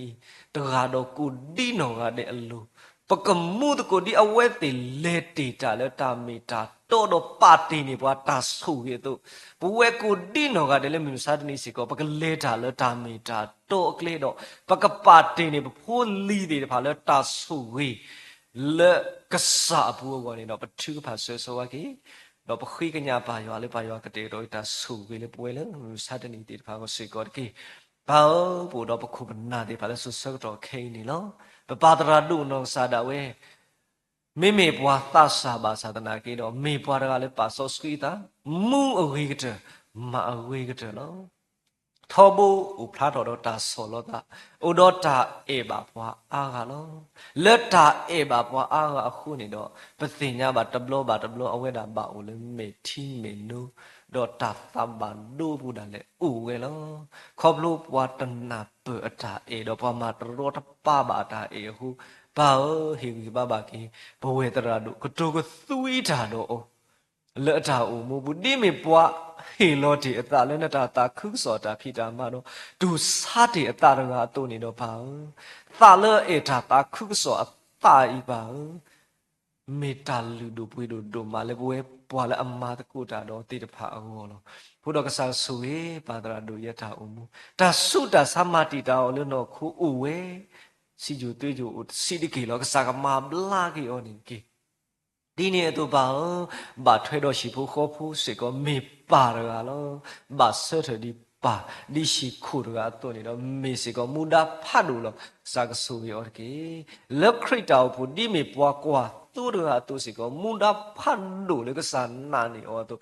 ၤအံၤ, တဂၤဒီးကိးဒံနီၢ်ဂၤဒဲးအလိၤ, ပကမူသကိးဒ်အဝဲသ့ၣ်လဲၤတ့ၢ်တၢ်လၢတၢ်မ့ၢ်တၢ်တီဒီးပာ်တ့ၢ်န့ၢ်ပှၤတၢ်ဆိၣ်ဂ့ၤအသိး, ပဝဲကိးဒံနီၢ်ဂၤဒဲးလၢမုၢ်မဆါတနံၤစ့ၢ်ကီး ပကလဲၤတၢ်လၢတၢ်မ့ၢ်တၢ်တီအကျဲဒီး ပကပာ်တ့ၢ်န့ၢ်ပဖိလံၤသ့ၣ်တဖၣ်လၢတၢ်ဆိၣ်ဂ့ၤ လၢကစၢ်အပူၤအဂီၢ်န့ၣ်ဒီး ပထုကဖၣ်ဆိၣ်ဂ့ၤဆိၣ်ဝါက့ၤ, ဒီးပဃ့ကညးပၢ်ယွၤလၢပၢ်ယွၤကတဲာ်ကတီၤတၢ်ဆိၣ်ဂ့ၤလၢပဝဲလၢမုၢ်မဆါတနံၤသ့ၣ်တဖၣ်အဂီၢ်စ့ၢ်ကီးတက့ၢ်. ပၢ်ဧၢ, ပအိၣ်ဒီးပခိၣ်ပနၢ်သ့ၣ်တဖၣ်လၢစိၤဆၢကတီၢ်ခဲအံၤန့ၣ်လီၤ. ပပၢ်သရၣ်ဒိၣ်နီၢ်ကစၢ်ဒၣ်ဝဲ မ့မ့ၢ်ပှၤသးစၢ်ဘၣ်ဆၣ်သနာ်က့ဒီး မ့ၢ်ပှၤတဂၤလၢပာ်စီဆှံအသး မူအဂ့ၤကတၢၢ် မၤအဂ့ၤကတၢၢ်လီၤ. ထီဘိအိၣ်ဖျါထီၣ်ဒီးတၢ်ဆီၣ်လီၤသး, အိၣ်ဒီးတၢ်အဲၣ်ဘၣ်ပှၤအါဂၤလီၤ. လၢတၢ်အဲၣ်ဘၣ်ပှၤအါဂၤအဃိန့ၣ်ဒီး ပသ့ၣ်ညါဘၣ်တဘျီဘၣ်တဘျီ အဝဲဒၣ်ဘၣ်အိၣ်လၢမဲာ်ထံမဲာ်နိ ဒီးတၢ်သးဘၣ်ဒိအပူၤဒၣ်လဲာ်အိၣ်ဝဲလီၤ. ခီဖျိပှၤတနၢ်ပၢၢ်အတၢ်အဲၣ်ဒီးပှၤမၤတရီတပါဘၣ်အတၢ်အဲၣ်အဃိ, ပၢ်ဧၢ, ဟ့ၣ်ဂံၢ်ဘါဘၣ်က့ၤ ပဝဲသရၣ်ဒိၣ် ကတိၤကသွံတၢ်ဒီးအီၤ လၢအတၢ်အိၣ်မူပူၤ ဒ်မ့ၢ်ပှၤဟ့ၣ်လီၤတ့ၢ်အသးလၢနတၢ်သးခုကစီၣ်တၢ်ဖံးတၢ်မၤဒီး တူၢ်ဆါတ့ၢ်အသးတဂၤအသိးန့ၣ်ဒီး ပၢ်ဧၢ, သးလၢအအဲၣ်တၢ်သးခုကစီၣ်အသးအံၤ ပၢ်ဧၢ, မ့ၢ်တၢ်လုၢ်ဒိၣ်ပှ့ၤဒိၣ်ဒိၣ်မးလၢပဝဲပှၤလၢအမၤသကိးတၢ်ဒီးသ့ၣ်တဖၣ်အဂီၢ်လီၤ. အဃိဒီးကစၢ်ဆိၣ်ဂ့ၤပၢ်သရၣ်ဒိၣ်အံၤအတၢ်အိၣ်မူ, တၢ်ဆူးတၢ်ဆါမၤတံာ်တာ်အီၤလၢနီၢ်ခိအိၣ်ဝဲ, စံယိၣ်သွဲယိၣ်အိၣ်တဆံးတက့ၢ်လီၤ. ကစၢ်ကမၤဘျါက့ၤအီၤန့ၣ်တက့ၢ်. ဒ်န့ၣ်အသိးပၢ်ဧၢ, ဘၣ်ထွဲဒီးဟံၣ်ဖိဃီဖိစ့ၢ်ကီး မ့ၢ်ပၢ်တဂၤလီၤ. ဘၣ်ဆၢထၢၣ်ဒ်ပၢ် ဒ်ဟံၣ်ခိၣ်တဂၤအသိးန့ၣ်ဒီး မ့ၢ်စ့ၢ်ကီးမူဒါဖးဒိၣ်လီၤ. ကစၢ်ကဆိၣ်ဂ့ၤအီၤတက့ၢ်. လၢခရံာ်တၢ်အိၣ်ဖှိၣ် ဒ်မ့ၢ်ပှၤကွၢ်သိတဂၤအသိးစ့ၢ်ကီး မူဒါဖးဒိၣ်လၢကစၢ်နာ်န့ၢ်အီၤအသိး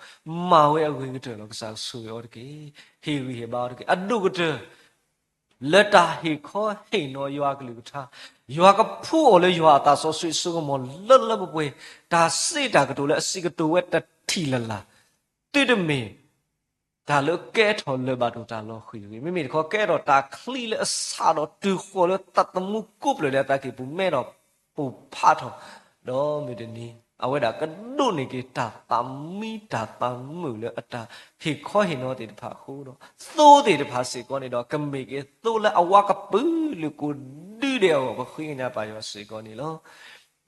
မၤဝဲအဂ့ၤကတၢၢ်လီၤ. ကစၢ်ကဆိၣ်ဂ့ၤအီၤတက့ၢ်. ဟ့ၣ်ဂံၢ်ဟ့ၣ်ဘါအီၤတက့ၢ်. အဒိၣ်ကတၢၢ် လၢတၢ်ဟ့ၣ်ခီဟ့ၣ်နီၤယွၤအကလုၢ်ကထါ, ယွၤကဖှူအီၤလၢယွၤအသးစီဆှံအစိကမီၤလၢလၢပှဲၤပှဲၤ, တၢ်စ့တၢ်ကတိၤလၢအစံးကတိၤဝဲတထံၣ်လၢ်လၢ်, သုတမ့ၢ်တၢ်လၢကဲထီၣ်လၢၤဘၣ်တၢ်လီၤဃံၤတဂ့ၤ, မ့မ့ၢ်တခီ ကဲထီၣ်တၢ်ချံလၢအစးဒီးတုၤဃီၤလၢသးသမူကိးဖျၢၣ်လၢအသးကံၢ်ပူၤ မဲထီၣ်ပိၢ်ဖးထီၣ်, ဒီးမုၢ်တနံၤ အဝဲဒၣ်ကဒိးန့ၢ်က့ၤတၢ်သးမံတၢ်သးမုာ်လၢအတၢ်ဟ့ၣ်ခီဟ့ၣ်နီၤသ့ၣ်တဖၣ်အဃိဒီး သိသ့ၣ်တဖၣ်စ့ၢ်ကီးန့ၣ်ဒီး ကမ့ၢ်က့ၤသိလၢအဝါကပုာ်လုာ်ကိးဒုဒဲးအဂီၢ် ပဃ့ကညးပၢ်ယွၤစ့ၢ်ကီးန့ၣ်လီၤ.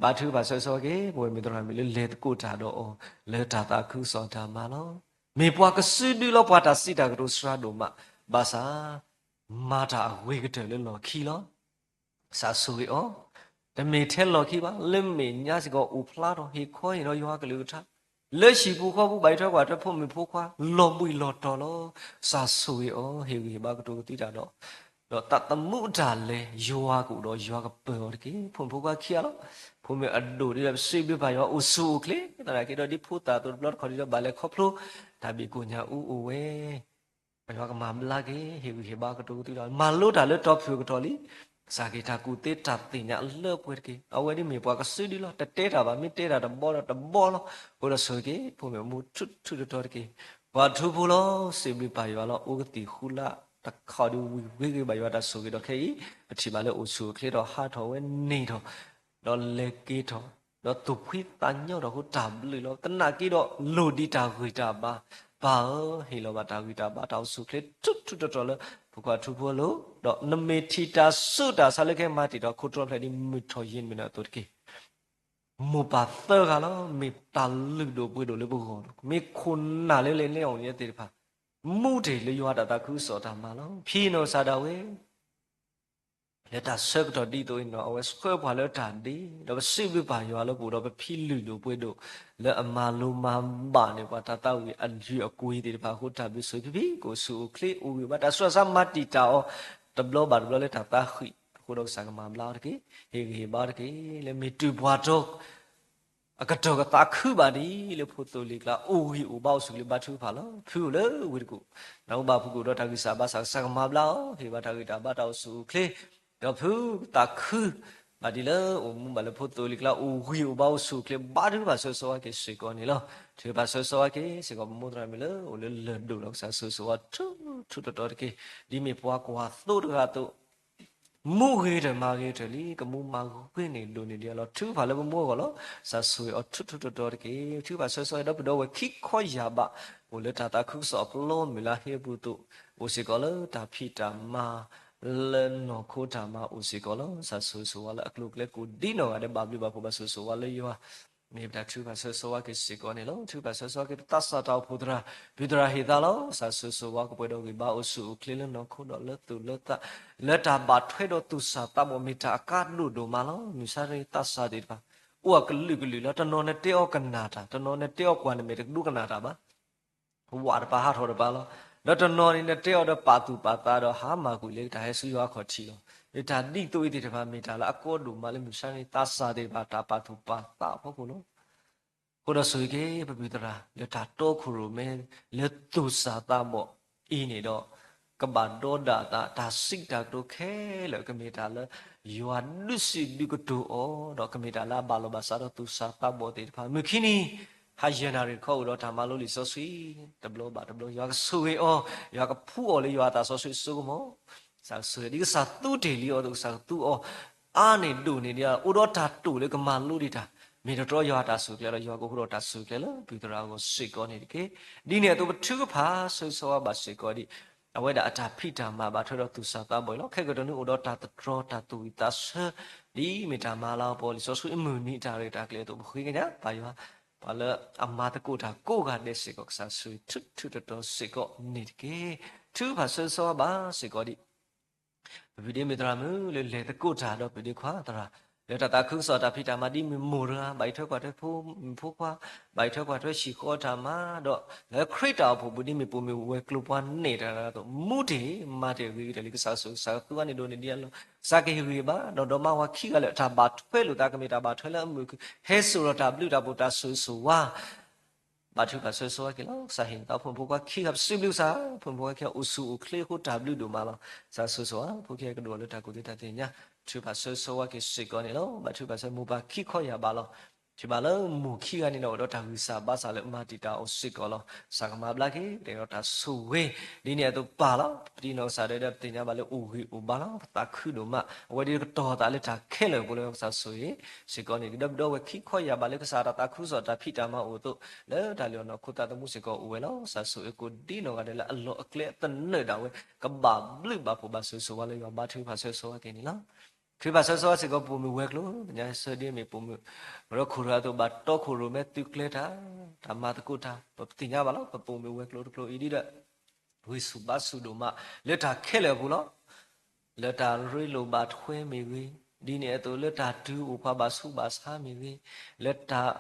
ဘါထုကဖၣ်ဆိၣ်ဂ့ၤဆိၣ်ဝါက့ၤ ပဝဲမ့ၢ်သရၣ်မုၣ်လၢလဲၤသကိးတၢ်ဒီးအီၤ လၢတၢ်သးခုကစီၣ်တၢ်မၤလီၤ. မ့ၢ်ပှၤကစုဒုလီၤ ပှၤတၢ်စံးတၢ်ကတိၤစှၤဒိၣ်မး, ဘၣ်ဆၣ် မၤတၢ်အဂ့ၤကတၢၢ်လၢလီၢ်ခံလီၤ. ကစၢ်ဆိၣ်ဂ့ၤအီၤ, တမ့ၢ်ထဲလီၢ်ခံဘၣ်, လၢမဲာ်ညါစ့ၢ်ကီးအိၣ်ဖျါထီၣ် ဟ့ၣ်ခီဟ့ၣ်နီၤယွၤကလုၢ်ကထါ, လၢဟံၣ်ပူၤဃီပူၤ ဘၣ်ယွၤထွဲကွၢ်ထွဲဖိမုၣ်ဖိခွါ လီၤဘှံးလီၤတီၤလီၤ. ကစၢ်ဆိၣ်ဂ့ၤအီၤ, ဟ့ၣ်ဂံၢ်ဟ့ၣ်ဘါကတိၤကသွံတၢ်ဒီး ဒီးသးသမူအတၢ်လဲၤ ယွၤကအိၣ်ဒီးယွၤကပၢၤအီၤတက့ၢ်. ဖိမုၣ်ဖိခွါခံဂၤလီၤ. ဖိမုၣ်အဒိၣ်ဒ်ဒီး ပစံးဘျုးပၢ်ယွၤအိၣ်ဆူၣ်အိၣ်ချ့ သနာ်က့ဒီး ဒ်ဖိသၣ်အသိးတဘျီတခီၣ်ဒ်ဒီး ဘၣ်လဲၤခီဖျိ တၢ်ဘံၣ်ကိၣ်ညၣ်အူအိၣ်ဝဲ ပၢ်ယွၤကမၤဘျါက့ၤ ဟ့ၣ်ဂံၢ်ဟ့ၣ်ဘါကတိၤကသွံတၢ် မၤလိတၢ်လၢတီၢ်ဖုၣ်ကတီၢ်လံ. ကစၢ်က့ၤတၢ်ကူၣ်သ့တၢ်သ့ၣ်ညါလၢပှဲၤတက့ၢ်. အဝဲဒ်မ့ၢ်ပှၤကစုဒုလီၤ. တတဲတၢ်ဘၣ်, မ့ၢ်တဲတၢ်တဘီဒီးတဘီလီၤ. အဃိဒီးဆိၣ်ဂ့ၤက့ၤ ဖိမုၣ်အမူထူထူတီၤတီၤတက့ၢ်. ပှၤထူဖိလီၤ. စံးဘျုးပၢ်ယွၤလီၤ. အိၣ်ကသံၣ်ဃူလၢ် တၢ်ခီဒုးဝံၤဂ့ၤဂ့ၤဘၣ်ယွၤတၢ်ဆိၣ်ဂ့ၤဒီးခဲအံၤ ပထံၣ်ဘၣ်လၢအိၣ်ဆူၣ်အိၣ်ချ့ထီၣ်ဟးထီၣ်ဝဲန့ၣ်ထီၣ် ဒီးလဲၤက့ၤထီၣ် ဒီးသူၣ်ဖှံသးညီထီၣ်အဃိတၢ်ဘျုးလီၤ. သနာ်က့ဒီးလိၣ်ဒံးတၢ်ဂံၢ်တၢ်ဘါ, ပၢ်ဧၢ, ဟ့ၣ်လီၤဘၣ်တၢ်ဂံၢ်တၢ်ဘါတၢ်အိၣ်ဆူၣ်အိၣ်ချ့ထူထူတီတီလၢ ဖိခွါထူဖိအလိၤ, ဒီးနမ့ၢ်ထံၣ်တၢ်ဆူးတၢ်ဆါလၢကဟဲမၤတံာ်တာ်ခီဖျိဖျဲးဒ်မုၢ်ထီၣ်ယံၤမုၢ်နၤအသိးတက့ၢ်. မိၢ်ပၢ်သၢဂၤလီၤ, မ့ၢ်တၢ်လုၢ်ဒိၣ်ပှ့ၤဒိၣ်လၢပဂီၢ်လီၤ. မ့ၢ်ခိၣ်နၢ်လၢလဲၤန့ၢ်အီၤန့ၣ်သ့ၣ်တဖၣ် မူတ့ၢ်လၢယွၤတၢ်သးခုကစီၣ်တၢ်မၤလီၤ. ဖံနီၢ်ကစၢ်ဒၣ်ဝဲ လၢတၢ်ဆၢကတီၢ်ဒ်သိးအံၤန့ၣ် အဝဲဆှၢပှၤလၢတၢ်ဒ့, ဒီးပစံးဘျုးပၢ်ယွၤလၢပအိၣ်ဒီးပဖံလုၢ်ဒိၣ်ပှ့ၤဒိၣ် လၢအမၤလိမၤဘၣ်န့ၢ်ပှၤတၢ်သးဝံၣ်အလုၢ်အပှ့ၤသ့ၣ်တဖၣ်အဃိ တၢ်ဘျုးဆိၣ်ဂ့ၤဖံဖံ ကအိၣ်ဆူၣ်အိၣ်ချ့အိၣ်ဂံၢ်ဘါ တၢ်ဆူးတၢ်ဆါမၤတံာ်တာ်အီၤ တဘျီဘၣ်တဘျီလၢတၢ်သးဃံးအဃိဒီး ကစၢ်ကမၤဘျါအီၤတက့ၢ်. ဟ့ၣ်ဂံၢ်ဟ့ၣ်ဘါအီၤတက့ၢ်. လၢမ့ၢ်တုၤပှၤတီ အကတီၢ်ကသးခုဘၣ်ဒ်လၢဖိသိလ့ၣ်ကျါ အိၣ်ဂံၢ်အိၣ်ဘါအိၣ်ဆူၣ်အိၣ်ချ့ဘါထုကဖၣ်လီၤ. ဖုအိၣ်လၢဝ့ၢ်တကူၣ် နၢ်ဟူဘၣ်ဖုကူၣ်ဒီးတၢ်ဂံၢ်စၢ်ဘါစၢ် ကစၢ်ကမၤဘျါအီၤ ဟ့ၣ်ဘါတၢ်ဂံၢ်တၢ်ဘါတၢ်အိၣ်ဆူၣ်အိၣ်ချ့ ဒီးဖုကသးခု ဘၣ်ဒ်လၢအိၣ်မူဘၣ်လၢဖိသိလ့ၣ်ကျါ အိၣ်ဂံၢ်အိၣ်ဘါအိၣ်ဆူၣ်အိၣ်ချ့ ဘါထုကဖၣ်ဆၢဂ့ၤဆၢဝါက့ၤစ့ၢ်ကီးန့ၣ်လီၤ. ထုကဖၣ်ဆၢဂ့ၤဆၢဝါက့ၤစ့ၢ်ကီး ပမိၢ်သရၣ်မုၣ်လၢအိၣ်လၢလၢၢ်ဒိၣ်ဒီး ကစၢ်ဆိၣ်ဂ့ၤဆိၣ်ဝါထူထူတီတီတက့ၢ်. ဒ်မ့ၢ်ပှၤကွၢ်သိတဂၤအသိး မူဂ့ၤတၢၢ်မၤဂ့ၤတၢၢ်လံ, ကမူမၤဂ့ၤန့ၢ်ဒိၣ်န့ၢ်ဒံးအလီၢ် ထုကဖၣ်လၢပမိၢ်အဂီၢ်လီၤ. ကစၢ်ဆိၣ်ဂ့ၤအီၤထူထူတီတီတက့ၢ်. ထုကဖၣ်ဆၢဂ့ၤဆၢဝါဒီးပဒီပုၢ်ဝဲၢ်ခံခီယၢ်ဘး အိၣ်လၢတၢ်သးခုကစီၣ်အပျီမုၢ်လၢဟ့အပူၤအသိး အိၣ်စ့ၢ်ကီးလၢတၢ်ဖံးတၢ်မၤ လၢနီၢ်ခိတၢ်မၤအိၣ်စ့ၢ်ကီးလီၤ. ကစၢ်ဆိၣ်ဂ့ၤဆိၣ်ဝါလၢအကျိၤအကျဲကိးဒ်နီၢ်ဂၤဒဲး ဘၣ်ဘျုးဘၣ်ဖှိၣ်ဘၣ်ဆိၣ်ဂ့ၤဆိၣ်ဝါလၢယွၤ မ့ၢ်ပတၢ်ထုကဖၣ်ဆၢဂ့ၤဆိၣ်ဝါက့ၤစ့ၢ်ကီးန့ၣ်လီၤ. ထုကဖၣ်ဆၢဂ့ၤဆိၣ်ဝါက့ၤပသးစၢ်တၢ်အိၣ်ဖှိၣ်သရၣ် ပၢၤသရၣ်ဟ့ၣ်သါလီၤ. ကစၢ်ဆိၣ်ဂ့ၤဆိၣ်ဝါကပှဲၤဒီးဂံၢ်ဘါအိၣ်ဆူၣ်အိၣ်ချ့လၢနီၢ်ခိဒီးလၢသူၣ်လၢသး လၢတၢ်ဘၣ်ထွဲဒီးသူၣ်စၢ်သးဘီၣ်မ့ၢ်တၢ်အကါဒိၣ်ဒိၣ်မးလီၤ. မုၢ်ဆါတနံၤသးစၢ်သ့ၣ်တဖၣ် အိၣ်အကလုာ်ကလုာ်လီၤ. တနီၤနတဲအီၤကနၣ်တၢ်, တနီၤနတဲအီၤကွၢ်နမဲာ်တကဒိကနၣ်တၢ်ဘၣ် ဝးတပၤဟးထီၣ်တပၤလီၤ. ဒီးတနီၤန့ၣ် နတဲအီၤဒီးပာ်သူၣ်ပာ်သးဒီးဟါမၢ်ကွံာ်လၢတၢ်ဟဲဆူယွၤအခီၣ်ထံးလီၤ. တၢ်ဒ်သိးအံၤသ့ၣ်တဖၣ် မ့ၢ်တၢ်လၢအကါဒိၣ်မးလၢမုၢ်ဆါန့ၣ် သးစၢ်သ့ၣ်တဖၣ် တၢ်ပာ်သူၣ်ပာ်သးအဖီခိၣ်လီၤ. အဃိဒီးဆိၣ်ဂ့ၤက့ၤ ပၢၤသရၣ် လၢတၢ်တီခိၣ်ရိၣ်မဲ လၢသူၣ်စၢ်သးဘီၣ်အံၤန့ၣ်ဒီး ကဘၣ်ဒီဒၣ်အသး တၢ်စံးတၢ်ကတိၤခဲလၢာ် ကမ့ၢ်တၢ်လၢ ယွၤဒုးစံးဒုးကတိၤအီၤ ဒီးကမ့ၢ်တၢ်လၢအဘၣ်လိာ်ဘၣ်စးဒီးသူၣ်စၢ်သးဘီၣ်သ့ၣ်တဖၣ် မုၢ်ခံနံၤ ဟါယဲၢ်နၣ်ရံၣ်တခီ အိၣ်ဒီးတၢ်မၤလိလံာ်စီဆှံ တဘျီဘၣ်တဘျီ ယွၤကဆိၣ်ဂ့ၤအီၤ ယွၤကဖှူအီၤလၢယွၤအသးစီဆှံစိကမီၤ ကစၢ်ကဆိၣ်ဂ့ၤ ဒ်ကစၢ်သူတ့ၢ်လံအီၤအသိး ကစၢ်ကသူအီၤ အါန့ၢ်ဒိၣ်န့ၢ်ဒံး အိၣ်ဒီးတၢ်တိာ်လၢကမၤလိဒံးတၢ် မ့ၢ်တတြီယွၤအတၢ်ဆိၣ်ကျဲဒီး ယွၤကအိၣ်ဒီးတၢ်ဆိၣ်ကျဲလၢပၢၤသရၣ်အဂီၢ်စ့ၢ်ကီးန့ၣ်တက့ၢ်. ဒ်န့ၣ်အသိး ပထုကဖၣ်ဆၢဂ့ၤဆၢဝါဘၣ်စ့ၢ်ကီးဒံး အဝဲဒၣ်အတၢ်ဖံးတၢ်မၤဘၣ်ထွဲဒီးသူၣ်စၢ်သးဘီၣ်အံၤလီၤ. ခဲကတနွံအိၣ်ဒီးတၢ်သတြီၤတၢ်သူၣ်ဝံၣ်သးဆၢ ဒ်မ့ၢ်တၢ်မၤလၤကပီၤလံာ်စီဆှံအမုၢ်နံၤအတၢ်ရဲၣ်တၢ်ကျဲၤအသိး ပဃ့ကညးပၢ်ယွၤ ပှၤလၢအမၤသကိးတၢ်ကိးဂၤဒဲးစ့ၢ်ကီး ကစၢ်ဆိၣ်ဂ့ၤထူထူတီတီစ့ၢ်ကီးန့ၣ်တက့ၢ်. ထုကဖၣ်ဆၢဂ့ၤဆၢဝါဘၣ်စ့ၢ်ကီးဒံး ပပုၢ်ဒ့မုၣ်သရၣ်မုၣ်လၢလဲၤသကိးတၢ်ဒီးပုၢ်ဒ့ခွါသရၣ် လၢတၢ်သးခုကစီၣ်တၢ်ဖံးတၢ်မၤဒ်မ့ၢ်မိၢ်တဂၤ ဘၣ်အံးထွဲကွၢ်ထွဲဖိမုၣ်ဖိခွါ ဘၣ်အံးထွဲကွၢ်ထွဲဟံၣ်ဃီတၢ်မၤ ဒီးလၢခရံာ်တၢ်အိၣ်ဖှိၣ်ပူၤဒ်မ့ၢ်ပိာ်မုၣ်ဝဲၤကျိၤပှၤနဲၣ်တဂၤအသိး မူတ့ၢ်မၤတ့ၢ်ဂ့ၤကတၢၢ်လံ ကစၢ်ဆိၣ်ဂ့ၤ ကစၢ်ကသူအါန့ၢ်ဒိၣ်န့ၢ်ဒံးအလီၢ် ကစၢ်ကဟ့ၣ်ဂံၢ်ဘါ ဒီးဒီမါဝၤခံဂၤလၢတၢ်ဘၣ်ထွဲလိာ်သးကမ့ၢ်တၢ်ဘၣ်ထွဲလၢအမုာ်ခု ဟဲစိာ်ဒီးတၢ်ဘျုးတၢ်ဖှိၣ်တၢ်ဆိၣ်ဂ့ၤဆိၣ်ဝါ ဘၣ်ထုကဖၣ်ဆၢဂ့ၤဆၢဝါက့ၤလီၤ. ကစၢ်ဟ့ၣ်နသးဖိမုၣ်ဖိခွါခံဂၤ ပစံးဘျုးကစၢ် ဖိမုၣ်ဖိခွါခံဂၤအိၣ်ဆူၣ်အိၣ်ချ့အဃိတၢ်ဘျုးဒိၣ်မးလီၤ. ကစၢ်ဆိၣ်ဂ့ၤဆိၣ်ဝါ ဖိခံဂၤကဒိၣ်လၢတၢ်ကူၣ်သ့တၢ်သ့ၣ်ညါ ထုကဖၣ်ဆၢဂ့ၤဆၢဝါက့ၤစ့ၢ်ကီးန့ၣ်လီၤ. ဘၣ်ထုကဖၣ်ဆၢမိၢ်ပၢ်ခံခီယၢ်ဘးလီၤ. ထံၣ်ဘၣ်လၢမိၢ်ခံဂၤန့ၣ်ဒီး အိၣ်ဒီးတၢ်ဂံၢ်စၢ်ဘါစၢ်လၢမၤတံာ်တာ်အီၤစ့ၢ်ကီးလီၤ. ကစၢ်ကမၤဘျါက့ၤ ကတဲဒီးတၢ်ဆိၣ်ဂ့ၤ ဒ်န့ၣ်အသိးပၢ်လီၤ. ပတံၤနီၢ်ကစၢ်ဒၣ်ဒီး ပသ့ၣ်ညါဘၣ်လၢအိၣ်ဂံၢ်အိၣ်ဘါလီၤ. ပသးခုဒိၣ်မး အဝဲဒၣ်ကတီၤသးလၢတၢ်ခဲလၢာ်အပူၤလၢကစၢ်ဆိၣ်ဂ့ၤ စ့ၢ်ကီးန့ၣ် ကဒီးပဒီဝဲၢ်ခံခီယၢ်ဘးလၢကစၢ်တၢ်သးခုကစီၣ်တၢ်ဖံးတၢ်မၤအိၣ်အသိး လၢတၢ်လၢအီၤနီၢ်ခိသးသမူစ့ၢ်ကီးအိၣ်ဝဲလီၤ. ကစၢ်ဆိၣ်ဂ့ၤကိးဒ်နီၢ်ဂၤဒဲးလၢအလီၢ်အကျဲအသနၢၣ်ဒၣ်ဝဲ ကဘၣ်ဘျုးဘၣ်ဖှိၣ်ဘၣ်ဆိၣ်ဂ့ၤဆိၣ်ဝါလၢယွၤဘါထုကဖၣ်ဆၢဂ့ၤဆၢဝါက့ၤန့ၣ်လီၤ. ထုကဖၣ်ဆၢဂ့ၤဆၢဝါစ့ၢ်ကီးပိာ်မုၣ်ဝဲၤကျိၤ သ့ၣ်ညါဆၢဒ်မ့ၢ်ပိာ်မုၣ် မရီခိၣ်ရၢအသိးဘၣ်တီခိၣ်ရိၣ်မဲသုးကျဲၤတၢ် တၢ်မၤသကိးတၢ် ပသ့ၣ်ညါဘၣ်လီၤ. ပပိာ်မုၣ်ဝဲၤကျိၤတကျိၤအံၤဒ်ဒီး ဂံၢ်ဆူၣ်ဘါဆူၣ်ဒိၣ်မး လၢတၢ်ခဲလၢာ်အပူၤလီၤ. လၢတၢ်ရ့လိာ်ဘၣ်ထွဲမ့ၢ်ဂ့ၤ, ဒ်န့ၣ်အသိးလၢတၢ်တုၤအိၣ်ပှၤဘၣ်ဆူးဘၣ်ဆါမ့ၢ်ဂ့ၤ, လၢတၢ်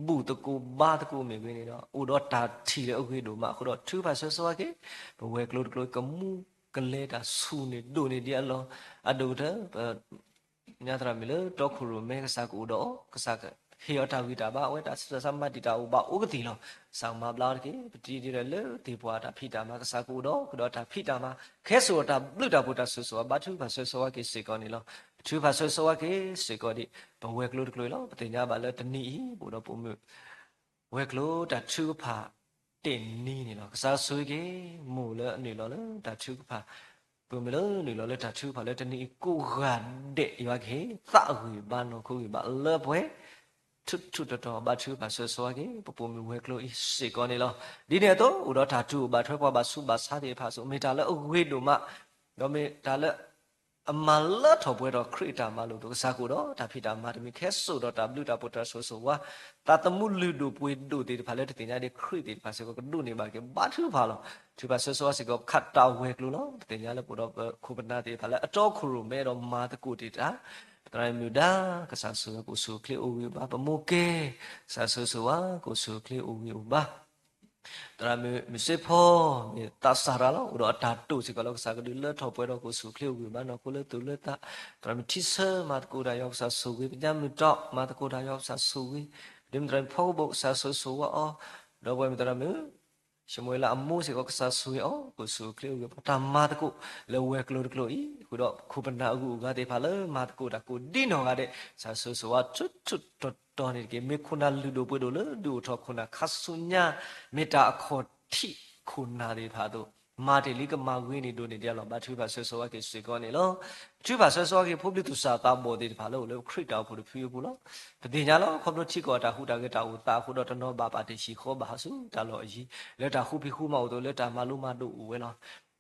ဘူၣ်သကိးဘါသကိးမ့ၢ်ဂ့ၤန့ၣ်ဒီး အိၣ်ဒီးတၢ်ထံၣ်လၢအဂ့ၤဒိၣ်မးအဃိဒီး ထုကဖၣ်ဆၢဂ့ၤဆၢဝါက့ၤ ပဝဲၤကျိၤတကျိၤကမူကလဲၤတၢ်ဆူၣ်န့ၢ်ဒိၣ်န့ၢ်ဒံးအလီၢ် အဒိၣ်ကတၢၢ် ပ ညါသရၣ်မုၣ်လၢတီခိၣ်ရိၣ်မဲကစၢ်ကအိၣ်ဒီးအီၤ ကစၢ်ဟ့ၣ်အီၤတၢ်ဂံၢ်တၢ်ဘါ အဝဲတၢ်ဆူးတၢ်ဆါမၤတံာ်တာ်အိၣ်ဘၣ်အိၣ်ကသံၣ်လီၤ. ကစၢ်ကမၤဘျါအီၤတက့ၢ်. ပတံၤဒ်ဒီးလၢသ့ၣ်ပှၢ်တၢ်ဖံးတၢ်မၤ ကစၢ်ကအိၣ်ဒီး ကဒီးတၢ်ဖံးတၢ်မၤ ကဟဲစိာ်ဒီးတၢ်ဘျုးတၢ်ဖှိၣ်တၢ်ဆိၣ်ဂ့ၤဆိၣ်ဝါ ဘါထုကဖၣ်ဆၢဂ့ၤဆၢဝါက့ၤစ့ၢ်ကီးန့ၣ်လီၤ. ထုကဖၣ်ဆၢဂ့ၤဆၢဝါက့ၤစ့ၢ်ကီးဒံး ပဝဲၤကျိၤတကျိၤအံၤလီၤ. ပသ့ၣ်ညါဘၣ်လၢတနံၤအံၤ ပအိၣ်ဒီးပိာ်မုၣ် ဝဲၤကျိၤတၢ်ထုကဖၣ် တ့ၢ်နံၤန့ၣ်လီၤ. ကစၢ်ဆိၣ်ဂ့ၤက့ၤ မိၢ်လၢအနုာ်လီၤလၢတၢ်ထုကဖၣ်, ပမ့ၢ်လၢနုာ်လီၤလၢတၢ်ထုကဖၣ်လၢတနံၤအံၤကိးဂၤဒဲး ယွၤကဟ့ၣ်သးဂံၢ်ဘါနီၢ်ခိဂံၢ်ဘါလၢပှဲၤ ထူးထူးတီၤတီၤ ဘါထုကဖၣ်ဆၢဂ့ၤဆၢဝါက့ၤ ပပိာ်မုၣ်ဝဲၤကျိၤအံၤစ့ၢ်ကီးန့ၣ်လီၤ. ဒ်န့ၣ်အသိး အိၣ်ဒီးတၢ်တူၢ်ဘၣ်ထွဲပှၤဘၣ်ဆူးဘၣ်ဆါသ့ၣ်တဖၣ်အသိး မ့ၢ်တၢ်လၢအဂ့ၤဒိၣ်မး, ဒီးမ့ၢ်တၢ်လၢ အမၤလၢထီၣ်ပှဲၤထီၣ်ခရံာ်အတၢ်မၤလိာ်အသိး ကစၢ်ကအိၣ်ဒီးတၢ်ဖံးတၢ်မၤတမံၤ ကဟဲစိာ်ဒီးတၢ်ဘျုးတၢ်ဖှိၣ်တၢ်ဆိၣ်ဂ့ၤဆိၣ်ဝါ, သးသမူလုၢ်ဒိၣ်ပှ့ၤဒိၣ်သ့ၣ်တဖၣ်လၢတသ့ၣ်ညါဒံးခရံာ်သ့ၣ်တဖၣ်စ့ၢ်ကီး ကဒိးန့ၢ်ဘၣ်က့ၤ ဘါထုကဖၣ်လီၤ. ထုကဖၣ်ဆၢဂ့ၤဆၢဝါစ့ၢ်ကီး ပခးတၢ်ဝဲၤကျိၤလီၤ. ပသ့ၣ်ညါလၢပအိၣ်ဒီးပခိၣ်ပနၢ်သ့ၣ်တဖၣ်လၢအတီခိၣ်ရိၣ်မဲဒီးမၤသကိးတ့ၢ်တၢ်, ပသရၣ်မုၣ်ဒါ ကစၢ်ဆိၣ်ဂ့ၤကအိၣ်ဆူၣ်အိၣ်ချ့အိၣ်ဂံၢ်အိၣ်ဘါ, ပမိၢ်ကဲ ကစၢ်ဆိၣ်ဂ့ၤဆိၣ်ဝါ ကအိၣ်ဆူၣ်အိၣ်ချ့အိၣ်ဂံၢ်အိၣ်ဘါ သရၣ်မုၣ်မုၢ်စ့ဖီ မ့ၢ်သးစၢ်တၢ်လီၤ. အိၣ်ဒီးအတၢ်တိာ်စ့ၢ်ကီးလီၤ. ကစၢ်ကဒုးလၢထီၣ်ပှဲၤဒီးကအိၣ်ဆူၣ်အိၣ်ချ့အိၣ်ဂံၢ်အိၣ်ဘါနီၢ်ခိလၢသူၣ်လၢသး, သရၣ်မုၣ်ထံဆၢမၤသကိးတၢ်ယွၤကစၢ်ဆိၣ်ဂ့ၤ, ပညါမုၢ်တီမၤသကိးတၢ်ယွၤကစၢ်ဆိၣ်ဂ့ၤ, ဒ်မ့ၢ်သရၣ်မုၣ်ဖီကဘိၣ်ကစၢ်ဆိၣ်ဂ့ၤဆိၣ်ဝါအီၤ, ဒီးပဝဲမ့ၢ်သရၣ်မုၣ် ရှမူအ့လးအမိၢ်စ့ၢ်ကီး ကစၢ်ဆိၣ်ဂ့ၤအီၤ ကအိၣ်ဆူၣ်အိၣ်ချ့အိၣ်ဂံၢ်အိၣ်ဘါ တၢ်မၤသကိးလၢဝဲၤကျိၤတကျိၤအံၤ, ဃုာ်ဒီးခိၣ်ပနၢ်အဂုၤအဂၤသ့ၣ်တဖၣ်လၢမၤသကိးတၢ်ကိးဒ်နီၢ်ဂၤဒဲး, ကစၢ်ဆိၣ်ဂ့ၤဆိၣ်ဝါထူးထူးတီၤတီၤန့ၣ်တက့ၢ်. မ့ၢ်ခိၣ်နၢ်လုၢ်ဒိၣ်ပှ့ၤဒိၣ်လၢဒုးအိၣ်ထီၣ်ခိၣ်နၢ်ခါဆူညါ, မ့ၢ်တၢ်အခီၣ်ထံးခိၣ်နၢ်သ့ၣ်တဖၣ်အသိး, မၤတ့ၢ်လံကမၤဂ့ၤန့ၢ်ဒိၣ်န့ၢ်ဒံးလီၤ. ဘါထုကဖၣ်ဆၢဂ့ၤဆၢဝါက့ၤစ့ၢ်ကီးန့ၣ်လီၤ. ထုကဖၣ်ဆၢဂ့ၤဆၢဝါက့ၤ ဖိပျံၤသူၣ်စၢ်သးဘီၣ်သ့ၣ်တဖၣ်လၢအိၣ်လၢခရံာ်တၢ်အိၣ်ဖှိၣ်တဖုအပူၤလီၤ. ပသ့ၣ်ညါလီၤ ခီဖျိထံကီၢ်အတၢ်ဟူးတၢ်ဂဲၤတၢ်အိၣ်သးအဃိဒီး တနီၤဘၣ်ပာ်တ့ၢ်ဟံၣ်ဃီဘၣ်ဟးဆူ တၢ်လီၢ်အယံၤ, လၢတၢ်ဃူဖံးဃူမၤအိၣ်အသိး လၢတၢ်မၤလိမၤဒိးအိၣ်ဝဲလီၤ.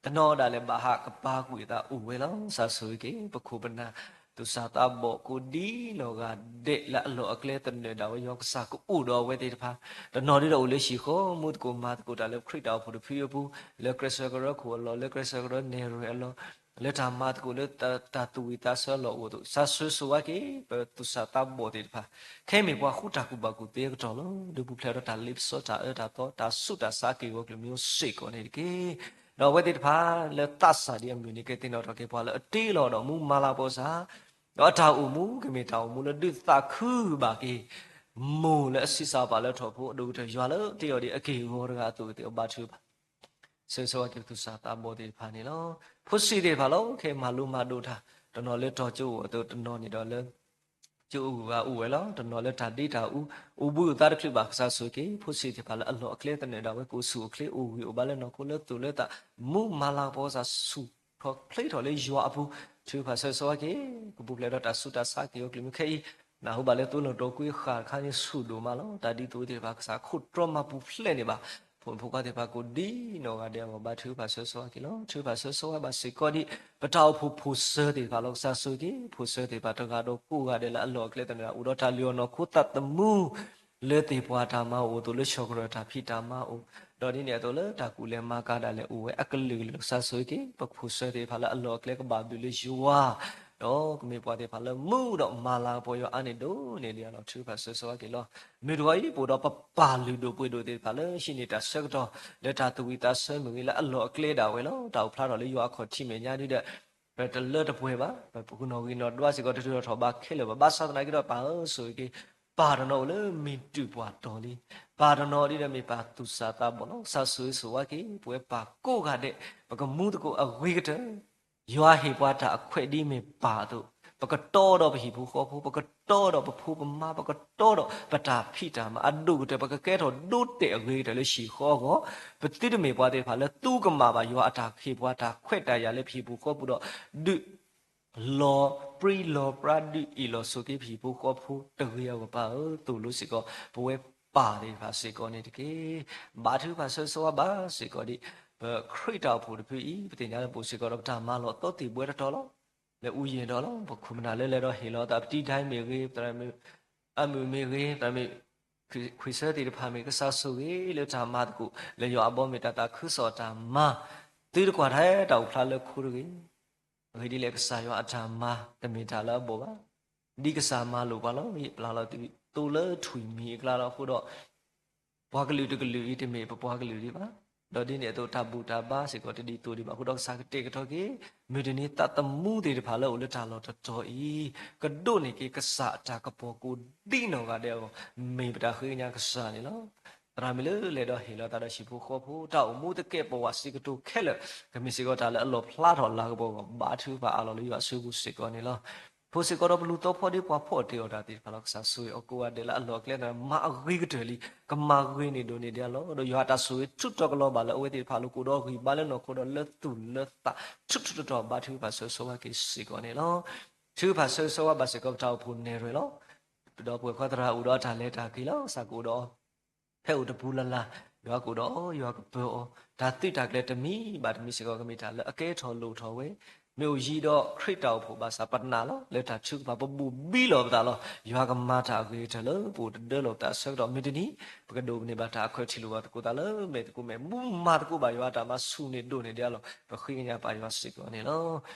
တနီၤဒၣ်လဲာ်ဘၣ်ဟးကပၤကွံာ်အသးအိၣ်ဝဲလီၤ. ကစၢ်ဆိၣ်ဂ့ၤက့ၤ ပခိၣ်ပနၢ် သူၣ်စၢ်သးဘီၣ်ကိးဒ်နီၢ်ဂၤဒဲးလၢအလီၢ်အကျဲသနၢၣ်ဒၣ်ဝဲ ယွၤကစၢ်ကအိၣ်ဒီးအဝဲသ့ၣ်တဖၣ်, တနီၤဒ်ဒီးအိၣ်လၢဟံၣ်ဃီမူသကိးမၤသကိးတၢ်လၢခရံာ်တၢ်အိၣ်ဖှိၣ်တဖုအပူၤ, လၢကျဲးစၢးကရၢခိၣ်အလီၢ်, လၢကျဲးစၢးကရၢနဲၣ်ရွဲၣ်အလီၢ်, လၢတၢ်မၤသကိးလၢတၢ်သူၣ်ဝံၣ်သးဆၢအလီၢ်အိၣ်အသိး, ကစၢ်ဆိၣ်ဂ့ၤဆိၣ်ဝါက့ၤ ပသူၣ်စၢ်သးဘီၣ်သ့ၣ်တဖၣ်, ခဲအံၤမ့ၢ်ပှၤဃူတၢ်ကူၣ်ဘၣ်ကူၣ်သ့အကတီၢ်လီၤ. ဒုးပူၤဖျဲးဒီးတၢ်လ့ပစီတၢ်အၢတၢ်သီ တၢ်ဆူးတၢ်ဆါက့ၢ်ဂီၤကလုာ်မံၤစ့ၢ်ကီးန့ၣ်တက့ၢ်. ဒီးအဝဲသ့ၣ်တဖၣ်လၢသးစၢ်ဒ်အမုၢ်နံၤကသ့ၣ်နီၣ်ထီၣ်က့ၤပှၤလၢအတ့လီၤဒီးမူမၤလၤကပီၤစၢ်, ဒီးအတၢ်အိၣ်မူကမ့ၢ်တၢ်အိၣ်မူလၢဒုးသးခုဘၣ်က့ၤ မိၢ်လၢအဆံးစၢ်ပာ်လၢထီၣ်ဖိ အဒိၣ်ကတၢၢ်ယွၤလၢတ့အီၤဒ်အက့ၢ်အဂီၤတဂၤအသိးသ့ၣ် ဘါထုကဖၣ် ဆၢဂ့ၤဆၢဝါက့ၤပသူၣ်စၢ်သးဘီၣ်သ့ၣ်တဖၣ်န့ၣ်လီၤ. ဖိဆံးသ့ၣ်တဖၣ်လီၤ ခဲအံၤမၤလိမၤဒိးတၢ်, တနီၤလၢတီၤကၠိအိၣ်အသိး တနီၤန့ၣ်ဒီးလၢ ကၠိအိၣ်ဂၤအိၣ်ဝဲလီၤ. တနီၤလၢတၢ်ဒ့တၢ်အူ အိၣ်ဘှံးအိၣ်သါတချုးဘၣ် ကစၢ်ဆိၣ်ဂ့ၤက့ၤ ဖိဆံးသ့ၣ်တဖၣ်လၢအလီၢ်အကျဲသနၢၣ်ဒၣ်ဝဲ ကအိၣ်ဆူၣ်အိၣ်ချ့အိၣ်ဂံၢ်အိၣ်ဘါလၢနီၢ်ခိလၢသူၣ်လၢသး မူမၤလၤကပီၤစၢ် ဆူၣ်ထီၣ်ချ့ထီၣ်လၢယွၤအပူၤ, ထုကဖၣ်ဆၢဂ့ၤဆၢဝါက့ၤ ကပူၤဖျဲးဒီးတၢ်ဆူးတၢ်ဆါက့ၢ်ဂီၤကလုာ်မံၤခဲအံၤ, နၢ်ဟူဘၣ်လၢသိလီၢ်တိာ်ကွံာ်ဃာ်တခါန့ၣ်ဆူၣ်ဒိၣ်မးလီၤ. တၢ်ဒ်သိးသ့ၣ်တဖၣ် ကစၢ်ခိၣ်တြီမၤပူၤဖျဲးန့ၢ်ဘၣ် ဖိမုၣ်ဖိခွါသ့ၣ်တဖၣ်ကိးဒ်နီၢ်ဂၤဒဲးအဂီၢ် ဘါထုကဖၣ်ဆၢဂ့ၤဆၢဝါက့ၤလီၤ. ထုကဖၣ်ဆၢဂ့ၤဆၢဝါဘၣ်စ့ၢ်ကီးဒ် ပတၢ်အိၣ်ဖှိၣ်ဖိၣ်စၢသ့ၣ်တဖၣ်လီၤ. ကစၢ်ဆိၣ်ဂ့ၤက့ၤ ဖိၣ်စၢသ့ၣ်တဖၣ်တဂၤဒီးကိးဂၤဒဲးလၢအလီၢ်အကျဲသနၢၣ်ဒၣ် အိၣ်ဒီးတၢ်လုၢ်အီၣ်နီၢ်ခိသးသမူ လၢသ့ၣ်ပှၢ်တၢ်မၤအိၣ်အသိး လၢဆၢကရၢၢ်တၢ်ဖံးတၢ်မၤအိၣ်, ဒီးဒ်န့ၣ်အသိးလၢတၢ်ကူၣ်လဲၤမၤကၤဒၣ်လဲာ်အိၣ်ဝဲအကလုာ်ကလုာ် ကစၢ်ဆိၣ်ဂ့ၤက့ၤ ပဖိၣ်စၢသ့ၣ်တဖၣ်လၢအလီၢ်အကျဲကဘၣ်ဘျုးလၢယွၤ, ဒီးကမ့ၢ်ပှၤသ့ၣ်တဖၣ်လၢမူဒီးမၤလၤကပီၤယွၤအါန့ၢ်ဒိၣ်န့ၢ်ဒံးအလီၢ် ထုကဖၣ်ဆၢဂ့ၤဆၢဝါက့ၤလီၤ. မုၢ်တဂီၤအံၤ ပအိၣ်ဒီးပပၢ်လုၢ်ဒိၣ်ပှ့ၤဒိၣ်သ့ၣ်တဖၣ်လၢဟံးန့ၢ်တၢ်ဆၢကတီၢ် လၢတၢ်သူၣ်ဝံၣ်သးဆၢမ့ၢ်ဂ့ၤ လၢအလီၢ်အကျဲဒၣ်ဝဲလီၤ. တၢ်အိၣ်ဖျါထီၣ်လၢယွၤအခီၣ်ထံးမဲာ်ညါဒ်ဒီး ပတလၢတပှဲၤဘၣ်, ပနီၣ်ဂံၢ်နီၣ်ဒွးစ့ၢ်ကီးတထုးထီၣ်ထီၣ်ဘးခဲလၢာ်ဘၣ်. ဘၣ်ဆၣ်သနာ်က့ဒီး ပၢ်ဧၢ ဆိၣ်ဂ့ၤက့ၤ ပၢ်တနီၤအိၣ်လၢမံၤတူာ်ပှၢ်တီၤလံ, ပၢ်တနီၤဒ်ဒီးမ့ၢ်ပၢ်သူၣ်စၢ်သးဘီၣ်လီၤ. ကစၢ်ဆိၣ်ဂ့ၤဆိၣ်ဝါက့ၤ ပဝဲပၢ်ကိးဂၤဒဲး ပကမူသကိးအဂ့ၤကတၢၢ် ယွၤဟ့ၣ်ပှၤတၢ်အခွဲးဒ်မ့ၢ်ပၢ်အသိး, ပကတီဒီးပဟံၣ်ဖိဃီဖိ, ပကတီဒီးပဖိပမါ, ပကတီဒီးပတၢ်ဖံးတၢ်မၤအဒိၣ်ကတၢၢ်, ပကကဲထီၣ်ဒိတဲာ်အဂ့ၤကတၢၢ်လၢဟံၣ်ဃီအဂီၢ်, ပသုတမ့ၢ်ပှၤသ့ၣ်တဖၣ်လၢသူကမၣ်ဘၣ် ယွၤအတၢ်ဟ့ၣ်ပှၤတၢ်ခွဲးတၢ်ယာ်လၢပဟံၣ်ပူၤဃီပူၤဒီး ဒုး လီၤပြံလီၤပြါဒုးအ့ၣ်လိာ်ဆိးက့ပဟံၣ်ဖိဃီဖိတဂ့ၤအဂီၢ် ပၢ်ဧၢ, သိၣ်လိစ့ၢ်ကီး ပဝဲပၢ်သ့ၣ်တဖၣ်စ့ၢ်ကီးန့ၣ်တက့ၢ်. ဘါထုကဖၣ်ဆၢဂ့ၤဆၢဝါဘၣ်စ့ၢ်ကီးဒ် ပခရံာ်တၢ်အိၣ်ဖှိၣ်တဖုအံၤ ပသ့ၣ်ညါလၢပအိၣ်စ့ၢ်ကီးဒီးပတၢ်မၤလီၤသီသ့ၣ်ဘှဲတတီၤလီၤ. လၢအူယံာ်ဒီးလီၤ ပခိၣ်ပနၢ်လၢလဲၤဒီးဟ့ၣ်လီၤသး ပတံၤဒဲမ့ၢ်ဂ့ၤ, သရၣ်မုၣ်အမုၣ်မ့ၢ်ဂ့ၤ, သရၣ်မုၣ်ခွံၣ်ဆၢသ့ၣ်တဖၣ်မ့ၢ်ဂ့ၤ, ကစၢ်ဆိၣ်ဂ့ၤလၢတၢ်မၤသကိး လၢယွၤအဘီမ့ၢ်တၢ်သးခုကစီၣ်တၢ်မၤ, သုတကွၢ်ထဲတၢ်အိၣ်ဖျါလၢခိတဂ့ၤ အဂ့ၢ်ဒ်လဲၣ် ကစၢ်ယွၤအတၢ်မၤ တမ့ၢ်တၢ်လၢအဘီၣ်ဘၣ်. ဒ်ကစၢ်မၤလိာ်ပှၤလီၤ. ယပျၢ်လီၤသုသိလၢထွံၣ်မံၤအကျါလီၤ. အဃိဒီး ပှၤကလုာ်တကလုာ်အံၤ တမ့ၢ်ပပှၤကလုာ်ဒံးဘၣ်. ဒီးဒ်န့ၣ်အသိး တၢ်ဘူၣ်တၢ်ဘါစ့ၢ်ကီး တဒ်သိးဒံးဘၣ်. အဃိဒီး ကစၢ်ကတဲာ်ကတီၤက့ၤ မုၢ်တနံၤသးသမူသ့ၣ်တဖၣ်လၢအိၣ်လၢတၢ်လီၢ်တတီၤအံၤ ကဒိးန့ၢ်က့ၤကစၢ်အတၢ်ကပီၤကိးဒ်နီၢ်ဂၤဒဲးအဂီၢ် မ့ၢ်ပတၢ်ဃ့ကညးကစၢ်န့ၣ်လီၤ. သရၣ်မုၣ်လၢလဲၤဒီးဟ့ၣ်လီၤသးဒီးဟံၣ်ဖိဃီဖိ တၢ်အိၣ်မူသကဲာ်ပဝးစံးကတိၤခဲလၢာ် ကမ့ၢ်စ့ၢ်ကီးတၢ်လၢအလီၣ်ဖျါထီၣ်လၤကပီၤအဂီၢ် ဘါထုကဖၣ်အးလီၤလၢယွၤအစုပူၤစ့ၢ်ကီးန့ၣ်လီၤ. ဖိစ့ၢ်ကီးဒီးပလူၤသီဖီဒ့ပှၤဖီၣ်တ့ၢ်အီၤတၢ်သ့ၣ်တဖၣ်လီၤ. ကစၢ်ဆိၣ်ဂ့ၤအီၤကိးဂၤဒဲးလၢအလီၢ်အကျဲသနၢၣ် မၤအဂ့ၤကတၢၢ်လံ, ကမၤဂ့ၤန့ၢ်ဒိၣ်န့ၢ်ဒံးအလီၢ်, ဒီးယွၤအတၢ်ဆိၣ်ဂ့ၤထုးထီၣ်ကလီၤဘၣ်လၢအဝဲသ့ၣ်တဖၣ်အလိၤ ကအိၣ်ဒီးဂံၢ်ဘါလၢနီၢ်ခိဒီးလၢသူၣ်လၢသး ထုးထုးထီၣ်ထီၣ်ဘါထုကဖၣ်ဆၢဂ့ၤဆၢဝါက့ၤစ့ၢ်ကီးန့ၣ်လီၤ. ထုကဖၣ်ဆၢဂ့ၤဆၢဝါဘၣ်စ့ၢ်ကီးပတၢ်အိၣ်ဖှိၣ်နဲၣ်ရွဲၣ်လီၤ. ဒီးပှၤခွါသရၣ်အိၣ်ဒီးအတၢ်လဲၤတၢ်က့ၤလီၤ. ကစၢ်ကအိၣ်ဒီး ဖဲအိၣ်တပူၤလၢ်လၢ်, ယွၤကအိၣ်ဒီးအီၤ, ယွၤကပၢၤအီၤ, တၢ်သုးတၢ်ကျဲၤတမံၤဘၣ်တမံၤစ့ၢ်ကီး ကမ့ၢ်တၢ်လၢအကဲထီၣ်လိၣ်ထီၣ်ဝဲ, မ့ၢ်အိၣ်ယံၤဒီးခရံာ်တၢ်အိၣ်ဖှိၣ်ဘၣ်ဆၣ် ပနာ်လီၤလၢတၢ်ထုကဖၣ် ပဘူၣ်ဘံလီၤပသးလီၤ. ယွၤကမၤတၢ်အဂ့ၤကတၢၢ်လၢပအိၣ်တဒၢလီၤပသးဆၢကတီၢ် မုၢ်တနံၤ ပကဒိးန့ၢ်ဘၣ်တၢ်အခွဲးထံၣ်လိာ်ဘၣ်သကိးသးလၢမဲာ်သကိးမဲာ် မူမၤသကိးဘၣ်ယွၤအတၢ်မၤဆူၣ်န့ၢ်ဒိၣ်န့ၢ်ဒံးအလီၢ် ပဃ့ကညးပၢ်ယွၤစ့ၢ်ကီးန့ၣ်လီၤ.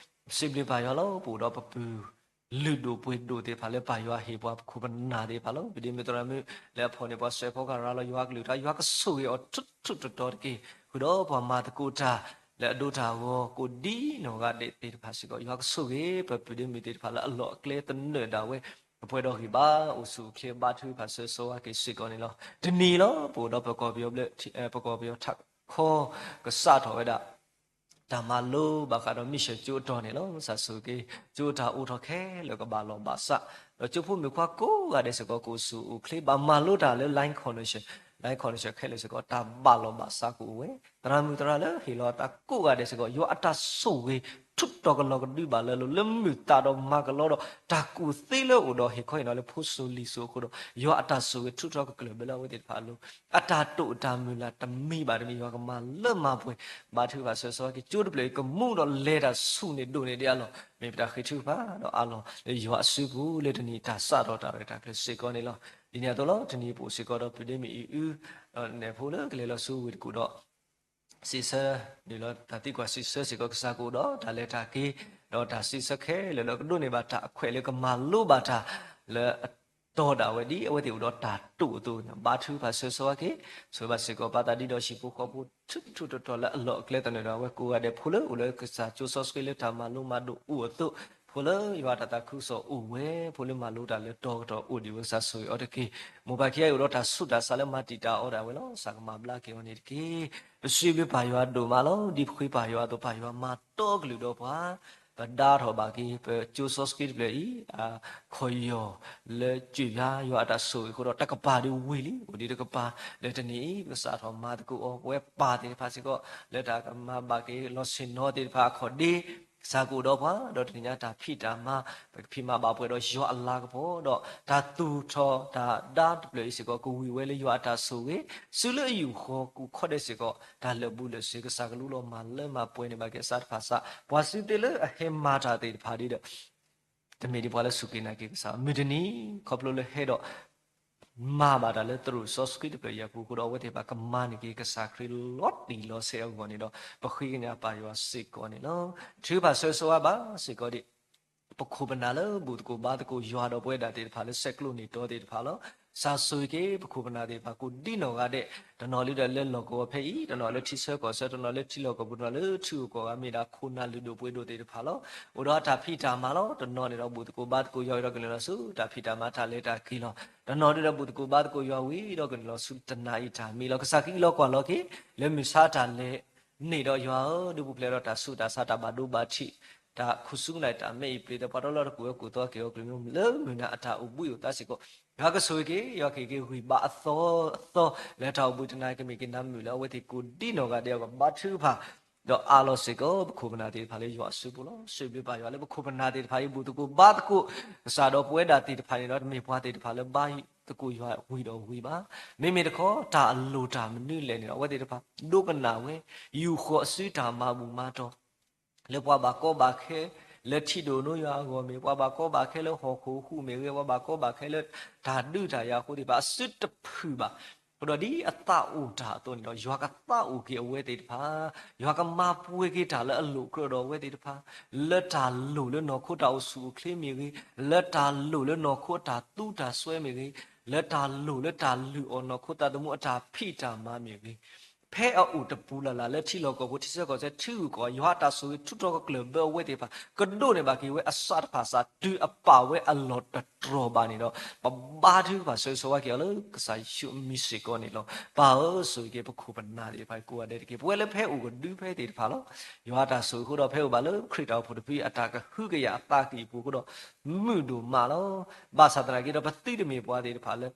စံးဘျုးပၢ်ယွၤလီၤ. ပအိၣ်ဒီးပပုၢ် လုၢ်ဒိၣ်ပှ့ၤဒိၣ်သ့ၣ်တဖၣ်လၢပၢ်ယွၤဟ့ၣ်ပှၤ ပခိၣ်ပနၢ်သ့ၣ်တဖၣ်လီၤ. ပဒ့မုၣ်သရၣ်မုၣ်လၢအဖီၣ်န့ၢ်ပှၤစဲးဖီကရၤလီၤ ယွၤအကလုၢ်ကထါ ယွၤကဆိၣ်ဂ့ၤအီၤထူးထူးတီၤတီၤတက့ၢ်. ဃုာ်ဒီးပှၤမၤသကိးတၢ်လၢအဒိတၢ်အဂီၢ် ကိးဒ်နီၢ်ဂၤဒဲးသ့ၣ်တဖၣ်စ့ၢ်ကီး ယွၤကဆိၣ်ဂ့ၤ ပပုၢ်ဒ့မုၣ်သ့ၣ်တဖၣ်လၢအလီၢ်အကျဲသနၢၣ်ဒၣ်ဝဲ ကပှဲၤဒီးဂံၢ်ဘါအိၣ်ဆူၣ်အိၣ်ချ့ဘါထုကဖၣ်ဆၢဂ့ၤဆၢဝါက့ၤစ့ၢ်ကီးန့ၣ်လီၤ. တနံၤလီၤ ပအိၣ်ဒီးပကီၢ်ပယီၤဘျၢ ပကီၢ်ပယီၤထးခီ ကစးထီၣ်ဝဲဒၣ် တၢ်မၤလိဘၣ်ဃးဒီးမ့ၢ်စၢၤကၠိအတီၢ်န့ၣ်လီၤ. ကစၢ်ဆိၣ်ဂ့ၤ ကၠိတၢ်အိးထီၣ်ခဲလၢာ်ကဘၣ်လီၢ်ဘၣ်စး, ဒီးကၠိဖိမုၣ်ခွါကိးဂၤဒဲးစ့ၢ်ကီး ကအိၣ်ဆူၣ်အိၣ်ချ့ ဘၣ်မၤလိတၢ်လၢ line connection, line connection ခဲလၢာ်စ့ၢ်ကီး တၢ်ဘၣ်လီၢ်ဘၣ်စးကအိၣ်ဝဲ, သရၣ်မုၣ်သရၣ်လၢဟ့ၣ်လီၤအသးကိးဂၤဒဲးစ့ၢ်ကီး ယွၤအတၢ်ဆိၣ်ဂ့ၤ ထုးထီၣ်ကလီၤကဒုဘၣ်လၢအလိၤ လၢမုၢ်သးဒီးမၤကလီဒီး တၢ်ကူၣ်သ့လၢအအိၣ်ဒီးဟ့ၣ်ခီဟ့ၣ်နီၤလၢဖိစိၤလံၤစိၤအဃိဒီး ယွၤအတၢ်ဆိၣ်ဂ့ၤထုးထီၣ်ကကျၢၢ်ဘၢလၢအဝဲသ့ၣ်တဖၣ်အလိၤ အတၢ်တိာ်အတၢ်မုၢ်လၢ်တမံၤဘၣ်တမံၤ ယွၤကမၤလၢမၤပှဲၤ ဘါထုကဖၣ်ဆၢဂ့ၤဆၢဝါက့ၤ ကၠိတဖျၢၣ်အံၤ ကမူဒီးလဲၤတၢ်ဆူၣ်န့ၢ်ဒိၣ်န့ၢ်ဒံးအလီၢ် မ့ၢ်ပတၢ်ဃ့ထုကဖၣ်ဒီးအးလီၤလၢယွၤအစုပူၤ လၢတနံၤတၢ်စးထီၣ်တၢ်ရဲၣ်တၢ်ကျဲၤစ့ၢ်ကီးန့ၣ်လီၤ. ဒ်န့ၣ်အသိးလီၤ တနံၤပအိၣ်စ့ၢ်ကီးဒီး ပဒ့မုၣ်အံၤအု ဒီးနဲၣ်ဖိလၢကလဲၤလီၤဆူဝ့ၢ်တကူၣ်ဒီး စံးဆၢ နုာ်လီၤတၢ်သံကွၢ်စံးဆၢစ့ၢ်ကီး ကစၢ်ကအိၣ်ဒီးတၢ်လဲၤတၢ်က့ၤ ဒီးတၢ်စံးဆၢခဲလၢာ်ဒီး ကဒိးန့ၢ်ဘၣ်တၢ်အခွဲးလၢကမၤလိဘၣ်တၢ်လၢအတီၤဒၣ်ဝဲ ဒ်အဝဲသ့ၣ်အိၣ်ဒီးတၢ်တိာ်အသိးန့ၣ် ဘါထုကဖၣ်ဆၢဂ့ၤဆၢဝါက့ၤ ဆိၣ်ဂ့ၤဘၣ်စ့ၢ်ကီး ပၢ်သးဒ်ဒီးဟံၣ်ဖိဃီဖိ ထူးထူးတီၤတီၤလၢအလီၢ်အကျဲသနၢၣ်ဒီး အဝဲကိးဂၤဒဲး ဖိလၢအိၣ်လၢကစၢ်ကၠိစီဆှံလၢတၢ်မၤလိမၤဒိးအိၣ်အသိး ဖိလၢယွၤတၢ်သးခုကစီၣ်အိၣ်ဝဲ ဖိလၢမၤလိတၢ်လၢတီၤကတီၢ်အိၣ်ဒံးဝဲ ကစၢ်ဆိၣ်ဂ့ၤအီၤတက့ၢ်. မိၢ်ပၢ်ခံဂၤအံၤအိၣ်ဒီးတၢ်ဆူးတၢ်ဆါလၢမၤတံာ်တာ်အီၤဒၣ်ဝဲလီၤ. ကစၢ်ကမၤဘျါက့ၤအီၤန့ၣ်တက့ၢ်. ပစံးဘျုးပၢ်ယွၤဒိၣ်မးလီၤ. ဒ်ပဃ့ပၢ်ယွၤအသိး ပၢ်ယွၤမၤတီကလုာ်ဒီးပှၤ ပဒါထီၣ်ဘၣ်က့ၤ ပကၠိစီဆှံတဖျၢၣ်အံၤ အခီၣ်ယီၢ်လၢကၠ့ၣ်ဖျါ ယွၤအတၢ်ဆိၣ်ဂ့ၤအဃိဒီး တကပၤဒုးဝံၤလံ အိၣ်ဒံးတကပၤ လၢတနံၤအံၤ ပကစးထီၣ်မၤသကိးအီၤ ပဝဲပၢ်သ့ၣ်တဖၣ်စ့ၢ်ကီး လၢတၢ်ကမၤဘၣ်က့ၤလီၤဆ့ၣ်နီၤသ့ၣ်တဖၣ်အခီၣ်ဒ့ ကစၢ်ကအိၣ်ဒီးပှၤ ဒီးတနံၤညါတၢ်ဖံးတၢ်မၤ ပကဖံးမၤဘၣ်ပှဲၤဒီးယွၤအလၤကပီၤ ဒီးတၢ်သူၣ်ထီၣ်တၢ်ဒါတဖျၢၣ်အံၤစ့ၢ်ကီး ကဝံၤဝဲလၢယွၤအတၢ်ဆိၣ်ဂ့ၤ စုလၢအယူၢ်ဃီၤကူၣ်ခီၣ်ဒဲးစ့ၢ်ကီး တၢ်လၢာ်ဘူၣ်လၢာ်စ့ၤ ကစၢ်ကလူလီၤမၤလၢမၤပှဲၤန့ၢ်ဘၣ်က့ၤအစးတဖၣ်စး ပှၤစုသ့လၢအဟဲမၤတၢ်သ့ၣ်တဖၣ်ဒ်ဒီး တမ့ၢ်ဒ်ပှၤလၢစူၢ်က့ၤနာ်က့ၤကစၢ် မုၢ်တနံၤ ခီဖျိလၢဟဲဒီး မၤဘၣ်တၢ်လၢသရိာ်စီဆှံတဖျၢၣ်အံၤအပူၤအဃိဒီး အဝဲသ့ၣ်တဖၣ်ကမၤန့ၢ်က့ၤကစၢ်ခရံာ်လီၤတံၢ်လီၤဆဲးအဂီၢ်န့ၣ်ဒီး ပဃ့ကညးပၢ်ယွၤစ့ၢ်ကီးန့ၣ်လီၤ. ထုကဖၣ်ဆၢဂ့ၤဆၢဝါဘၣ်စ့ၢ်ကီးဒံး ပခိၣ်ပနၢ်လၢဘူၣ်သကိးဘါသကိးယွၤဒီးပဝဲဒၣ်သ့ၣ်တဖၣ်လၢဆဲးကျိးန့ၢ်တီသ့ၣ်တဖၣ်လီၤ. ကစၢ်ဆိၣ်ဂ့ၤက့ၤပခိၣ်ပနၢ်သ့ၣ်တဖၣ် ကိးဒ်နီၢ်ဂၤဒဲး တနီၤလၢဒၣ်လၢလီၢ်ကဝီၤဖဲအံၤ တနီၤလၢထံဆၢကီၢ်ဆၢ တနီၤလၢထံလီၢ်ကီၢ်ပူၤ တနီၤလၢထံဂုၤကီၢ်ဂၤ မ့ၢ်ဒၣ်ခိၣ်နၢ်လုၢ်ဒိၣ်ပှ့ၤဒိၣ်သ့ၣ်တဖၣ်လီၤ. အိၣ်ဒီးအတၢ်ဖံးတၢ်မၤလီၤ. တနီၤန့ၣ်ဒီးဘူၣ်သကိးဘါသကိးယွၤဝံၤဒီးကနုာ်လီၤဆူတၢ်ဖံးတၢ်မၤတၢ်လဲၤတၢ်က့ၤလီၤ. တနီၤဒၣ်ဒီးဘူၣ်သကိးဘါသကိးယွၤဝံၤဒီးကနုာ်လီၤဆူတနၤအံၤတၢ်မံၤလီၤ. ကစၢ်ကအံးလီၤကွၢ်လီၤက့ၤ လၢမုၢ်ဆါတၢ်လဲၤန့ၣ်ဒီးယွၤဧၢ ဒုးပူၤဖျဲးဒီးတၢ်ဆူးတၢ်ဆါ တၢ်ဘၣ်ဒိဘၣ်ထံး တၢ်ခူသူၣ်နၢ်တၢ်မဲအံၤပျ့ၤ သပှၢ်တၢၢ်လီၢ်တကူၣ်ဝဲကူၣ်သီက့ၤအီၤကလုၢ်မံၤ လၢမုၢ်နၤအတၢ်အိၣ်ဘှံးအိၣ်သါစ့ၢ်ကီး ယွၤကဆိၣ်ဂ့ၤက့ၤ ယွၤကဟ့ၣ်က့ၤဂံၢ်ဘါအသီအသီ လၢတၢ်အိၣ်ဘှံးတနၤကမ့ၢ်က့ၤနၤမုာ်လၢအဝဲသ့ၣ်ကိးဒ်နီၢ်ဂၤဒဲးအဂီၢ် ဘါထုကဖၣ် ဒီးအးလီၤစ့ၢ်ကီး ပခိၣ်ပနၢ်သ့ၣ်တဖၣ်လၢယွၤအစုပူၤလီၤ. စံးဘျုးပၢ်ယွၤလၢပခိၣ်ပနၢ်သ့ၣ်တဖၣ်အံၤ ဘူၣ်သကိးဘါသကိး ကစၢ်ဒီးပဝဲဒၣ်သ့ၣ်တဖၣ်န့ၣ်ဒီး တမ့ၢ်ပှၤသ့ၣ်တဖၣ်လၢဘါသကိးယွၤဝံၤဒီးဝံၤဘၣ်. မ့မ့ၢ်တခီ တၢ်အလိၤတၢ်မနုၤလဲၣ်န့ၣ်ဒီး အဝဲသ့ၣ်တဖၣ် ဒိကနၣ်ဝဲ ယူာ်ဃီၤအစုတၢ်မၤဘူၣ်မၤတီၤ လၢပှၤဘၣ်ကီဘၣ်ခဲ လၢထံဒိၣ်နိယွၤအဂီၢ်မ့ၢ် ပှၤဘၣ်ကီဘၣ်ခဲလၢဟီၣ်ခိၣ်ဟူးမ့ၢ်ဂ့ၤ ပှၤဘၣ်ကီဘၣ်ခဲလၢတၢ်ဒုးတၢ်ယၤအဃိသ့ၣ်တဖၣ် အစုတဖုၣ်ဘၣ်. အဃိဒီးဒ်အသးအိၣ်တၢ်အသိးန့ၣ်ဒီး ယွၤကသးအိၣ်က့ၤအဝဲသ့ၣ်တဖၣ်, ယွၤကမၤပှဲၤက့ၤတၢ်လၢအလိၣ်ကြၢးဒီးအဝဲသ့ၣ်တဖၣ်, လၢတၢ်လိၣ်လၢနီၢ်ခိတၢ်အိၣ်ဆူၣ်အိၣ်ချ့မ့ၢ်ဂ့ၤ, လၢတၢ်လိၣ်လၢနီၢ်ခိအတၢ်သူတၢ်စွဲမ့ၢ်ဂ့ၤ, လၢတၢ်လိၣ်လၢတၢ်လုၢ်အီၣ်နီၢ်ခိသးသမူအတၢ်ဖံးတၢ်မၤမ့ၢ်ဂ့ၤ, ဖဲအအိၣ်တပူၤလၢ်လၢ်လၢထံလီၢ်ကီၢ်ပူၤ ထံဆၢကီၢ်ဆၢ ထံဂုၤကီၢ်ဂၤ ယွၤအတၢ်ဆိၣ်ဂ့ၤထုးထီၣ်ကကျၢၢ်ဘၢအဝဲသ့ၣ်တဖၣ် ကဒိးန့ၢ်ဘၣ်က့ၤဝဲအစးတဖၣ်စး တုၤအပာ်ဝဲအလီၢ်တတြီၤဘၣ်န့ၣ်ဒီး ပဘါထုကဖၣ်ဆၢဂ့ၤဆၢဝါက့ၤအီၤလၢကစၢ်ယ့ၣ်ၡူးအမံၤစ့ၢ်ကီးန့ၣ်လီၤ. ပၢ်ဧၢ, ဆိၣ်ဂ့ၤက့ၤပခိၣ်ပနၢ်သ့ၣ်တဖၣ်ကိးဂၤဒဲးတက့ၢ်. ပဝဲလၢပဟဲအိၣ်ကဒုဖဲသ့ၣ်တဖၣ်လီၤ. ယွၤအတၢ်ဆိၣ်ဂ့ၤအဃိဒီး ပဟဲအိၣ်ဘၣ်လၢခရံာ်တၢ်အိၣ်ဖှိၣ်တဖုအတၢ်ကဟုကယာ်အသးကံၢ်ပူၤအဃိဒီး မုာ်ဒိၣ်မးလီၤ. ဘၣ်ဆၣ်သနာ်က့ဒီး ပသုတမ့ၢ်ပှၤသ့ၣ်တဖၣ်လၢ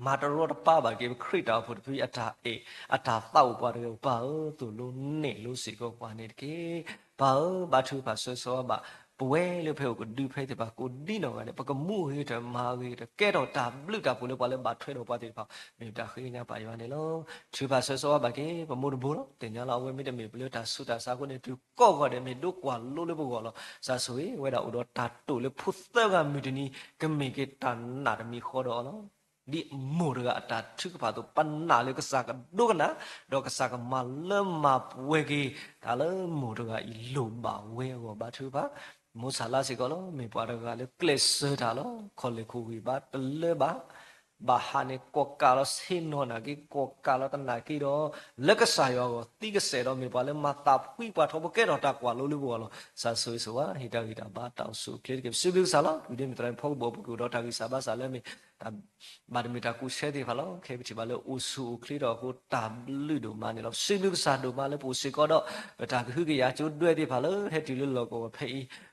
မၤတရီတပါဘၣ်က့ၤ ပခရံာ်တၢ်အိၣ်ဖှိၣ်တဖုအတၢ်အဲၣ် အတၢ်သးအိၣ်ပှၤတဂၤဧိၤ, ပၢ်ဧၢ, သိၣ်လိနဲၣ်လိစ့ၢ်ကီးပှၤန့ၣ်တက့ၢ်. ပၢ်ဧၢ, ဘါထုကဖၣ်ဆၢဂ့ၤဆၢဝါဘၣ် ပဝဲလၢပဟဲအိၣ်ကဒုဖဲသ့ၣ်တဖၣ်ကိးဒ်နီၢ်ဂၤဒဲး ပကမူအဂ့ၤကတၢၢ် မၤအဂ့ၤကတၢၢ် ကဲထီၣ်တၢ်ဘျုးတၢ်ဖှိၣ်လၢပှၤလၢဘၣ်ထွဲဒီးပှၤသ့ၣ်တဖၣ် မ့ၢ်ပတၢ်ဃ့ကညးပၢ်ယွၤန့ၣ်လီၤ. ထုကဖၣ်ဆၢဂ့ၤဆၢဝါဘၣ်က့ၤ ပမိၢ်တဘိလီၤ. သ့ၣ်ညါလီၤ အဝဲမ့တမ့ၢ်လၢတၢ်ဆူးတၢ်ဆါအဃိန့ၣ် တုၤကိးဂၤဒဲး မ့ၢ်ဒိကွၢ်လိလၢပဂီၢ်လီၤ. ကစၢ်ဆိၣ်ဂ့ၤဝဲဒၣ်အိၣ်ဒီးတၢ်တိာ်လၢဖိသၢဂၤမုၢ်တနံၤ ကမ့ၢ်က့ၤတၢ်နာ်တမံၤဃီဒီးအီၤလီၤ. ဒ်မိၢ်တဂၤအတၢ်ထုကဖၣ်အသိး ပနာ်လၢကစၢ်ကဒိကနၣ် ဒီးကစၢ်ကမၤလၢမၤပှဲၤက့ၤ တၢ်လၢမိၢ်တဂၤအံၤလိၣ်ဘၣ်ဝဲအဂီၢ် ဘါထုကဖၣ် မိၢ်ဆၣ်လါစ့ၢ်ကီးလီၤ. မ့ၢ်ပှၤတဂၤလၢကျဲးစၢးတၢ်လီၤ. ခီၣ်လဲၢ်ခိၣ်ဂံၢ်ဘါတလၢဘၣ်. ဘၣ်ဟးန့ၣ် ကိးကးလီၤ ဆ့ၣ်နီၤနာ်က့ ကိးကးလီၤတနာ်က့ဒီး လၢကစၢ်ယွၤအဂီၢ်သံကစဲးဒီး မ့ၢ်ပှၤလၢမၤသးဖှံပှၤထီဘိ ကဲထီၣ်တၢ်ကွၢ်လိလၢပဂီၢ်လီၤ. ကစၢ်ဆိၣ်ဂ့ၤဆိၣ်ဝါ ဟ့ၣ်တၢ်ဂံၢ်တၢ်ဘါတၢ်အိၣ်ဆူၣ်အိၣ်ချ့တက့ၢ်. ပစံးဘျုးကစၢ်လီၤ. ဒ်မ့ၢ်သရၣ်မုၣ်ဖီကဘီၣ်အပူၤ ကအိၣ်ဒီးတၢ်ဂံၢ်စၢ်ဘါစၢ်လၢမ့ၢ် ဘၣ်တမ့ၢ်တၢ်ကူၣ်ဆဲသ့ၣ်တဖၣ်လီၤ. ခဲအံၤပထံၣ်ဘၣ်လၢအိၣ်ဆူၣ်အိၣ်ချ့ထီၣ်အဃိ တၢ်ဘျုးဒိၣ်မးန့ၣ်လီၤ. ပစံးဘျုးကစၢ်ဒိၣ်မးလၢပအိၣ်စ့ၢ်ကီးဒီး ပတၢ်ကဟုကယာ်ကၠိဒွဲသ့ၣ်တဖၣ်လၢဟဲတုၤလၢလီၢ်ကဝီၤဖဲ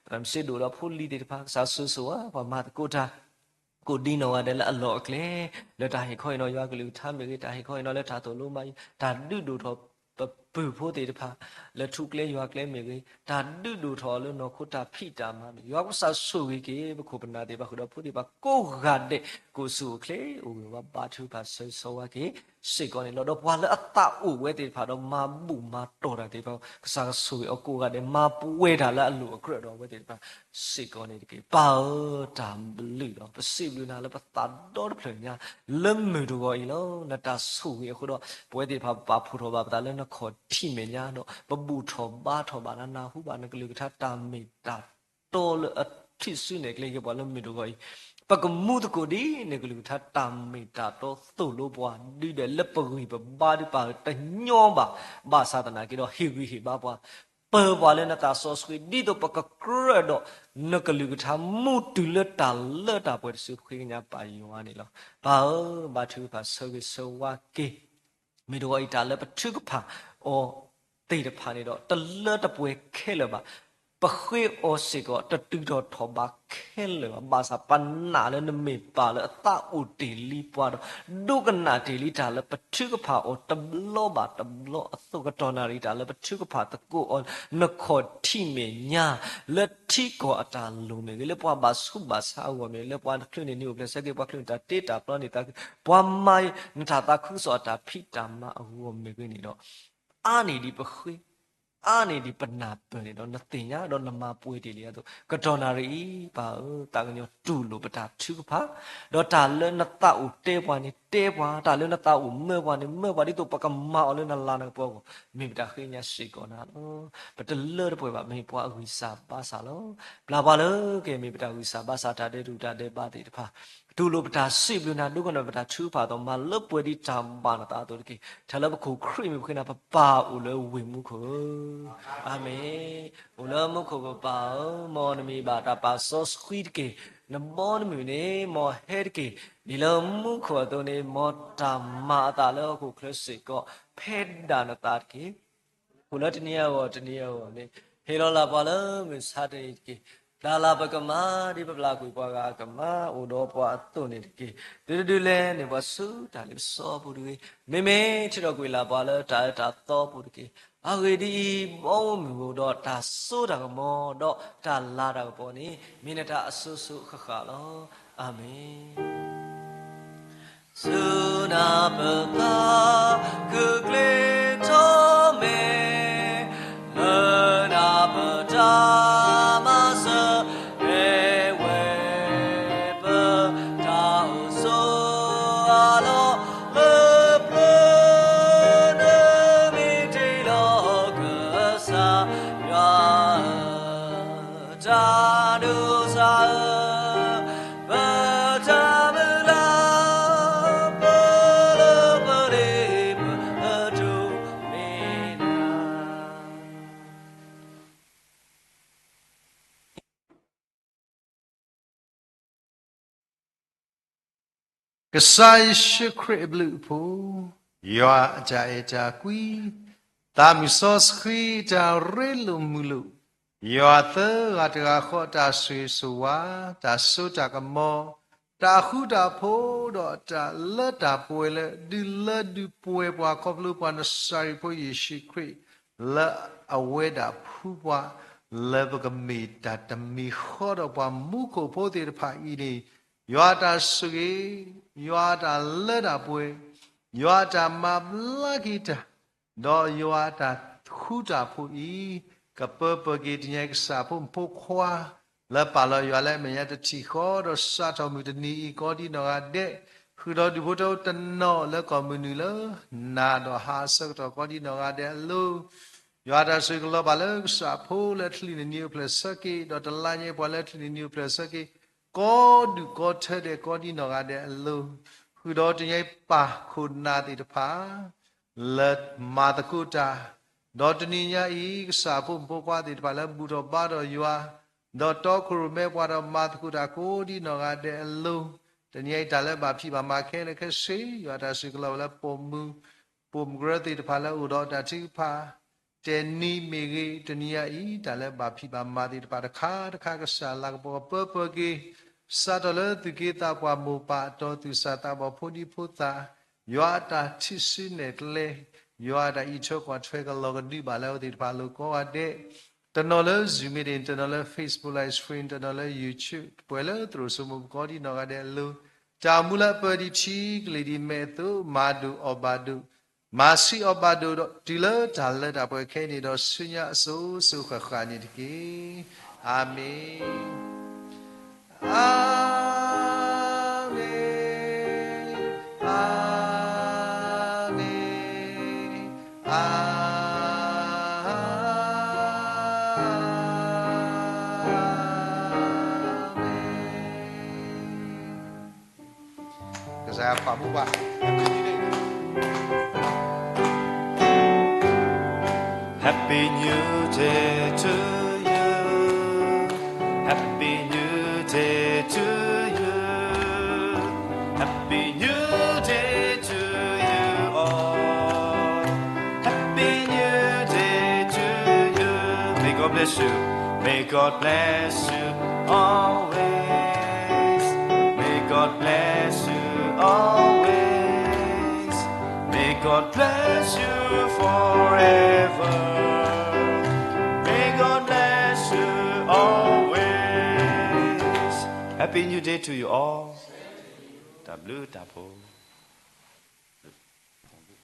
အံၤ သရၣ်မုၣ်စ့ဒိၣ်ဒီးဖိလံၤသ့ၣ်တဖၣ် ကစၢ်ဆိၣ်ဂ့ၤဆိၣ်ဝါ ပှၤမၤသကိးတၢ် ကိးဒ်နီၢ်ဂၤဒဲးလၢအလီၢ်အကျဲ လၢတၢ်ဟ့ၣ်ခီဟ့ၣ်နီၤယွၤကလုၢ်ကထါမ့ၢ်ဂ့ၤ, တၢ်ဟ့ၣ်ခီဟ့ၣ်နီၤလၢတၢ်သိၣ်လိမၤယုၤ, တၢ်ဒုးဒိၣ်ထီၣ်ပပုၢ်ဖိသ့ၣ်တဖၣ် လၢထူကျဲယွၤကျဲမ့ၢ်ဂ့ၤ, တၢ်ဒုးဒိၣ်ထီၣ်လၢနီၢ်ခိတၢ်ဖံးတၢ်မၤမ့ၢ်ဂ့ၤ, ယွၤကစၢ်ဆိၣ်ဂ့ၤက့ၤ ပခိၣ်ပနၢ်သ့ၣ်တဖၣ်ဃုာ်ဒီးဖိသ့ၣ်တဖၣ်ကိးဂၤဒဲး ကအိၣ်ဆူၣ်အိၣ်ချ့ အိၣ်ဂ့ၤဝါဘါထုကဖၣ်ဆၢဂ့ၤဆၢဝါက့ၤ စ့ၢ်ကီးန့ၣ်လီၤ. ဒီးပှၤလၢအသးအိၣ်ဝဲသ့ၣ်တဖၣ်ဒီး မၤဘူၣ်မၤတီၢ်တၢ်သ့ၣ်တဖၣ် ကစၢ်ကဆိၣ်ဂ့ၤအီၤကိးဂၤဒဲး မၤပှဲၤတၢ်လၢအလိၣ်အကြၢးဒီးအဝဲသ့ၣ်တဖၣ် စ့ၢ်ကီးန့ၣ်တက့ၢ်. ပၢ်ဧၢ, တၢ်ဘျုးလီၤ. ပစံးဘျုးနၤလၢပသးဒီတဖျၢၣ်ညါ လၢမုၢ်တဂီၤအံၤလီၤ. နတၢ်ဆိၣ်ဂ့ၤအဃိဒီး ပဝဲသ့ၣ်တဖၣ်ပာ်ဖှိၣ်ထီၣ်ဘၣ်ပသးလၢနခီၣ်ထံးမဲာ်ညါဒီး ပဘူၣ်ထီၣ်ဘါထီၣ်ဘၣ်နၤ နၢ်ဟူဘၣ်နကလုၢ်ကထါတၢ်မ့ၢ်တၢ်တီလၢအထံၣ်စုနဲၣ်ကျဲက့ၤပှၤလၢမုၢ်တဂီၤအံၤ ပကမူသကိးဒ်နကလုၢ်ကထါတၢ်မ့ၢ်တၢ်တီသိၣ်လိပှၤ ဒုးဒဲးလၢပဂံၢ်ပဘါဒုးပာ်တညီဘၣ်, ဘၣ်ဆၣ်သနာ်က့ဒီး ဟ့ၣ်ဂံၢ်ဟ့ၣ်ဘါပှၤ ပၢၤပှၤလၢနသးစီဆှံ ဒ်သိးပကကြၢးဒီး နကလုၢ်ကထါမူတုၤလၢတၢ်လၢတၢ်ပှဲၤတစု ဃ့ကညးပၢ်ယွၤန့ၣ်လီၤ. ပၢ်ဧၢ, ဘါထုကဖၣ်ဆၢဂ့ၤဆၢဝါက့ၤ မုၢ်တဂီၤအံၤ တၢ်လၢပထုကဖၣ်အီၤသ့ၣ်တဖၣ်န့ၣ်ဒီး တလၢတပှဲၤခဲလၢာ်ဘၣ်. ပဃ့အီၤစ့ၢ်ကီး တတုၤထီၣ်ထီၣ်ဘးခဲလၢာ်ဘၣ်. ဘၣ်ဆၣ်ပနာ်လၢနမ့ၢ်ပၢ်လၢအသးအိၣ်တ့ၢ်လံပှၤဒီး ဒိကနၣ်တ့ၢ်လံတၢ်လၢပထုကဖၣ်အီၤတဘျီဘၣ်တဘျီအသိး ကတီၢ်နၣ်ရံၣ်တၢ်လၢပထုကဖၣ်သကိးအီၤ နခီၣ်ထံးမဲာ်ညါ လၢထံကီၢ်အတၢ်လိၤမ့ၢ်ဂ့ၤ, လၢပှၤဘၣ်ဆူးဘၣ်ဆါအဂီၢ်မ့ၢ်ဂ့ၤ, လၢပှၤတချုးန့ၣ်နံၤအိၣ်ဖျဲၣ်ဆၢက့ၤ ပှၤချုးန့ၣ်တၢ်တ့တၢ်ဖျီန့ၢ်သးက့ၤ, ပှၤမၤနတၢ်သးခုကစီၣ်အတၢ်ဖံးတၢ်မၤအဂီၢ်မ့ၢ်ဂ့ၤန့ၣ်ဒီး အါန့ၢ်ဒံးပဃ့ အါန့ၢ်ဒံးပနၢ်ပၢၢ်န့ၣ်ဒီး နသ့ၣ်ညါဒီးနမၤပှဲၤတ့ၢ်လံအသိး ကတီၢ်နၣ်ရံၣ်အံၤ ပၢ်ဧၢ, သးကညီၤတူၢ်လိာ်ပတၢ်ထုကဖၣ်, ဒီးတၢ်လၢနသးအိၣ်တဲပှၤန့ၣ် တဲပှၤ, တၢ်လၢနသးအိၣ်မၢပှၤန့ၣ် မၢပှၤ ဒ်သိးပကမၤအီၤလၢနလၤနကပီၤအဂီၢ် မ့ၢ်ပတၢ်ဃ့ကညးစ့ၢ်ကီးနၤလီၤ. ပတလၢတပှဲၤဘၣ် မ့ၢ်ပှၤအဂံၢ်စၢ်ဘါစၢ်လီၤ. ပျၢ်ပှၤလၢကမ့ၢ်ပတၢ်ဂံၢ်စၢ်ဘါစၢ် တၢ်ဒဲးဒူၣ်တၢ်ဒဲးဘးသ့ၣ်တဖၣ် တူၢ်လိာ်ပတၢ်စံးဘျုးနၤ ဒိကနၣ်ပတၢ်ထုကဖၣ်အသိး မၤလၢပှဲၤဒံးတၢ်ဘၣ်နသးအသိးတက့ၢ်. တၢ်လၢပခိၣ်ခရံာ်မ့ၢ်ပဃ့နၤ ပပၢ်အိၣ်လၢဝ့ၢ်မူခိၣ်ဧၢ, အၤမ့ၣ်. အိၣ်လၢမူခိၣ်ပပၢ်ဧၢ, မ်နမံၤဘၣ်တၢ်ပာ်စီဆှံတက့ၢ်. နဘီနမုၢ်န့ၣ် မ်ဟဲတက့ၢ်. ဒ်လၢမူခိၣ်အသိးန့ၣ် မ်တၢ်မၤအသးလၢဟီၣ်ခိၣ်ချၢစ့ၢ်ကီး ဖဲဒၣ်နသးတက့ၢ်. အိၣ်လၢတနံၤအဂီၢ်တနံၤအဂီၢ်န့ၣ် ဟ့ၣ်လီၤလၢ်ပှၤလၢမုၢ်ဆါတနံၤတက့ၢ်. တၢ်လၢပကမၤ ဒ်ပပျၢ်ကွံာ်ပှၤဂၤအကမၤ အိၣ်ဒီးပှၤအသိးန့ၣ်တက့ၢ်. တုၤတဒုလဲၣ်န့ၣ် ပှၤဆူတၢ်လ့ပစီပူၤတဂ့ၤ. မ့မ့ၢ်ထံၣ်ထီၣ်ကွံာ်လၢ်ပှၤလၢတၢ်အၢတၢ်သီပူၤတက့ၢ်. အဂ့ၢ်ဒ်အံၤ, ဘီမုၢ်အိၣ်ဒီးတၢ်စိတၢ်ကမီၤ ဒီးတၢ်လၤတၢ်ကပီၤန့ၣ် မ့ၢ်နတၢ်အစိၤစိၤဃၣ်ဃၣ်လီၤ. အၤမ့ၣ်. ဆူနၢ်ပသး ခုၣ်ကျ့ထီၣ်မဲာ်, လၢနၢ်ပတၢ်မၤစၢၤ ဟဲဝဲပတၢ်အိၣ်ဆိးအလီၢ် လၢပျၢၤ နမ့ၢ်တ့လီၤကစၢ်ယွၤဧၢ, တၢ်ဒိးစၢ်ဧၢ, ပတၢ်မုၢ်လၢ် ပလၢပလ့ပ ကစၢ်ယ့ၣ်ၡူးခရံာ်အဘျုးအဖှိၣ်, ယွၤအတၢ်အဲၣ်တၢ်ကွံ, သးမုၢ်စီဆှံအတၢ်ရ့လိာ်မုာ်လိာ်, ယွၤသၢဂၤတဂၤဃီအတၢ်ဆိၣ်ဂ့ၤဆိၣ်ဝါ, တၢ်စိတၢ်ကမီၤ, တၢ်ဃူတၢ်ဖိးဒီးတၢ်လၢတၢ်ပှဲၤလၢ ဒုးလၢဒုးပှဲၤပှၤခီဖျိပှၤနစၤရ့းဖိယ့ၣ်ၡူးခရံာ် လၢအဝဲဒၣ်ဖှူပှၤ လၢပကမ့ၢ်တၢ်တမံၤဃီဒီးပှၤမူခိၣ်ဖိသ့ၣ်တဖၣ်အံၤန့ၣ်, ယွၤအတၢ်ဆိၣ်ဂ့ၤ, ယွၤအတၢ်လၢတၢ်ပှဲၤ, ယွၤအတၢ်မၤဘျါက့ၤတၢ်, ဒီးယွၤအတၢ်ဃူတၢ်ဖိးအံၤ, ကပၢပှဲၤက့ၤတနံၤအံၤကစၢ်ဖိမုၣ်ဖိခွါ လၢပာ်လီၤယွၤလၢအမဲာ်ညါတထံၣ်ဃီ ဒီးစးထီၣ်မုၢ်တနံၤအံၤကိးဒံနီၢ်ဂၤဒဲး, ဃုာ်ဒီးဒူၣ်ဖိထၢဖိတနီၤလၢကီၢ်မုၢ်နုာ်လၢ နၤဒီးဟါအဆၢကတီၢ်ကိးဒံနီၢ်ဂၤဒဲးအလိၤ, ယွၤအတၢ်ဆိၣ်ဂ့ၤကလီၤဘၣ်လၢကစၢ်ဖိလၢချံးန့ၣ်နံၤအိၣ်ဖျဲၣ်ဆၢက့ၤ, ဒီးတလါညါပှၤလၢချံးန့ၣ်နံၤအိၣ်ဖျဲၣ်ဆၢက့ၤ, ကိးဒူၣ်ကိးထၢဒဲးကိးဒံနီၢ်ဂၤဒဲးအလိၤ, ဃုာ်ဒီးတနံၤအံၤပၢ်ခိၣ်နၢ်သ့ၣ်တဖၣ် လၢမၤသကိးတၢ်, ဒီးတနံၤညါအံၤ ကစၢ်ဖိမုၣ်ဖိခွါသ့ၣ်တဖၣ်လၢဘူၣ်ထီၣ်ဘါထီၣ်ယွၤ, ဒီးတီခိၣ်ရိၣ်မဲပှၤဒီးမၤသကိးတၢ်ကိးဒံနီၢ်ဂၤဒဲးအလိၤ, တနံၤအံၤတၢ်လၢဘၣ်ဖံးဘၣ်မၤခဲလၢာ်ခဲဆ့ ယွၤတၢ်ဆိၣ်ဂ့ၤကလီၤဘၣ်လၢပိာ်မုၣ် ပိာ်မုၣ်ကရၢသ့ၣ်တဖၣ်လၢအိၣ်ဒီးတၢ်ထုကဖၣ် တဲာ်နံၤမ့ၢ်ဂ့ၤ, တနံၤညါအံၤ တၢ်လၢဘၣ်ဖံးဘၣ်မၤသ့ၣ်တဖၣ်တခါတခါ ကစၢ်လၤကပီၤကပၢပှဲၤက့ၤ, စးထီၣ်လၢသူၣ်က့သးပှၢ်မိၢ်ပၢ်အတီၤ သူၣ်စၢ်သးဘီၣ်ဖိဒံဖိသၣ်, ယွၤအတၢ်ထံၣ်ဆူနဲၣ်ကျဲ, ယွၤအတၢ်အံးထွဲကွၢ်ထွဲကလီၤကဒုးဘၣ်လၢအဝဲသ့ၣ်တဖၣ်အလိၤကိးဂၤဒဲး, တနီၤလၢ Zoom meeting, တနီၤလၢ Facebook live stream, တနီၤလၢ YouTube, ပှဲၤလၢသရိာ်စိမိၤပကိးဒံနီၢ်ဂၤဒဲးအလိၤ, တၢ်အိၣ်မူလၢအပၢၢ်ဒံးထံကလံၤဒံးမဲာ်အသိး မၤဒိၣ်အီၣ်ဘၣ်ဒိၣ် မၤဆံးအီၣ်ဘၣ်ဒိၣ်ဒီး တုၤလၢတၢ်လၢတၢ်ပှဲၤခဲအံၤန့ၣ်ဒီး ဆူညါအစိၤစိၤဃၣ်ဃၣ်န့ၣ်တက့ၢ်. အၤမ့ၣ်, အၤမ့ၣ်, အၤမ့ၣ်, အၤမ့ၣ်. ကစၢ်ယွၤပာ်မူဘၣ်. Happy New Day to you. Happy New Day to you. Happy New Day to you all. Happy New Day to you. May God bless you. May God bless you always. May God bless you always. May God bless you forever. May God bless you always. Happy New Day to you all. တၢ်ဘျုးတၢ်ဖှိၣ်.